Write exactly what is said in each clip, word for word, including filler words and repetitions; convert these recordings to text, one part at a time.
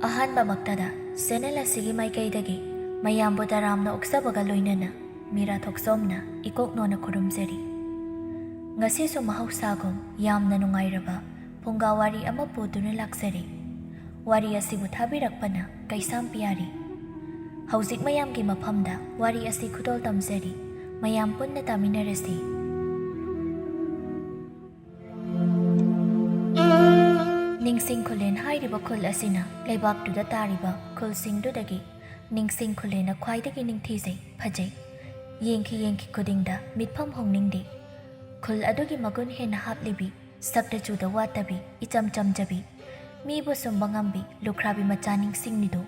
ꯑꯍꯥꯟꯕꯃꯛꯇꯗ channel ꯑꯁꯤꯒꯤ ꯃꯥꯏꯀꯩꯗꯒꯤ ꯃꯌꯥꯝꯕꯨ ꯇꯔꯥꯝꯅ ꯑꯣꯛꯆꯕꯒ ꯂꯣꯏꯅꯅ ꯃꯤꯔꯥ ꯊꯣꯛꯆꯣꯝꯅ ꯏꯀꯣꯛ ꯅꯣꯟꯅ ꯈꯨꯔꯨꯝꯖꯔꯤ꯫ ꯉꯁꯤꯁꯨ ꯃꯍꯧꯁꯥꯒꯨꯝ ꯌꯥꯝꯅ ꯅꯨꯡꯉꯥꯏꯔꯕ ꯐꯨꯡꯒꯥ ꯋꯥꯔꯤ ꯑꯃ ꯄꯨꯗꯨꯅ ꯂꯥꯛꯆꯔꯤ꯫ ꯋꯥꯔꯤ ꯑꯁꯤꯕꯨ ꯊꯥꯕꯤꯔꯛꯄꯅ ꯀꯩꯁꯥꯝ ꯄꯤꯌꯥꯔꯤ꯫ ꯍꯧꯖꯤꯛ ꯃꯌꯥꯝꯒꯤ ꯃꯐꯝꯗ ꯋꯥꯔꯤ ꯑꯁꯤ ꯈꯨꯗꯣꯜ ꯇꯝꯖꯔꯤ꯫ ꯃꯌꯥꯝ ꯄꯨꯟꯅ ꯇꯥꯃꯤꯟꯅꯔꯁꯤ꯫ ꯅꯤꯡꯁꯤꯡ ꯈꯨꯂꯦꯟ ꯍꯥꯏꯔꯤꯕ ꯈꯨꯜ ꯑꯁꯤꯅ ꯂꯩꯕꯥꯛꯇꯨꯗ ꯇꯥꯔꯤꯕ ꯈꯨꯜꯁꯤꯡꯗꯨꯗꯒꯤ ꯅꯤꯡꯁꯤꯡ ꯈꯨꯂꯦꯟꯅ ꯈ꯭ꯋꯥꯏꯗꯒꯤ ꯅꯤꯡꯊꯤꯖꯩ, ꯐꯖꯩ꯫ ꯌꯦꯡꯈꯤ ꯌꯦꯡꯈꯤ ꯈꯨꯗꯤꯡꯗ ꯃꯤꯠꯐꯝ ꯍꯣꯡꯅꯤꯡꯗꯦ꯫ ꯈꯨꯜ ꯑꯗꯨꯒꯤ ꯃꯒꯨꯟ ꯍꯦꯟꯅ ꯍꯥꯞꯂꯤꯕꯤ, ꯁꯛꯇ ꯆꯨꯗ ꯋꯥꯠꯇꯕꯤ, ꯏꯆꯝ ꯆꯝꯖꯕꯤ, ꯃꯤꯕꯨ ꯁꯨꯝꯕ ꯉꯝꯕꯤ ꯂꯨꯈ꯭ꯔꯥꯕꯤ ꯃꯆꯥ ꯅꯤꯡꯁꯤꯡꯅꯤꯗꯣ꯫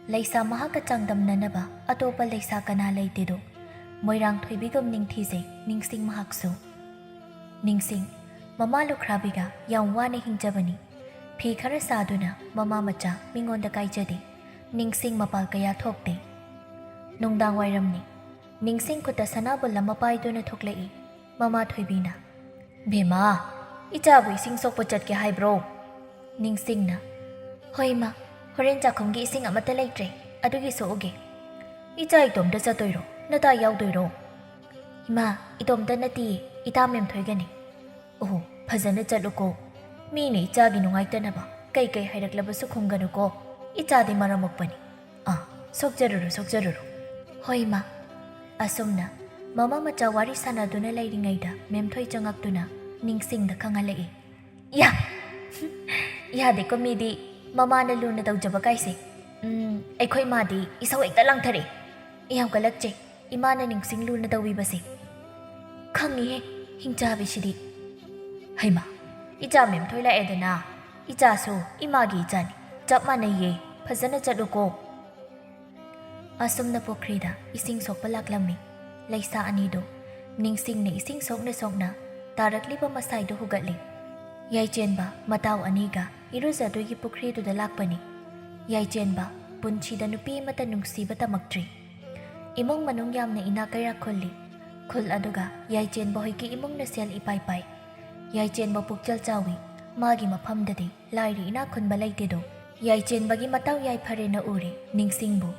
ꯂꯩꯁꯥ ꯃꯍꯥꯛꯀ ꯆꯥꯡꯗꯝꯅꯅꯕ ꯑꯇꯣꯞꯄ ꯂꯩꯁꯥ ꯀꯅꯥ ꯂꯩꯇꯦꯗꯣ꯫ ꯃꯣꯏꯔꯥꯡ ꯊꯣꯏꯕꯤꯒꯨꯝ ꯅꯤꯡꯊꯤꯖꯩ ꯅꯤꯡꯁꯤꯡ ꯃꯍꯥꯛꯁꯨ꯫ ꯅꯤꯡꯁꯤꯡ, ꯃꯃꯥ ꯂꯨꯈ꯭ꯔꯥꯕꯤꯒ ꯌꯥꯝ ꯋꯥꯅ ꯍꯤꯡꯖꯕꯅꯤ꯫ ꯐꯤ ꯈꯔ ꯁꯥꯗꯨꯅ ꯃꯃꯥ ꯃꯆꯥ ꯃꯤꯉꯣꯟꯗ ꯀꯥꯏꯖꯗꯦ꯫ ꯅꯤꯡꯁꯤꯡ ꯃꯄꯥꯜ ꯀꯌꯥ ꯊꯣꯛꯇꯦ꯫ ꯅꯨꯡꯗꯥꯡ ꯋꯥꯏꯔꯝꯅꯤ꯫ ꯅꯤꯡꯁꯤꯡ ꯈꯨꯠꯇ ꯁꯅꯥꯕꯨꯜ ꯑꯃ ꯄꯥꯏꯗꯨꯅ ꯊꯣꯛꯂꯛꯏ꯫ ꯃꯃꯥ ꯊꯣꯏꯕꯤꯅ, "ꯕꯦꯝꯃ, ꯏꯆꯥꯕꯨ ꯏꯁꯤꯡ ꯁꯣꯛꯄ ꯆꯠꯀꯦ ꯍꯥꯏꯕ꯭ꯔꯣ?" ꯅꯤꯡꯁꯤꯡꯅ, "ꯍꯣꯏ ꯏꯃꯥ, ꯍꯣꯔꯦꯟ ꯆꯥꯛꯈꯨꯝꯒꯤ ꯏꯁꯤꯡ ꯑꯃꯠꯇ ꯂꯩꯇ꯭ꯔꯦ, ꯑꯗꯨꯒꯤ ꯁꯣꯛꯎꯒꯦ꯫" "ꯏꯆꯥ ꯏꯇꯣꯝꯇ ꯆꯠꯇꯣꯏꯔꯣ? ꯅꯇꯥ ꯌꯥꯎꯗꯣꯏꯔꯣ?" "ꯏꯃꯥ, ꯏꯇꯣꯝꯇ ꯅꯠꯇꯤꯌꯦ, ꯏꯇꯥ ꯃꯦꯝꯊꯣꯏꯒꯅꯤ꯫" "ꯑꯣꯍꯣ, ꯐꯖꯅ ꯆꯠꯂꯨꯀꯣ꯫ ꯃꯤꯅ ꯏꯆꯥꯒꯤ ꯅꯨꯡꯉꯥꯏꯇꯅꯕ ꯀꯩ ꯀꯩ ꯍꯥꯏꯔꯛꯂꯕꯁꯨ ꯈꯨꯝꯒꯅꯨꯀꯣ꯫ ꯏꯆꯥꯗꯤ ꯃꯔꯝ ꯃꯣꯛꯄꯅꯤ꯫ ꯑꯥ, ꯁꯣꯛꯆꯔꯨꯔꯣ, ꯁꯣꯛꯆꯔꯨꯔꯣ꯫" "ꯍꯣꯏ ꯏꯃꯥ꯫" ꯑꯁꯨꯝꯅ ꯃꯃꯥ ꯃꯆꯥ ꯋꯥꯔꯤ ꯁꯥꯟꯅꯗꯨꯅ ꯂꯩꯔꯤꯉꯩꯗ ꯃꯦꯝꯊꯣꯏ ꯆꯪꯉꯛꯇꯨꯅ ꯅꯤꯡꯁꯤꯡꯗ ꯈꯪꯍꯜꯂꯛꯏ꯫ "ꯌꯥ! ꯌꯥꯗꯦꯀꯣ ꯃꯤꯗꯤ, ꯃꯃꯥꯅ ꯂꯨꯅ ꯇꯧꯖꯕ ꯀꯥꯏꯁꯦ꯫ ꯎꯝ, ꯑꯩꯈꯣꯏ ꯃꯥꯗꯤ ꯏꯁꯧ ꯍꯦꯛꯇ ꯂꯥꯡꯊꯔꯛꯏ꯫ ꯌꯥꯝ ꯀꯜꯂꯛꯆꯩ꯫ ꯏꯃꯥꯅ ꯅꯤꯡꯁꯤꯡ ꯂꯨꯅ ꯇꯧꯕꯤꯕꯁꯦ꯫ ꯈꯪꯉꯤꯍꯦ, ꯍꯤꯡꯆꯥꯕꯤꯁꯤꯗꯤ꯫" "ꯍꯩꯃꯥ, ꯏꯆꯥ ꯃꯦꯝꯊꯣꯏ ꯂꯥꯛꯑꯦꯗꯅ꯫ ꯏꯆꯥꯁꯨ ꯏꯃꯥꯒꯤ ꯏꯆꯥꯅꯤ, ꯆꯞ ꯃꯥꯟꯅꯩꯌꯦ꯫ ꯐꯖꯅ ꯆꯠꯂꯨꯀꯣ꯫" ꯑꯁꯨꯝꯅ ꯄꯨꯈ꯭ꯔꯤꯗ ꯏꯁꯤꯡ ꯁꯣꯛꯄ ꯂꯥꯛꯂꯝꯃꯤ꯫ ꯂꯩꯁꯥ ꯑꯅꯤꯗꯨ ꯅꯤꯡꯁꯤꯡꯅ ꯏꯁꯤꯡ ꯁꯣꯛꯅ ꯁꯣꯛꯅ ꯇꯥꯔꯛꯂꯤꯕ ꯃꯁꯥꯏꯗꯨ ꯍꯨꯒꯠꯂꯤ꯫ ꯌꯥꯏꯆꯦꯟꯕ ꯃꯇꯥꯎ ꯑꯅꯤꯒ ꯏꯔꯨꯖꯗꯣꯏꯒꯤ ꯄꯨꯈ꯭ꯔꯤꯗꯨꯗ ꯂꯥꯛꯄꯅꯤ꯫ ꯌꯥꯏꯆꯦꯟꯕ ꯄꯨꯟꯁꯤꯗ ꯅꯨꯄꯤ ꯑꯃꯠꯇ ꯅꯨꯡꯁꯤꯕ ꯇꯝꯃꯛꯇ꯭ꯔꯤ꯫ ꯏꯃꯨꯡ ꯃꯅꯨꯡ ꯌꯥꯝꯅ ꯏꯅꯥꯛ ꯀꯩꯔꯥꯛ ꯈꯨꯜꯂꯤ꯫ ꯈꯨꯜ ꯑꯗꯨꯒ ꯌꯥꯏꯆꯦꯟꯕ ꯍꯣꯏꯒꯤ ꯏꯃꯨꯡꯅ ꯁꯦꯜ ꯏꯄꯥꯏ ꯄꯥꯏ꯫ ꯌꯥꯏꯆꯦꯟꯕ ꯄꯨꯛꯆꯦꯜ ꯆꯥꯎꯏ꯫ ꯃꯥꯒꯤ ꯃꯐꯝꯗꯗꯤ ꯂꯥꯏꯔ ꯏꯅꯥꯛ ꯈꯨꯟꯕ ꯂꯩꯇꯦꯗꯣ꯫ ꯌꯥꯏꯆꯦꯟꯕꯒꯤ ꯃꯇꯥꯎ ꯌꯥꯏꯐꯔꯦꯟꯅ ꯎꯔꯦ ꯅꯤꯡꯁꯤꯡꯕꯨ꯫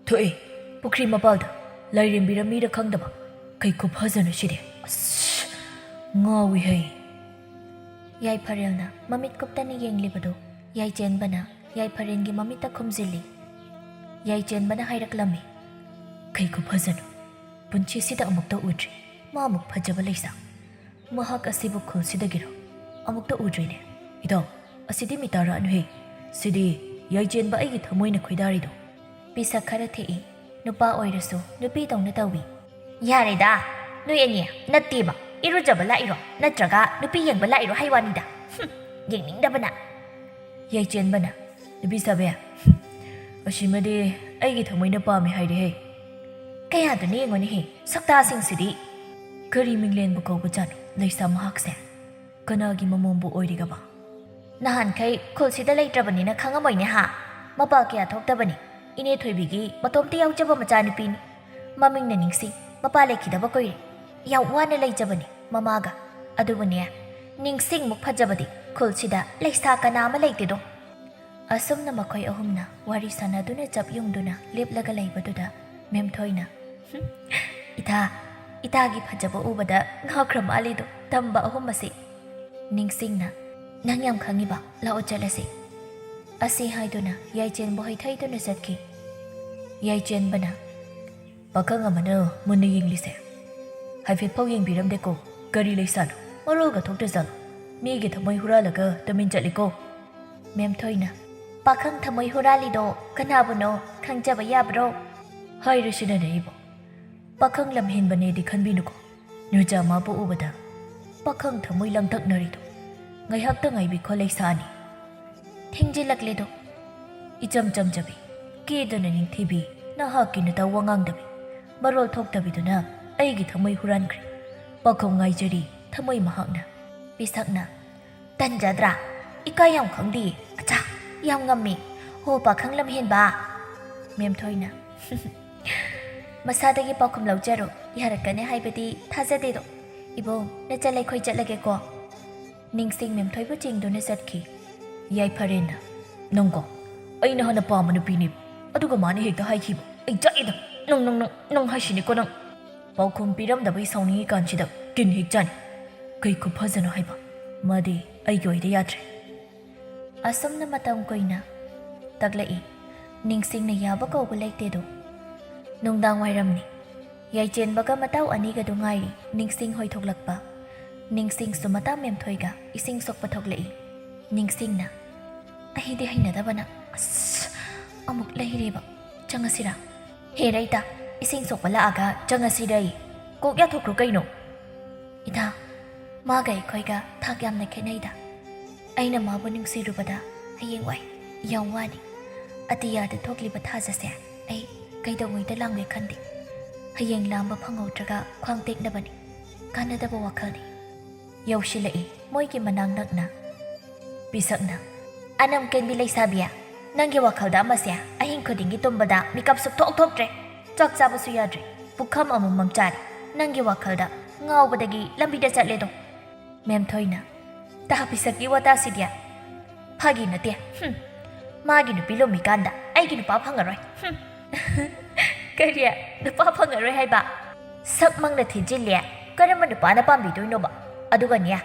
"ꯊꯣꯛꯑꯦ, ꯄꯨꯈ꯭ꯔꯤ ꯃꯄꯥꯜꯗ ꯂꯥꯏꯔꯦꯝꯕꯤꯔ ꯃꯤꯔ ꯈꯪꯗꯕ꯫ ꯀꯩ ꯈꯨꯐꯖꯅꯣ ꯁꯤꯗꯤ꯫ ꯑꯁ, ꯉꯥꯎꯏꯍꯦ!" ꯌꯥꯏꯐꯔꯦꯜꯅ ꯃꯃꯤꯠ ꯀꯨꯞꯇꯅ ꯌꯦꯡꯂꯤꯕꯗꯨ ꯌꯥꯏꯆꯦꯟꯕꯅ ꯌꯥꯏꯐꯔꯦꯟꯒꯤ ꯃꯃꯤꯠꯇ ꯈꯨꯝꯖꯤꯜꯂꯤ꯫ ꯌꯥꯏꯆꯦꯟꯕꯅ ꯍꯥꯏꯔꯛꯂꯝꯃꯤ, "ꯀꯩ ꯈꯨꯐꯖꯅꯣ! ꯄꯨꯟꯁꯤꯁꯤꯗ ꯑꯃꯨꯛꯇ ꯎꯗ꯭ꯔꯤ ꯃꯥꯃꯨꯛ ꯐꯖꯕ ꯂꯩꯁꯥ꯫ ꯃꯍꯥꯛ ꯑꯁꯤꯕꯨ ꯈꯨꯜꯁꯤꯗꯒꯤꯔꯣ? ꯑꯃꯨꯛꯇ ꯎꯗ꯭ꯔꯤꯅꯦ꯫ ꯏꯇꯥꯎ, ꯑꯁꯤꯗꯤ ꯃꯤꯇꯥꯔꯥꯅꯨꯍꯦ꯫ ꯁꯤꯗꯤ ꯌꯥꯏꯆꯦꯟꯕ ꯑꯩꯒꯤ ꯊꯃꯣꯏꯅ ꯈꯣꯏꯗꯥꯔꯤꯗꯣ꯫" ꯄꯤꯁꯛ ꯈꯔ ꯊꯦꯛꯏ꯫ ꯅꯨꯄꯥ ꯑꯣꯏꯔꯁꯨ ꯅꯨꯄꯤꯗꯧꯅ ꯇꯧꯏ꯫ "ꯌꯥꯔꯦꯗꯥ, ꯅꯣꯏ ꯑꯅꯤ ꯅꯠꯇꯦꯕ, ꯏꯔꯨꯖꯕ ꯂꯥꯛꯏꯔꯣ ꯅꯠꯇ꯭ꯔꯒ ꯅꯨꯄꯤ ꯌꯦꯡꯕ ꯂꯥꯛꯏꯔꯣ ꯍꯥꯏ ꯋꯥꯅꯤꯗ꯫ ꯍꯨꯝ, ꯌꯦꯡꯅꯤꯡꯗꯕꯅ!" ꯌꯥꯏꯆꯦꯟꯕꯅ, "ꯅꯨꯄꯤ ꯁꯥꯕꯤ, ꯑꯁꯤꯃꯗꯤ ꯑꯩꯒꯤ ꯊꯃꯣꯏꯅ ꯄꯥꯝꯃꯦ ꯍꯥꯏꯔꯦꯍꯦ꯫" "ꯀꯌꯥꯗꯨꯅ ꯌꯦꯡꯉꯨꯅꯦꯍꯦ, ꯁꯛꯇꯥꯁꯤꯡꯁꯤꯗꯤ!" "ꯀꯔꯤ ꯃꯤꯡꯂꯦꯟꯕꯨ ꯀꯧꯕꯖꯥꯠꯅꯣ ꯂꯩꯁꯥ ꯃꯍꯥꯛꯁꯦ? ꯀꯅꯥꯒꯤ ꯃꯃꯣꯝꯕꯨ ꯑꯣꯏꯔꯤꯒꯕ?" "ꯅꯍꯥꯟꯈꯩ ꯈꯨꯜꯁꯤꯗ ꯂꯩꯇ꯭ꯔꯕꯅꯤꯅ ꯈꯪꯉꯝꯃꯣꯏꯅꯦ ꯍꯥ꯫ ꯃꯄꯥ ꯀꯌꯥ ꯊꯣꯛꯇꯕꯅꯤ꯫ ꯏꯅꯦ ꯊꯣꯏꯕꯤꯒꯤ ꯃꯇꯣꯝꯇ ꯌꯥꯎꯖꯕ ꯃꯆꯥꯅꯨꯄꯤꯅꯤ꯫ ꯃꯃꯤꯡꯅ ꯅꯤꯡꯁꯤꯡ, ꯃꯄꯥ ꯂꯩꯈꯤꯗꯕ ꯀꯨꯏꯔꯦ꯫ ꯌꯥꯝ ꯋꯥꯅ ꯂꯩꯖꯕꯅꯤ ꯃꯃꯥꯒ꯫ ꯑꯗꯨꯕꯨꯅꯦ, ꯅꯤꯡꯁꯤꯡꯃꯨꯛ ꯐꯖꯕꯗꯤ ꯈꯨꯜꯁꯤꯗ ꯂꯩꯁꯥ ꯀꯅꯥ ꯑꯃ ꯂꯩꯇꯦꯗꯣ꯫" ꯑꯁꯨꯝꯅ ꯃꯈꯣꯏ ꯑꯍꯨꯝꯅ ꯋꯥꯔꯤ ꯁꯥꯟꯅꯗꯨꯅ ꯆꯞ ꯌꯨꯡꯗꯨꯅ ꯂꯦꯞꯂꯒ ꯂꯩꯕꯗꯨꯗ ꯃꯦꯝꯊꯣꯏꯅ, "ꯍꯨꯝ, ꯏꯇꯥ, ꯏꯇꯥꯒꯤ ꯐꯖꯕ ꯎꯕꯗ ꯉꯥꯎꯈ꯭ꯔ ꯃꯥꯜꯂꯤꯗꯣ ꯇꯝꯕ ꯑꯍꯨꯝ ꯑꯁꯤ꯫" ꯅꯤꯡꯁꯤꯡꯅ, "ꯅꯪ ꯌꯥꯝ ꯈꯪꯉꯤꯕ, ꯂꯥꯛꯑꯣ ꯆꯠꯂꯁꯤ꯫" ꯑꯁꯤ ꯍꯥꯏꯗꯨꯅ ꯌꯥꯏꯆꯦꯟꯕꯨ ꯍꯩꯊꯩꯗꯨꯅ ꯆꯠꯈꯤ꯫ ꯌꯥꯏꯆꯦꯟꯕꯅ, "ꯄꯥꯈꯪ ꯑꯃꯅ ꯃꯨꯟꯅ ꯌꯦꯡꯂꯤꯁꯦ ꯍꯥꯏꯐꯦꯠ ꯐꯥꯎ ꯌꯦꯡꯕꯤꯔꯝꯗꯦꯀꯣ꯫ ꯀꯔꯤ ꯂꯩꯁꯥꯅꯣ? ꯃꯔꯣꯜꯒ ꯊꯣꯛꯇ꯭ꯔꯖꯥꯠꯂꯣ? ꯃꯤꯒꯤ ꯊꯃꯣꯏ ꯍꯨꯔꯥꯜꯂꯒ ꯇꯨꯃꯤꯟ ꯆꯠꯂꯤꯀꯣ꯫" ꯃꯦꯝꯊꯣꯏꯅ, "ꯄꯥꯈꯪ ꯊꯃꯣꯏ ꯍꯨꯔꯥꯜꯂꯤꯗꯣ ꯀꯅꯥꯕꯨꯅꯣ ꯈꯪꯖꯕ ꯌꯥꯕ꯭ꯔꯣ?" "ꯍꯥꯏꯔꯁꯤꯅꯅꯦ ꯑꯩꯕꯨ꯫ ꯄꯥꯈꯪ ꯂꯝꯍꯦꯟꯕꯅꯦꯗꯤ ꯈꯟꯕꯤꯅꯨꯀꯣ꯫ ꯅꯨꯆꯥ ꯃꯥꯕꯨ ꯎꯕꯗ ꯄꯥꯈꯪ ꯊꯃꯣꯏ ꯂꯥꯡꯇꯛꯅꯔꯤꯗꯣ꯫ ꯉꯥꯏꯍꯥꯛꯇ ꯉꯥꯏꯕꯤꯈꯣ ꯂꯩꯁꯥꯅꯤ꯫" ꯊꯦꯡꯖꯤꯜꯂꯛꯂꯦꯗꯣ꯫ ꯏꯆꯝ ꯆꯝꯖꯕꯤ, ꯀꯦꯗꯅ ꯅꯤꯡꯊꯤꯕꯤ, ꯅꯍꯥꯛꯀꯤ ꯅꯇꯧ ꯋꯥꯉꯥꯡꯗꯕꯤ, ꯃꯔꯣꯜ ꯊꯣꯛꯇꯕꯤꯗꯨꯅ ꯑꯩꯒꯤ ꯊꯃꯣꯏ ꯍꯨꯔꯥꯟꯈ꯭ꯔꯦ꯫ ꯄꯥꯈꯪ ꯉꯥꯏꯖꯔꯤ ꯊꯃꯣꯏ ꯃꯍꯥꯛꯅ꯫ ꯄꯤꯁꯛꯅ, "ꯇꯟꯖꯗ꯭ꯔꯥ? ꯏꯀꯥꯏ ꯌꯥꯝ ꯈꯪꯗꯦ꯫ ꯑꯆꯥ, ꯌꯥꯝ ꯉꯝꯃꯤ꯫ ꯍꯣ ꯄꯥꯈꯪ ꯂꯝꯍꯦꯟꯕ!" ꯃꯦꯝꯊꯣꯏꯅ, "ꯃꯁꯥꯗꯒꯤ ꯄꯥꯎꯈꯨꯝ ꯂꯧꯖꯔꯣ꯫ ꯌꯥꯔꯛꯀꯅꯤ ꯍꯥꯏꯕꯗꯤ ꯊꯥꯖꯗꯦꯗꯣ꯫ ꯏꯕꯨꯡ, ꯅꯆꯠ ꯂꯩꯈꯣꯏ ꯆꯠꯂꯒꯦꯀꯣ꯫" ꯅꯤꯡꯁꯤꯡ ꯃꯦꯝꯊꯣꯏꯕꯨ ꯆꯤꯡꯗꯨꯅ ꯆꯠꯈꯤ꯫ ꯌꯥꯏꯐꯔꯦꯟꯅ, "ꯅꯪꯀꯣ, ꯑꯩꯅ ꯍꯥꯟꯅ ꯄꯥꯝꯕ ꯅꯨꯄꯤꯅꯦ, ꯑꯗꯨꯒ ꯃꯥꯅ ꯍꯦꯛꯇ ꯍꯥꯏꯈꯤꯕ꯫ ꯑꯩ ꯆꯥꯛꯏꯗ꯫ ꯅꯪ, ꯅꯪ, ꯅꯪ, ꯅꯪ ꯍꯥꯏꯁꯤꯅꯤꯀꯣ ꯅꯪ꯫ ꯄꯥꯎꯈꯨꯝ ꯄꯤꯔꯝꯗꯕꯩ ꯁꯥꯎꯅꯤꯡꯉꯤ ꯀꯥꯟꯁꯤꯗ ꯀꯤꯟ ꯍꯦꯛ ꯆꯥꯅꯤ꯫ ꯀꯩ ꯈꯨꯐꯖꯅꯣ ꯍꯥꯏꯕ꯫ ꯃꯥꯗꯤ ꯑꯩꯒꯤ ꯑꯣꯏꯗ ꯌꯥꯗ꯭ꯔꯦ"꯫ ꯑꯁꯨꯝꯅ ꯃꯇꯝ ꯀꯨꯏꯅ ꯇꯛꯂꯛꯏ꯫ ꯅꯤꯡꯁꯤꯡꯅ ꯌꯥꯕ ꯀꯧꯕ ꯂꯩꯇꯦꯗꯣ꯫ ꯅꯨꯡꯗꯥꯡ ꯋꯥꯏꯔꯝꯅꯤ꯫ ꯌꯥꯏꯆꯦꯟꯕꯒ ꯃꯇꯥꯎ ꯑꯅꯤꯒꯗꯨ ꯉꯥꯏꯔꯤ ꯅꯤꯡꯁꯤꯡ ꯍꯣꯏ ꯊꯣꯛꯂꯛꯄ꯫ ꯅꯤꯡꯁꯤꯡꯁꯨ ꯃꯇꯥ ꯃꯦꯝꯊꯣꯏꯒ ꯏꯁꯤꯡ ꯁꯣꯛꯄ ꯊꯣꯛꯂꯛꯏ꯫ ꯅꯤꯡꯁꯤꯡꯅ, "ꯑꯩꯗꯤ ꯍꯩꯅꯗꯕꯅ꯫ ꯑꯁ, ꯑꯃꯨꯛ ꯂꯩꯔꯦꯕ꯫ ꯆꯪꯉꯁꯤꯔꯥ?" "ꯍꯦ ꯔꯩꯇꯥ, ꯏꯁꯤꯡ ꯁꯣꯛꯄ ꯂꯥꯛꯑꯒ ꯆꯪꯉꯁꯤꯔꯩ? ꯀꯣꯛ ꯌꯥꯊꯣꯛꯈ꯭ꯔꯣ ꯀꯩꯅꯣ?" "ꯏꯇꯥ, ꯃꯥꯒ ꯑꯩꯈꯣꯏꯒ ꯊꯥꯛ ꯌꯥꯝꯅ ꯈꯦꯠꯅꯩꯗ꯫ ꯑꯩꯅ ꯃꯥꯕꯨ ꯅꯨꯡꯁꯤꯔꯨꯕꯗ ꯍꯌꯦꯡꯋꯥꯏ ꯌꯥꯝ ꯋꯥꯅꯤ꯫ ꯑꯇꯤꯌꯥꯗ ꯊꯣꯛꯂꯤꯕ ꯊꯥꯖꯁꯦ ꯑꯩ ꯀꯩꯗꯧꯉꯩꯗ ꯂꯥꯝꯒꯦ ꯈꯟꯗꯦ꯫ ꯍꯌꯦꯡ ꯂꯥꯝꯕ ꯐꯪꯍꯧꯗ꯭ꯔꯒ ꯈ꯭ꯋꯥꯡ ꯇꯦꯛꯅꯕꯅꯤ꯫ ꯀꯥꯟꯅꯗꯕ ꯋꯥꯈꯜꯅꯤ"꯫ ꯌꯧꯁꯤꯜꯂꯛꯏ ꯃꯣꯏꯒꯤ ꯃꯅꯥꯛ ꯅꯛꯅ꯫ ꯄꯤꯁꯛꯅ, "ꯑꯅꯝ ꯀꯦꯟꯕꯤ ꯂꯩꯁꯥꯕꯤ, ꯅꯪꯒꯤ ꯋꯥꯈꯜꯗ ꯑꯃꯁꯦ ꯑꯍꯤꯡ ꯈꯨꯗꯤꯡꯒꯤ ꯇꯨꯝꯕꯗ ꯃꯤꯀꯞ ꯁꯨꯛꯊꯣꯛ ꯊꯣꯛꯇ꯭ꯔꯦ꯫ ꯆꯥꯛ ꯆꯥꯕꯁꯨ ꯌꯥꯗ꯭ꯔꯦ꯫ ꯄꯨꯈꯝ ꯑꯃꯃꯝ ꯆꯥꯔꯦ꯫ ꯅꯪꯒꯤ ꯋꯥꯈꯜꯗ ꯉꯥꯎꯕꯗꯒꯤ ꯂꯝꯕꯤꯗ ꯆꯠꯂꯦꯗꯣ"꯫ ꯃꯦꯝꯊꯣꯏꯅ, "ꯇꯥ ꯄꯤꯁꯛꯀꯤ ꯋꯥꯇꯥꯁꯤꯗꯤ꯫ ꯐꯥꯒꯤ ꯅꯠꯇꯦ꯫ ꯍꯨꯝ꯫ ꯃꯥꯒꯤ ꯅꯨꯄꯤ ꯂꯨꯝꯃꯤꯀꯥꯟꯗ ꯑꯩꯒꯤ ꯅꯨꯄꯥ ꯐꯪꯉꯔꯣꯏ꯫ ꯍꯨꯝ"꯫ "ꯀꯔꯤ? ꯅꯨꯄꯥ ꯐꯪꯉꯔꯣꯏ ꯍꯥꯏꯕ? ꯁꯛ ꯃꯪꯅ ꯊꯤꯖꯤꯜꯂꯦ꯫ ꯀꯔꯝꯕ ꯅꯨꯄꯥꯅ ꯄꯥꯝꯕꯤꯗꯣꯏꯅꯣꯕ? ꯑꯗꯨꯒꯅꯦ,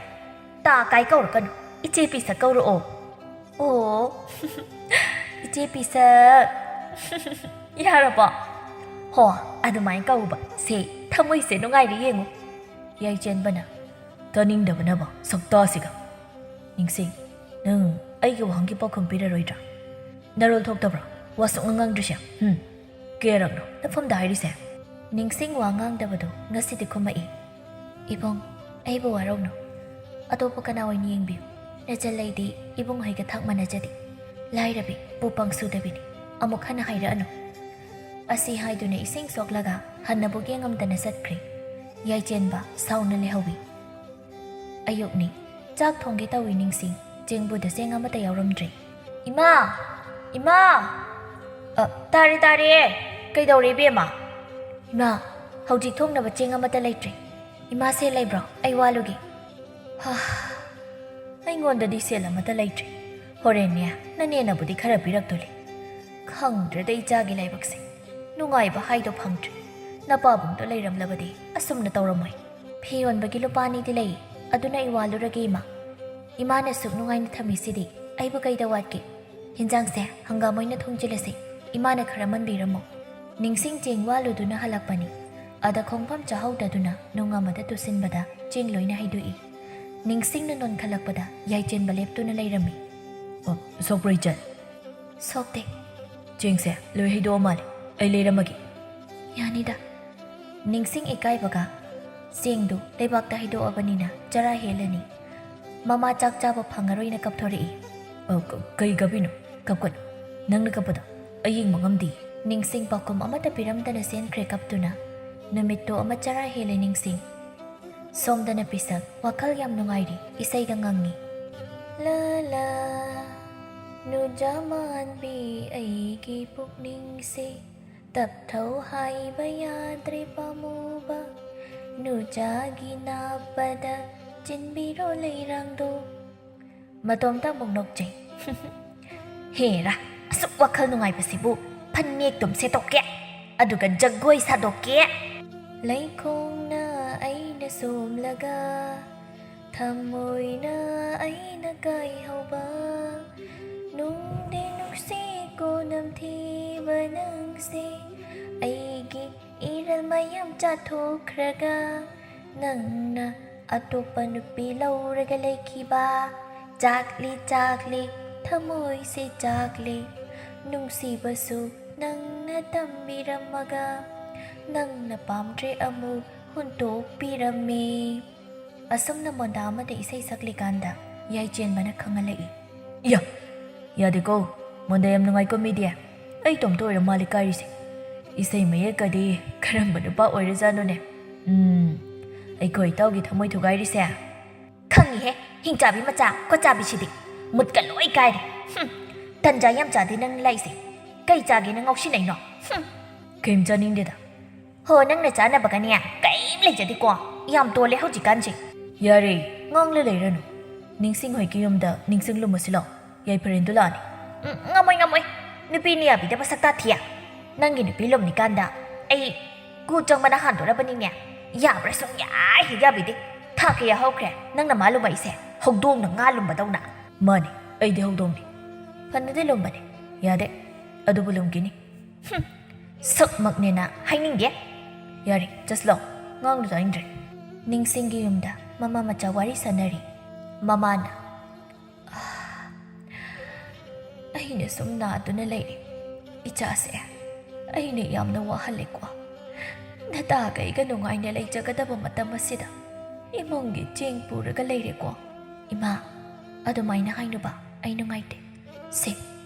ꯇꯥ ꯀꯥꯏ ꯀꯧꯔꯛꯀꯅꯨ꯫ ꯏꯆꯦ ꯄꯤꯁꯛ ꯀꯧꯔꯛꯑꯣ"꯫ "ꯑꯣ, ꯏꯆꯦ ꯄꯤꯁꯛ"꯫ ꯌꯥꯔꯕꯣ? ꯍꯣ, ꯑꯗꯨꯃꯥꯏꯅ ꯀꯧꯕ꯫ ꯁꯦ, ꯊꯃꯣꯏꯁꯦ ꯅꯨꯡꯉꯥꯏꯔꯦ ꯌꯦꯡꯉꯨ꯫ ꯌꯥꯏꯆꯦꯟꯕꯅ, "ꯇꯥꯅꯤꯡꯗꯕꯅꯕ ꯁꯛꯇꯥꯁꯤꯒ"꯫ ꯅꯤꯡꯁꯤꯡ, "ꯅꯪ ꯑꯩꯒꯤ ꯋꯥꯍꯪꯒꯤ ꯄꯥꯎꯈꯨꯝ ꯄꯤꯔꯔꯣꯏꯗ꯭ꯔꯥ? ꯅꯔꯣꯜ ꯊꯣꯛꯇꯕ꯭ꯔꯥ? ꯋꯥ ꯁꯨꯛꯉꯥꯡ ꯉꯥꯡꯗ꯭ꯔꯤꯁꯦ? ꯍꯨꯝ? ꯀꯦꯔꯛꯅꯣ ꯅꯐꯝꯗ ꯍꯥꯏꯔꯤꯁꯦ?" ꯅꯤꯡꯁꯤꯡ ꯋꯥ ꯉꯥꯡꯗꯕꯗꯣ ꯉꯁꯤꯗꯤ ꯈꯨꯝꯃꯛꯏ꯫ "ꯏꯕꯨꯡ, ꯑꯩꯕꯨ ꯋꯥꯔꯧꯅꯨ꯫ ꯑꯇꯣꯞꯄ ꯀꯅꯥ ꯑꯣꯏꯅ ꯌꯦꯡꯕꯤꯌꯨ? ꯅꯆꯜ ꯑꯩꯗꯤ ꯏꯕꯨꯡ ꯍꯣꯏꯒ ꯊꯥꯛ ꯃꯥꯟꯅꯖꯗꯦ꯫ ꯂꯥꯏꯔꯕꯤ, ꯄꯨ ꯄꯪ ꯁꯨꯗꯕꯤꯅꯤ꯫ ꯑꯃꯨꯛ ꯍꯟꯅ ꯍꯥꯏꯔꯛꯑꯅꯨ"꯫ ꯑꯁꯤ ꯍꯥꯏꯗꯨꯅ ꯏꯁꯤꯡ ꯁꯣꯛꯂꯒ ꯍꯟꯅꯕꯨ ꯌꯦꯡꯉꯝꯗꯅ ꯆꯠꯈ꯭ꯔꯦ꯫ ꯌꯥꯏꯆꯦꯟꯕ ꯁꯥꯎꯅ ꯂꯩꯍꯧꯏ꯫ ꯑꯌꯨꯛꯅꯤ꯫ ꯆꯥꯛ ꯊꯣꯡꯒꯦ ꯇꯧꯏ ꯅꯤꯡꯁꯤꯡ꯫ ꯆꯦꯡꯕꯨꯗ ꯆꯦꯡ ꯑꯃꯠꯇ ꯌꯥꯎꯔꯝꯗ꯭ꯔꯦ꯫ "ꯏꯃꯥ! ꯏꯃꯥ!" "ꯑ, ꯇꯥꯔꯦ, ꯇꯥꯔꯦ꯫ ꯀꯩꯗꯧꯔꯦ, ꯏꯕꯦꯝꯃ?" "ꯏꯃꯥ, ꯍꯧꯖꯤꯛ ꯊꯣꯡꯅꯕ ꯆꯦꯡ ꯑꯃꯠꯇ ꯂꯩꯇ꯭ꯔꯦ꯫ ꯏꯃꯥ, ꯁꯦꯜ ꯂꯩꯕ꯭ꯔꯣ? ꯑꯩ ꯋꯥꯂꯨꯒꯦ"꯫ "ꯍꯥ, ꯑꯩꯉꯣꯟꯗꯗꯤ ꯁꯦꯜ ꯑꯃꯠꯇ ꯂꯩꯇ꯭ꯔꯦ꯫ ꯍꯣꯔꯦꯟꯅꯦ, ꯅꯅꯦꯅꯕꯨꯗꯤ ꯈꯔ ꯄꯤꯔꯛꯇꯣꯔꯤ꯫ ꯈꯪꯗ꯭ꯔꯦꯗ ꯏꯆꯥꯒꯤ ꯂꯥꯏꯕꯛꯁꯦ꯫ ꯅꯨꯡꯉꯥꯏꯕ ꯍꯥꯏꯗꯣ ꯐꯪꯗ꯭ꯔꯦ꯫ ꯅꯄꯥꯕꯨꯡꯗꯣ ꯂꯩꯔꯝꯂꯕꯗꯤ ꯑꯁꯨꯝꯅ ꯇꯧꯔꯝꯃꯣꯏ꯫ ꯐꯤ ꯌꯣꯟꯕꯒꯤ ꯂꯨꯄꯥ ꯑꯅꯤꯗꯤ ꯂꯩ, ꯑꯗꯨꯅ ꯑꯩ ꯋꯥꯜꯂꯨꯔꯒꯦ ꯏꯃꯥ꯫ ꯏꯃꯥꯅ ꯁꯨꯛ ꯅꯨꯡꯉꯥꯏꯅ ꯊꯝꯃꯤꯁꯤꯗꯤ ꯑꯩꯕꯨ ꯀꯩꯗ ꯋꯥꯠꯀꯦ? ꯍꯤꯟꯖꯥꯡꯁꯦ ꯍꯪꯒꯥꯝ ꯑꯣꯏꯅ ꯊꯣꯡꯖꯤꯜꯂꯁꯤ꯫ ꯏꯃꯥꯅ ꯈꯔ ꯃꯟꯕꯤꯔꯝꯃꯣ꯫ ꯅꯤꯡꯁꯤꯡ ꯆꯦꯡ ꯋꯥꯜꯂꯨꯗꯨꯅ ꯍꯜꯂꯛꯄꯅꯤ꯫ ꯑꯗ ꯈꯣꯡꯐꯝ ꯆꯥꯍꯧꯗꯗꯨꯅ ꯅꯨꯡ ꯑꯃꯗ ꯇꯨꯁꯤꯟꯕꯗ ꯆꯦꯡ ꯂꯣꯏꯅ ꯍꯩꯗꯣꯛꯏ꯫ ꯅꯤꯡꯁꯤꯡꯅ ꯅꯣꯟꯈꯠꯂꯛꯄꯗ ꯌꯥꯏꯆꯦꯟꯕ ꯂꯦꯞꯇꯨꯅ ꯂꯩꯔꯝꯃꯤ꯫ "ꯑꯣ, ꯁꯣꯛꯄ꯭ꯔꯣ ꯏꯆꯟ?" "ꯁꯣꯛꯇꯦ꯫" "ꯆꯦꯡꯁꯦ ꯂꯣꯏ ꯍꯩꯗꯣꯛꯑ ꯃꯥꯜꯂꯦ, ꯑꯩ ꯂꯩꯔꯝꯃꯒꯦ꯫" "ꯌꯥꯅꯤꯗ꯫" ꯅꯤꯡꯁꯤꯡ ꯏꯀꯥꯏꯕꯒ ꯆꯦꯡꯗꯨ ꯂꯩꯕꯥꯛꯇ ꯍꯩꯗꯣꯛꯑꯕꯅꯤꯅ ꯆꯔꯥ ꯍꯦꯜꯂꯅꯤ꯫ ꯃꯃꯥ ꯆꯥꯛ ꯆꯥꯕ ꯐꯪꯉꯔꯣꯏꯅ ꯀꯞꯊꯣꯔꯛꯏ꯫ "ꯑ, ꯀ-, ꯀꯩ ꯀꯞꯄꯤꯅꯣ? ꯀꯞꯀꯅꯨ꯫ ꯅꯪꯅ ꯀꯞꯄꯗꯣ ꯑꯩ ꯌꯦꯡꯕ ꯉꯝꯗꯦ꯫" ꯅꯤꯡꯁꯤꯡ ꯄꯥꯎꯈꯨꯝ ꯑꯃꯠꯇ ꯄꯤꯔꯝꯗꯅ ꯆꯦꯟꯈ꯭ꯔꯦ ꯀꯞꯇꯨꯅ꯫ ꯅꯨꯃꯤꯠꯇꯣ ꯑꯃ ꯆꯔꯥ ꯍꯦꯜꯂꯦ ꯅꯤꯡꯁꯤꯡ꯫ ꯁꯣꯝꯗꯅ ꯄꯤꯁꯛ ꯋꯥꯈꯜ ꯌꯥꯝ ꯅꯨꯡꯉꯥꯏꯔꯤ, ꯏꯁꯩꯒ ꯉꯪꯉꯤ꯫ "ꯂꯥ ꯂꯥ, ꯅꯨꯖꯥ ꯃꯥꯟꯕꯤ ꯑꯩꯒꯤ ꯄꯨꯛꯅꯤꯡꯁꯦ, ꯇꯞꯊꯧ ꯍꯥꯏꯕ ꯌꯥꯗ꯭ꯔꯦ ꯄꯥꯝꯃꯨꯕ, ꯅꯨꯖꯥꯒꯤ ꯅꯥꯞꯄꯗ ꯆꯤꯟꯕꯤꯔꯣ ꯂꯩꯔꯥꯡꯗꯣ꯫" ꯃꯇꯣꯝꯇ ꯑꯃꯨꯛ ꯅꯣꯛꯆꯩ꯫ "ꯍꯦꯔꯥ, ꯑꯁꯨꯛ ꯋꯥꯈꯜ ꯅꯨꯡꯉꯥꯏꯕꯁꯤꯕꯨ ꯐꯅꯦꯛꯇꯨꯝ ꯁꯦꯠꯇꯣꯛꯀꯦ, ꯑꯗꯨꯒ ꯖꯒꯣꯏ ꯁꯥꯗꯣꯛꯀꯦ꯫" ꯂꯩꯈꯣꯡꯅ ꯑꯩꯅ ꯁꯣꯝꯂꯒ, ꯊꯃꯣꯏꯅ ꯑꯩꯅ ꯀꯥꯏꯍꯧꯕ, ꯅꯨꯡꯗꯤ ꯅꯨꯡꯁꯤꯀꯣ ꯅꯝꯊꯤꯕ ꯅꯪꯁꯦ꯫ ꯑꯩꯒꯤ ꯏꯔꯜ ꯃꯌꯥꯝ ꯆꯥꯊꯣꯛꯈ꯭ꯔꯒ, ꯅꯪꯅ ꯑꯇꯣꯞꯄ ꯅꯨꯄꯤ ꯂꯧꯔꯒ ꯂꯩꯈꯤꯕ꯫ ꯆꯥꯛꯂꯤ, ꯆꯥꯛꯂꯤ, ꯊꯃꯣꯏꯁꯦ ꯆꯥꯛꯂꯤ꯫ ꯅꯨꯡꯁꯤꯕꯁꯨ ꯅꯪꯅ ꯇꯝꯕꯤꯔꯝꯃꯒ, ꯅꯪꯅ ꯄꯥꯝꯗ꯭ꯔꯦ ꯑꯃꯨꯛ ꯍꯨꯟꯗꯣꯛꯄꯤꯔꯝꯃꯤ꯫ ꯑꯁꯨꯝꯅ ꯃꯣꯟꯗꯥ ꯑꯃꯗ ꯏꯁꯩ ꯁꯛꯂꯤꯀꯥꯟꯗ ꯌꯥꯏꯆꯦꯟꯕꯅ ꯈꯪꯍꯜꯂꯛꯏ꯫ "ꯏꯌꯥ! ꯌꯥꯗꯦꯀꯣ, ꯃꯣꯟꯗꯥ ꯌꯥꯝ ꯅꯨꯡꯉꯥꯏꯀꯣ ꯃꯤꯗꯤ꯫ ꯑꯩ ꯏꯇꯣꯝꯇ ꯑꯣꯏꯔ ꯃꯥꯜꯂꯦ ꯀꯥꯏꯔꯤꯁꯦ꯫ ꯏꯁꯩ ꯃꯌꯦꯛꯀꯗꯤ ꯀꯔꯝꯕ ꯅꯨꯄꯥ ꯑꯣꯏꯔꯖꯥꯠꯅꯣꯅꯦ? ꯎꯝ, ꯑꯩꯈꯣꯏ ꯏꯇꯥꯎꯒꯤ ꯊꯃꯣꯏ ꯊꯨꯒꯥꯏꯔꯤꯁꯦ?" "ꯈꯪꯉꯤꯍꯦ, ꯍꯤꯡꯆꯥꯕꯤ ꯃꯆꯥ ꯀꯣꯆꯥꯕꯤꯁꯤꯗꯤ꯫ ꯃꯨꯠꯀ ꯂꯣꯏ ꯀꯥꯏꯔꯦ꯫ ꯍꯨꯝ, ꯇꯟꯖꯥ ꯌꯥꯝ ꯆꯥꯗꯦ ꯅꯪ ꯂꯥꯛꯏꯁꯦ꯫ ꯀꯩ ꯆꯥꯒꯦꯅ ꯉꯥꯎꯁꯤꯟꯅꯩꯅꯣ? ꯍꯨꯝ꯫" "ꯀꯩꯝ ꯆꯥꯅꯤꯡꯗꯦꯗ꯫" "ꯍꯣ, ꯅꯪꯅ ꯆꯥꯅꯕꯒꯅꯦ ꯀꯩꯝ ꯂꯩꯖꯗꯦꯀꯣ꯫ ꯌꯥꯝ ꯇꯣꯜꯂꯦ ꯍꯧꯖꯤꯛꯀꯥꯟꯁꯦ꯫" "ꯌꯥꯔꯦ, ꯉꯥꯡꯂ ꯂꯩꯔꯅꯨ꯫ ꯅꯤꯡꯁꯤꯡ ꯍꯣꯏꯒꯤ ꯌꯨꯝꯗ ꯅꯤꯡꯁꯤꯡꯂꯨꯝꯃꯁꯤ ꯂꯥꯛꯑꯣ꯫ ꯌꯥꯏꯐꯔꯦꯟꯗꯨ ꯂꯥꯛꯑꯅꯤ꯫ ꯎꯝ, ꯉꯝꯃꯣꯏ, ꯉꯝꯃꯣꯏ꯫ ꯅꯨꯄꯤꯅ ꯌꯥꯕꯤꯗꯕ ꯁꯛꯇꯥ ꯊꯤꯌꯥ꯫ ꯅꯪꯒꯤ ꯅꯨꯄꯤ ꯂꯨꯝꯅꯤꯀꯥꯟꯗ ꯑꯩ ꯀꯨ ꯆꯪꯕꯅ ꯍꯥꯟꯗꯣꯔꯕꯅꯤꯅꯦ꯫ ꯌꯥꯕ꯭ꯔꯥ? ꯁꯨꯡꯌꯥ ꯍꯦꯛ ꯌꯥꯕꯤꯗꯦ꯫ ꯊꯥ ꯀꯌꯥ ꯍꯧꯈ꯭ꯔꯦ ꯅꯪꯅ ꯃꯥ ꯂꯨꯝꯃꯛꯏꯁꯦ? ꯍꯧꯗꯣꯡꯅ ꯉꯥ ꯂꯨꯝꯕꯗꯧꯅ꯫ ꯃꯥꯅꯤ, ꯑꯩꯗꯤ ꯍꯧꯗꯣꯡꯅꯤ꯫ ꯐꯅꯗꯤ ꯂꯨꯝꯕꯅꯤ꯫ ꯌꯥꯗꯦ꯫ ꯑꯗꯨꯕꯨ ꯂꯨꯝꯈꯤꯅꯤ꯫ ꯍꯨꯝ, ꯁꯛꯃꯛꯅꯦꯅ ꯍꯥꯏꯅꯤꯡꯗꯦ꯫ ꯌꯥꯔꯦ, ꯆꯠꯂꯣ꯫ ꯉꯥꯡꯗꯨ ꯇꯥꯅꯤꯡꯗ꯭ꯔꯦ꯫ ꯅꯤꯡꯁꯤꯡꯒꯤ ꯌꯨꯝꯗ ꯃꯃꯥ ꯃꯆꯥ ꯋꯥꯔꯤ ꯁꯥꯟꯅꯔꯤ꯫ ꯃꯃꯥꯅ, "ꯑꯥ, ꯑꯩꯅ ꯁꯨꯝ ꯅꯥꯗꯨꯅ ꯂꯩꯔꯦ꯫ ꯏꯆꯥꯁꯦ ꯑꯩꯅ ꯌꯥꯝꯅ ꯋꯥꯍꯜꯂꯦꯀꯣ꯫ ꯅꯇꯥꯒ ꯑꯩꯒ ꯅꯨꯡꯉꯥꯏꯅ ꯂꯩꯖꯒꯗꯕ ꯃꯇꯝ ꯑꯁꯤꯗ ꯏꯃꯨꯡꯒꯤ ꯆꯦꯡ ꯄꯨꯔꯒ ꯂꯩꯔꯦꯀꯣ꯫ ꯏꯃꯥ, ꯑꯗꯨꯃꯥꯏꯅ ꯍꯥꯏꯅꯨꯕ, ꯑꯩ ꯅꯨꯡꯉꯥꯏꯇꯦ꯫ ꯁꯦ,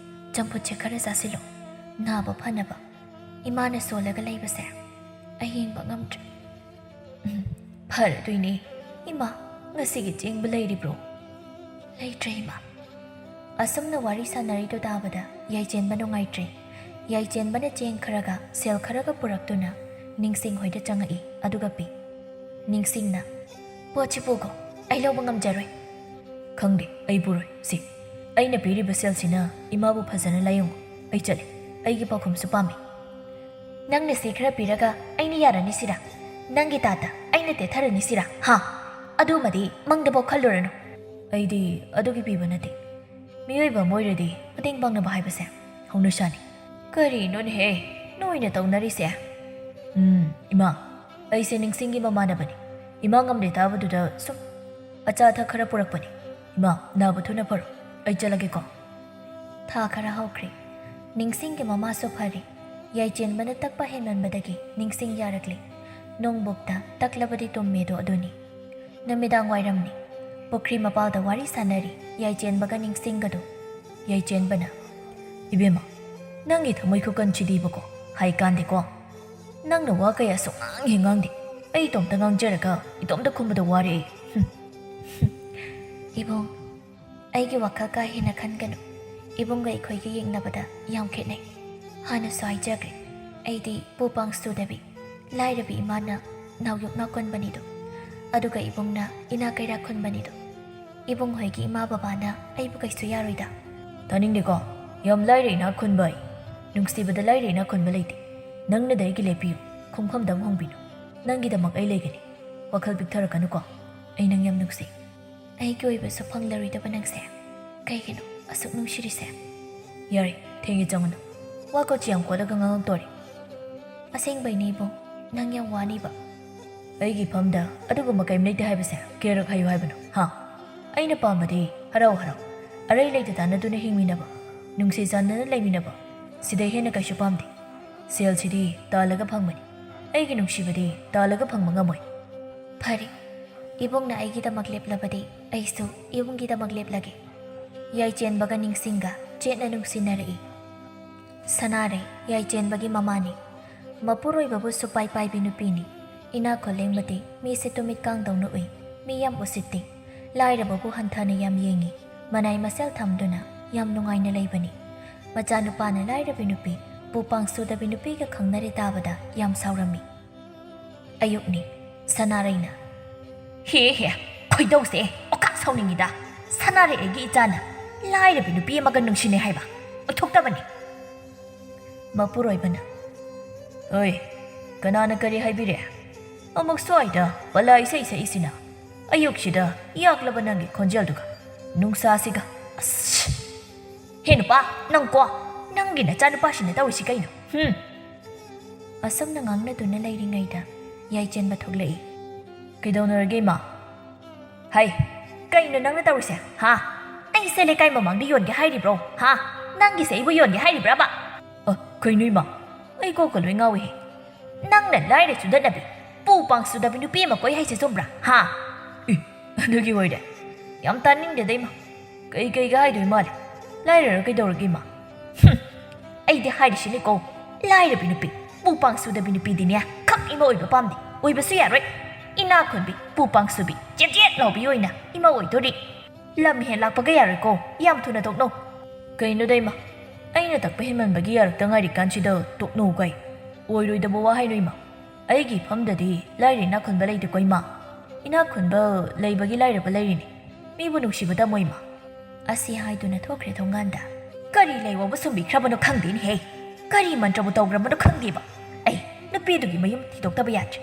ꯆꯝꯐꯨꯠꯁꯦ ꯈꯔ ꯆꯥꯁꯤꯜꯂꯣ, ꯅꯥꯕ ꯐꯅꯕ꯫ ꯏꯃꯥꯅ ꯁꯣꯜꯂꯒ ꯂꯩꯕꯁꯦ ꯑꯩ ꯌꯦꯡꯕ ꯉꯝꯗ꯭ꯔꯦ꯫" "ꯎꯝ, ꯐꯔꯗꯣꯏꯅꯦ꯫ ꯏꯃꯥ, ꯉꯁꯤꯒꯤ ꯆꯦꯡꯕꯨ ꯂꯩꯔꯤꯕ꯭ꯔꯣ?" "ꯂꯩꯇ꯭ꯔꯦ, ꯏꯃꯥ꯫" ꯑꯁꯨꯝꯅ ꯋꯥꯔꯤ ꯁꯥꯟꯅꯔꯤꯗꯨ ꯇꯥꯕꯗ ꯌꯥꯏꯆꯦꯟꯕ ꯅꯨꯡꯉꯥꯏꯇ꯭ꯔꯦ꯫ ꯌꯥꯏꯆꯦꯟꯕꯅ ꯆꯦꯡ ꯈꯔꯒ ꯁꯦꯜ ꯈꯔꯒ ꯄꯨꯔꯛꯇꯨꯅ ꯅꯤꯡꯁꯤꯡ ꯍꯣꯏꯗ ꯆꯪꯉꯛꯏ, ꯑꯗꯨꯒ ꯄꯤ꯫ ꯅꯤꯡꯁꯤꯡꯅ, "ꯄꯣꯠꯁꯤ ꯄꯨꯈꯣ, ꯑꯩ ꯂꯧꯕ ꯉꯝꯖꯔꯣꯏ꯫" "ꯈꯪꯗꯦ, ꯑꯩ ꯄꯨꯔꯣꯏ꯫ ꯁꯤ, ꯑꯩꯅ ꯄꯤꯔꯤꯕ ꯁꯦꯜꯁꯤꯅ ꯏꯃꯥꯕꯨ ꯐꯖꯅ ꯂꯥꯌꯦꯡꯉꯨ꯫ ꯑꯩ ꯆꯠꯂꯦ, ꯑꯩꯒꯤ ꯄꯥꯎꯈꯨꯝꯁꯨ ꯄꯥꯝꯃꯤ꯫" "ꯅꯪꯅ ꯁꯤ ꯈꯔ ꯄꯤꯔꯒ ꯑꯩꯅ ꯌꯥꯔꯅꯤ ꯁꯤꯔꯥ? ꯅꯪꯒꯤ ꯇꯥꯇ ꯑꯩꯅ ꯇꯦꯊꯔꯅꯤ ꯁꯤꯔꯥ? ꯍꯥ? ꯑꯗꯨꯃꯗꯤ ꯃꯪꯗꯐꯥꯎ ꯈꯜꯂꯨꯔꯅꯨ꯫" "ꯑꯩꯗꯤ ꯑꯗꯨꯒꯤ ꯄꯤꯕ ꯅꯠꯇꯦ꯫ ꯃꯤꯑꯣꯏꯕ ꯑꯃ ꯑꯣꯏꯔꯗꯤ ꯃꯇꯦꯡ ꯄꯥꯡꯅꯕ ꯍꯥꯏꯕꯁꯦ ꯍꯧꯅꯁꯥꯅꯤ꯫" "ꯀꯔꯤꯅꯣꯅꯦꯍꯦ ꯅꯣꯏꯅ ꯇꯧꯅꯔꯤꯁꯦ?" "ꯎꯝ, ꯏꯃꯥ, ꯑꯩꯁꯦ ꯅꯤꯡꯁꯤꯡꯒꯤ ꯃꯃꯥꯟꯅꯕꯅꯤ꯫ ꯏꯃꯥ ꯉꯝꯗꯦ ꯇꯥꯕꯗꯨꯗ ꯁꯨꯝ ꯑꯆꯥ ꯑꯊꯛ ꯈꯔ ꯄꯨꯔꯛꯄꯅꯤ꯫ ꯏꯃꯥ, ꯅꯥꯕ ꯊꯨꯅ ꯐꯔꯣ꯫ ꯑꯩ ꯆꯠꯂꯒꯦꯀꯣ꯫" ꯊꯥ ꯈꯔ ꯍꯧꯈ꯭ꯔꯦ꯫ ꯅꯤꯡꯁꯤꯡꯒꯤ ꯃꯃꯥꯁꯨ ꯐꯔꯦ꯫ ꯌꯥꯏꯆꯦꯟꯕꯅ ꯇꯛꯄ ꯍꯦꯟꯃꯟꯕꯗꯒꯤ ꯅꯤꯡꯁꯤꯡ ꯌꯥꯔꯛꯂꯦ꯫ ꯅꯣꯡꯕꯣꯛꯇ ꯇꯛꯂꯕꯗꯤ ꯇꯨꯝꯃꯦꯗꯣ ꯑꯗꯨꯅꯤ꯫ ꯅꯨꯃꯤꯗꯥꯡ ꯋꯥꯏꯔꯝꯅꯤ꯫ ꯄꯨꯈ꯭ꯔꯤ ꯃꯄꯥꯜꯗ ꯋꯥꯔꯤ ꯁꯥꯟꯅꯔꯤ ꯌꯥꯏꯆꯦꯟꯕꯒ ꯅꯤꯡꯁꯤꯡꯒꯗꯣ꯫ ꯌꯥꯏꯆꯦꯟꯕꯅ, "ꯏꯕꯦꯝꯃ, ꯅꯪꯒꯤ ꯊꯃꯣꯏ ꯈꯨꯀꯟꯁꯤꯗꯤꯕꯀꯣ, ꯍꯥꯏꯀꯥꯟꯗꯦꯀꯣ꯫ ꯅꯪꯅ ꯋꯥ ꯀꯌꯥ ꯁꯨꯡꯉꯥꯡ ꯍꯦꯛ ꯉꯥꯡꯗꯦ꯫ ꯑꯩ ꯏꯇꯣꯝꯇ ꯉꯥꯡꯖꯔꯒ ꯏꯇꯣꯝꯇ ꯈꯨꯝꯕꯗ ꯋꯥꯔꯦ ꯑꯩ꯫" ꯍꯨꯝ꯫ "ꯏꯕꯨꯡ, ꯑꯩꯒꯤ ꯋꯥꯈꯜ ꯀꯥ ꯍꯦꯟꯅ ꯈꯟꯒꯅꯨ꯫ ꯏꯕꯨꯡꯒ ꯑꯩꯈꯣꯏꯒ ꯌꯦꯡꯅꯕꯗ ꯌꯥꯝ ꯈꯦꯠꯅꯩ꯫ ꯍꯥꯟꯅꯁꯨ ꯍꯥꯏꯖꯈ꯭ꯔꯦ, ꯑꯩꯗꯤ ꯄꯨ ꯄꯥꯡ ꯁꯨꯗꯕꯤ, ꯂꯥꯏꯔꯕꯤ ꯏꯃꯥꯅ ꯅꯥꯎꯌꯣꯛꯅ ꯀꯣꯟꯕꯅꯤꯗꯣ꯫ ꯑꯗꯨꯒ ꯏꯕꯨꯡꯅ ꯏꯅꯥ ꯀꯩꯔꯥꯛ ꯈꯨꯟꯕꯅꯤꯗꯣ꯫ ꯏꯕꯨꯡ ꯍꯣꯏꯒꯤ ꯏꯃꯥ ꯕꯕꯥꯅ ꯑꯩꯕꯨ ꯀꯩꯁꯨ ꯌꯥꯔꯣꯏꯗ꯫ ꯇꯥꯅꯤꯡꯗꯦꯀꯣ꯫ ꯌꯥꯝ ꯂꯥꯏꯔ ꯏꯅꯥꯛ ꯈꯨꯟꯕ ꯑꯩ꯫ ꯅꯨꯡꯁꯤꯕꯗ ꯂꯥꯏꯔ ꯏꯅꯥꯛ ꯈꯨꯟꯕ ꯂꯩꯇꯦ꯫ ꯅꯪꯅꯗ ꯑꯩꯒꯤ ꯂꯦꯞꯄꯤꯌꯨ꯫ ꯈꯣꯡꯐꯝꯗ ꯑꯃꯨꯛ ꯍꯣꯡꯕꯤꯅꯨ꯫ ꯅꯪꯒꯤꯗꯃꯛ ꯑꯩ ꯂꯩꯒꯅꯤ꯫ ꯋꯥꯈꯜ ꯄꯤꯛꯊꯔꯛꯀꯅꯨꯀꯣ꯫ ꯑꯩ ꯅꯪ ꯌꯥꯝ ꯅꯨꯡꯁꯤ꯫ ꯑꯩꯒꯤ ꯑꯣꯏꯕꯁꯨ ꯐꯪꯂꯔꯣꯏꯗꯕ ꯅꯪꯁꯦ ꯀꯩꯒꯤꯅꯣ ꯑꯁꯨꯛ ꯅꯨꯡꯁꯤꯔꯤꯁꯦ? ꯌꯥꯔꯦ, ꯊꯦꯡꯉꯦ, ꯆꯪꯉꯨꯅꯨ꯫ ꯋꯥ ꯀꯣꯆꯤ ꯌꯥꯝ ꯀꯣꯠꯂꯒ ꯉꯥꯡꯉꯛꯇꯣꯔꯦ꯫ ꯑꯁꯦꯡꯕꯩꯅꯦ ꯏꯕꯨꯡ, ꯅꯪ ꯌꯥꯝ ꯋꯥꯅꯤꯕ꯫ ꯑꯩꯒꯤ ꯏꯐꯝꯗ ꯑꯗꯨꯒꯨꯝꯕ ꯀꯔꯤꯝ ꯂꯩꯇꯦ ꯍꯥꯏꯕꯁꯦ ꯀꯌꯥꯔꯛ ꯍꯥꯏꯌꯨ ꯍꯥꯏꯕꯅꯣ? ꯍꯥ? ꯑꯩꯅ ꯄꯥꯝꯕꯗꯤ ꯍꯔꯥꯎ ꯍꯔꯥꯎ ꯑꯔꯩ ꯂꯩꯇ ꯇꯥꯟꯅꯗꯨꯅ ꯍꯤꯡꯃꯤꯟꯅꯕ, ꯅꯨꯡꯁꯤ ꯆꯥꯟꯅꯅ ꯂꯩꯃꯤꯟꯅꯕ, ꯁꯤꯗꯩ ꯍꯦꯟꯅ ꯀꯩꯁꯨ ꯄꯥꯝꯗꯦ꯫ ꯁꯦꯜꯁꯤꯗꯤ ꯇꯥꯜꯂꯒ ꯐꯪꯕꯅꯤ꯫ ꯑꯩꯒꯤ ꯅꯨꯡꯁꯤꯕꯗꯤ ꯇꯥꯜꯂꯒ ꯐꯪꯕ ꯉꯝꯃꯣꯏ꯫ ꯐꯔꯦ, ꯏꯕꯨꯡꯅ ꯑꯩꯒꯤꯗꯃꯛ ꯂꯦꯞꯂꯕꯗꯤ ꯑꯩꯁꯨ ꯏꯕꯨꯡꯒꯤꯗꯃꯛ ꯂꯦꯞꯂꯒꯦ꯫ ꯌꯥꯏꯆꯦꯟꯕꯒ ꯅꯤꯡꯁꯤꯡꯒ ꯆꯦꯠꯅ ꯅꯨꯡꯁꯤꯅꯔꯛꯏ꯫ ꯁꯅꯥꯔꯩ, ꯌꯥꯏꯆꯦꯟꯕꯒꯤ ꯃꯃꯥꯅꯤ꯫ ꯃꯄꯨꯔꯣꯏꯕꯕꯨ ꯁꯨꯄꯥꯏ ꯄꯥꯏꯕꯤ ꯅꯨꯄꯤꯅꯤ꯫ ꯏꯅꯥꯛ ꯈꯨꯜꯂꯦꯡꯕꯗꯤ ꯃꯤꯁꯦ ꯇꯨꯃꯤꯠ ꯀꯥꯡꯗꯧꯅ ꯎꯏ꯫ ꯃꯤ ꯌꯥꯝ ꯎꯁꯤꯠꯇꯦ꯫ ꯂꯥꯏꯔꯕꯕꯨ ꯍꯟꯊꯅ ꯌꯥꯝ ꯌꯦꯡꯉꯤ꯫ ꯃꯅꯥꯏ ꯃꯁꯦꯜ ꯊꯝꯗꯨꯅ ꯌꯥꯝ ꯅꯨꯡꯉꯥꯏꯅ ꯂꯩꯕꯅꯤ꯫ ꯃꯆꯥꯅꯨꯄꯥꯅ ꯂꯥꯏꯔꯕꯤ ꯅꯨꯄꯤ, ꯄꯨ ꯄꯥꯡ ꯁꯨꯗꯕꯤ ꯅꯨꯄꯤꯒ ꯈꯪꯅꯔꯦ ꯇꯥꯕꯗ ꯌꯥꯝ ꯁꯥꯎꯔꯝꯃꯤ꯫ ꯑꯌꯨꯛꯅꯤ꯫ ꯁꯅꯥꯔꯩꯅ, "ꯍꯦ ꯍꯦ, ꯈꯣꯏꯗꯧꯁꯦ ꯑꯣꯀꯥꯛ ꯁꯥꯎꯅꯤꯡꯉꯤꯗ꯫ ꯁꯅꯥꯔꯩ ꯑꯩꯒꯤ ꯏꯆꯥꯅ ꯂꯥꯏꯔꯕꯤ ꯅꯨꯄꯤ ꯑꯃꯒ ꯅꯨꯡꯁꯤꯅꯩ ꯍꯥꯏꯕ ꯑꯣꯏꯊꯣꯛꯇꯕꯅꯤ꯫" ꯃꯄꯨꯔꯣꯏꯕꯅ, "ꯑꯣꯏ, ꯀꯅꯥꯅ ꯀꯔꯤ ꯍꯥꯏꯕꯤꯔꯦ? ꯑꯃꯨꯛ ꯁ꯭ꯋꯥꯏꯗ ꯄꯂꯥ ꯏꯁꯩ ꯁꯛꯏꯁꯤꯅ? ꯑꯌꯨꯛꯁꯤꯗ ꯌꯥꯛꯂꯕ ꯅꯪꯒꯤ ꯈꯣꯟꯖꯦꯜꯗꯨꯒ, ꯅꯨꯡꯁꯥꯁꯤꯒ꯫ ꯑꯁ! ꯍꯦ ꯅꯨꯄꯥ, ꯅꯪ ꯀꯣ, ꯅꯪꯒꯤ ꯅꯆꯥꯅꯨꯄꯥꯁꯤꯅ ꯇꯧꯔꯤꯁꯤ ꯀꯩꯅꯣ? ꯍꯨꯝ!" ꯑꯁꯨꯝꯅ ꯉꯥꯡꯅꯗꯨꯅ ꯂꯩꯔꯤꯉꯩꯗ ꯌꯥꯏꯆꯦꯟꯕ ꯊꯣꯛꯂꯛꯏ꯫ "ꯀꯩꯗꯧꯅꯔꯒꯦ, ꯏꯃꯥ?" "ꯍꯩ, ꯀꯩꯅꯣ ꯅꯪꯅ ꯇꯧꯔꯤꯁꯦ, ꯍꯥ? ꯑꯩꯁꯦ ꯂꯩꯀꯥꯏ ꯃꯃꯥꯡꯗ ꯌꯣꯟꯒꯦ ꯍꯥꯏꯔꯤꯕ꯭ꯔꯣ, ꯍꯥ? ꯅꯪꯒꯤꯁꯦ ꯑꯩꯕꯨ ꯌꯣꯟꯒꯦ ꯍꯥꯏꯔꯤꯕ꯭ꯔꯕ?" "ꯑ, ꯀꯩꯅꯣ, ꯏꯃꯥ? ꯑꯩ ꯀꯣꯛꯀ ꯂꯣꯏ ꯉꯥꯎꯏꯍꯦ꯫ ꯅꯪꯅ ꯂꯥꯏꯔ ꯆꯨꯗꯠꯅꯕꯤ, ꯄꯨ ꯄꯥꯡ ꯁꯨꯗꯕꯤ ꯅꯨꯄꯤ ꯑꯃ ꯀꯣꯏ ꯍꯥꯏꯁꯦ ꯆꯨꯝꯕ꯭ꯔꯥ, ꯍꯥ?" "ꯑꯦ, ꯑꯗꯨꯒꯤ ꯑꯣꯏꯔꯦ? ꯌꯥꯝ ꯇꯥꯅꯤꯡꯗꯦꯗ, ꯏꯃꯥ꯫ ꯀꯩ ꯀꯩꯒ ꯍꯥꯏꯗꯣꯏ ꯃꯥꯜꯂꯦ? ꯂꯥꯏꯔꯔ ꯀꯩꯗꯧꯔꯒꯦ, ꯏꯃꯥ?" "ꯍꯨꯝ, ꯑꯩꯗꯤ ꯍꯥꯏꯔꯤꯁꯤꯅꯤꯀꯣ, ꯂꯥꯏꯔꯕꯤ ꯅꯨꯄꯤ, ꯄꯨ ꯄꯥꯡ ꯁꯨꯗꯕꯤ ꯅꯨꯄꯤꯗꯤꯅꯦ, ꯈꯛ ꯏꯃꯥ ꯑꯣꯏꯕ ꯄꯥꯝꯗꯦ꯫ ꯑꯣꯏꯕꯁꯨ ꯌꯥꯔꯣꯏ꯫ ꯏꯅꯥꯛ ꯈꯨꯟꯕꯤ, ꯄꯨ ꯄꯥꯡ ꯁꯨꯕꯤ, ꯆꯦꯠ ꯆꯦꯠ ꯂꯥꯎꯕꯤ ꯑꯣꯏꯅ ꯏꯃꯥ ꯑꯣꯏꯗꯣꯔꯤ꯫ ꯂꯝ ꯍꯦꯟ ꯂꯥꯛꯄꯒ ꯌꯥꯔꯣꯏꯀꯣ, ꯌꯥꯝ ꯊꯨꯅ ꯇꯣꯛꯅꯧ꯫" "ꯀꯩꯅꯣꯗ, ꯏꯃꯥ? ꯑꯩꯅ ꯇꯛꯄ ꯍꯦꯟꯃꯟꯕꯒꯤ ꯌꯥꯔꯛꯇ ꯉꯥꯏꯔꯤ ꯀꯥꯟꯁꯤꯗ ꯇꯣꯛꯅꯧ ꯀꯥꯏ? ꯑꯣꯏꯔꯣꯏꯗꯕ ꯋꯥ ꯍꯥꯏꯅꯨ, ꯏꯃꯥ꯫ ꯑꯩꯒꯤ ꯏꯐꯝꯗꯗꯤ ꯂꯥꯏꯔ ꯏꯅꯥꯛ ꯈꯨꯟꯕ ꯂꯩꯇꯦꯀꯣ, ꯏꯃꯥ꯫ ꯏꯅꯥꯛ ꯈꯨꯟꯕ ꯂꯩꯕꯒꯤ ꯂꯥꯏꯔꯕ ꯂꯩꯔꯤꯅꯤ꯫ ꯃꯤꯕꯨ ꯅꯨꯡꯁꯤꯕ ꯇꯝꯃꯣ, ꯏꯃꯥ꯫" ꯑꯁꯤ ꯍꯥꯏꯗꯨꯅ ꯊꯣꯛꯈ꯭ꯔꯦ ꯊꯣꯡꯒꯥꯟꯗ꯫ ꯀꯔꯤ ꯂꯩꯋꯥꯕꯨ ꯁꯨꯝꯕꯤꯈ꯭ꯔꯕꯅꯣ ꯈꯪꯗꯦꯅꯦꯍꯦ꯫ ꯀꯔꯤ ꯃꯟꯇ꯭ꯔꯕꯨ ꯇꯧꯈ꯭ꯔꯕꯅꯣ ꯈꯪꯗꯦꯕ꯫ ꯑꯩ ꯅꯨꯄꯤꯗꯨꯒꯤ ꯃꯌꯨꯝ ꯊꯤꯗꯣꯛꯇꯕ ꯌꯥꯗ꯭ꯔꯦ꯫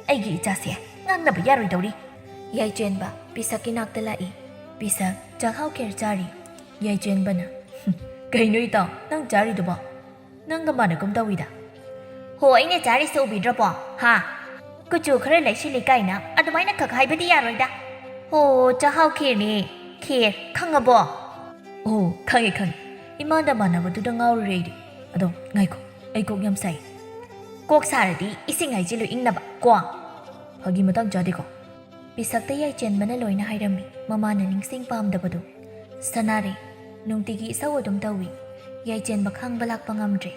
ꯑꯩꯒꯤ ꯏꯆꯥꯁꯦ ꯉꯥꯡꯅꯕ ꯌꯥꯔꯣꯏꯗꯧꯔꯤ꯫ ꯌꯥꯏꯆꯦꯟꯕ ꯄꯤꯁꯛꯀꯤ ꯅꯥꯛꯇ ꯂꯥꯛꯏ꯫ ꯄꯤꯁꯛ ꯆꯥꯛꯍꯥꯎ ꯈꯦꯔ ꯆꯥꯔꯤ꯫ ꯌꯥꯏꯆꯦꯟꯕꯅ, "ꯀꯩꯅꯣ ꯏꯇꯥꯎ, ꯅꯪ ꯆꯥꯔꯤꯗꯨꯕꯣ? ꯅꯪꯒ ꯃꯥꯟꯅꯒꯨꯝ ꯇꯧꯏꯗ꯫" "ꯍꯣ, ꯑꯩꯅ ꯆꯥꯔꯤꯁꯦ ꯎꯕꯤꯗ꯭ꯔꯕꯣ? ꯍꯥ? ꯀꯨꯆꯨ ꯈꯔ ꯂꯩꯁꯤꯜꯂꯤ ꯀꯥꯏꯅ ꯑꯗꯨꯃꯥꯏꯅ ꯈꯛ ꯍꯥꯏꯕꯗꯤ ꯌꯥꯔꯣꯏꯗ꯫ ꯍꯣ, ꯆꯥꯛꯍꯥꯎ ꯈꯦꯔꯅꯦ, ꯈꯦꯔ, ꯈꯪꯉꯕꯣ?" "ꯑꯣ, ꯈꯪꯉꯦ, ꯈꯪꯉꯦ꯫ ꯏꯃꯥꯟꯗ ꯃꯥꯟꯅꯕꯗꯨꯗ ꯉꯥꯎꯔꯨꯔꯦ ꯑꯩꯗꯤ꯫ ꯑꯗꯣ ꯉꯥꯏꯈꯣ, ꯑꯩ ꯀꯣꯛ ꯌꯥꯝ ꯁꯥꯏ꯫" "ꯀꯣꯛ ꯁꯥꯔꯗꯤ ꯏꯁꯤꯡ ꯍꯩꯖꯤꯜꯂꯨ ꯏꯪꯅꯕ ꯀꯣ꯫" "ꯐꯥꯒꯤ ꯃꯇꯥꯡ ꯆꯥꯗꯦꯀꯣ꯫" ꯄꯤꯁꯛꯇ ꯌꯥꯏꯆꯦꯟꯕꯅ ꯂꯣꯏꯅ ꯍꯥꯏꯔꯝꯃꯤ꯫ ꯃꯃꯥꯅ ꯅꯤꯡꯁꯤꯡ ꯄꯥꯝꯗꯕꯗꯣ꯫ "ꯁꯅꯥꯔꯩ, ꯅꯨꯡꯇꯤꯒꯤ ꯏꯁꯧ ꯑꯗꯨꯝ ꯇꯧꯏ꯫" ꯌꯥꯏꯆꯦꯟꯕ ꯈꯥꯡꯕ ꯂꯥꯛꯄ ꯉꯝꯗ꯭ꯔꯦ꯫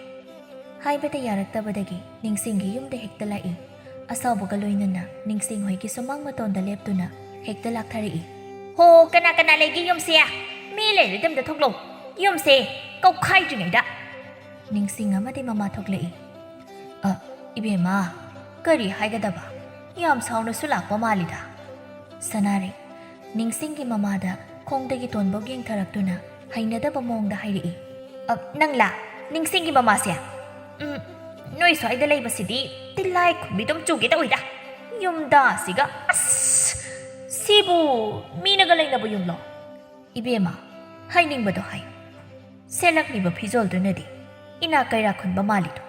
ꯍꯥꯏꯕꯗ ꯌꯥꯔꯛꯇꯕꯗꯒꯤ ꯅꯤꯡꯁꯤꯡꯒꯤ ꯌꯨꯝꯗ ꯍꯦꯛꯇ ꯂꯥꯛꯏ꯫ ꯑꯁꯥꯎꯕꯒ ꯂꯣꯏꯅꯅ ꯅꯤꯡꯁꯤꯡ ꯍꯣꯏꯒꯤ ꯁꯨꯃꯥꯡ ꯃꯇꯣꯟꯗ ꯂꯦꯞꯇꯨꯅ ꯍꯦꯛꯇ ꯂꯥꯛꯊꯔꯛꯏ꯫ "ꯍꯣ, ꯀꯅꯥ ꯀꯅꯥ ꯂꯩꯒꯦ ꯌꯨꯝꯁꯦ? ꯃꯤ ꯂꯩꯔꯗꯤ ꯑꯝꯇ ꯊꯣꯛꯂꯛꯎ꯫ ꯌꯨꯝꯁꯦ ꯀꯧꯈꯥꯏꯗ꯭ꯔꯤꯉꯩꯗ꯫" ꯅꯤꯡꯁꯤꯡ ꯑꯃꯗꯤ ꯃꯃꯥ ꯊꯣꯛꯂꯛꯏ꯫ "ꯑ, ꯏꯕꯦꯝꯃ, ꯀꯔꯤ ꯍꯥꯏꯒꯗꯕ? ꯌꯥꯝ ꯁꯥꯎꯅꯁꯨ ꯂꯥꯛꯄ ꯃꯥꯜꯂꯤꯗ꯫" ꯁꯅꯥꯔꯩ ꯅꯤꯡꯁꯤꯡꯒꯤ ꯃꯃꯥꯗ ꯈꯣꯡꯗꯒꯤ ꯇꯣꯟꯕꯧ ꯌꯦꯡꯊꯔꯛꯇꯨꯅ ꯍꯩꯅꯗꯕ ꯃꯑꯣꯡꯗ ꯍꯥꯏꯔꯛꯏ꯫ "ꯑ, ꯅꯪꯂꯥ? ꯅꯤꯡꯁꯤꯡꯒꯤ ꯃꯃꯥꯁꯦ? ꯎꯝ, ꯅꯣꯏ ꯁ꯭ꯋꯥꯏꯗ ꯂꯩꯕꯁꯤꯗꯤ ꯇꯤꯜꯂꯥꯏ ꯈꯨꯝꯕꯤꯗꯨꯝ ꯆꯨꯒꯦ ꯇꯧꯏꯗ꯫ ꯌꯨꯝꯗ ꯑꯁꯤꯒ, ꯑꯁ, ꯁꯤꯕꯨ ꯃꯤꯅꯒ ꯂꯩꯅꯕ ꯌꯨꯝꯂꯣ?" "ꯏꯕꯦꯝꯃ, ꯍꯥꯏꯅꯤꯡꯕꯗꯣ ꯍꯥꯏ꯫ ꯁꯦꯠꯂꯛꯂꯤꯕ ꯐꯤꯖꯣꯜꯗꯨꯅꯗꯤ ꯏꯅꯥꯛ ꯀꯩꯔꯥꯛ ꯈꯨꯟꯕ ꯃꯥꯜꯂꯤꯗꯣ,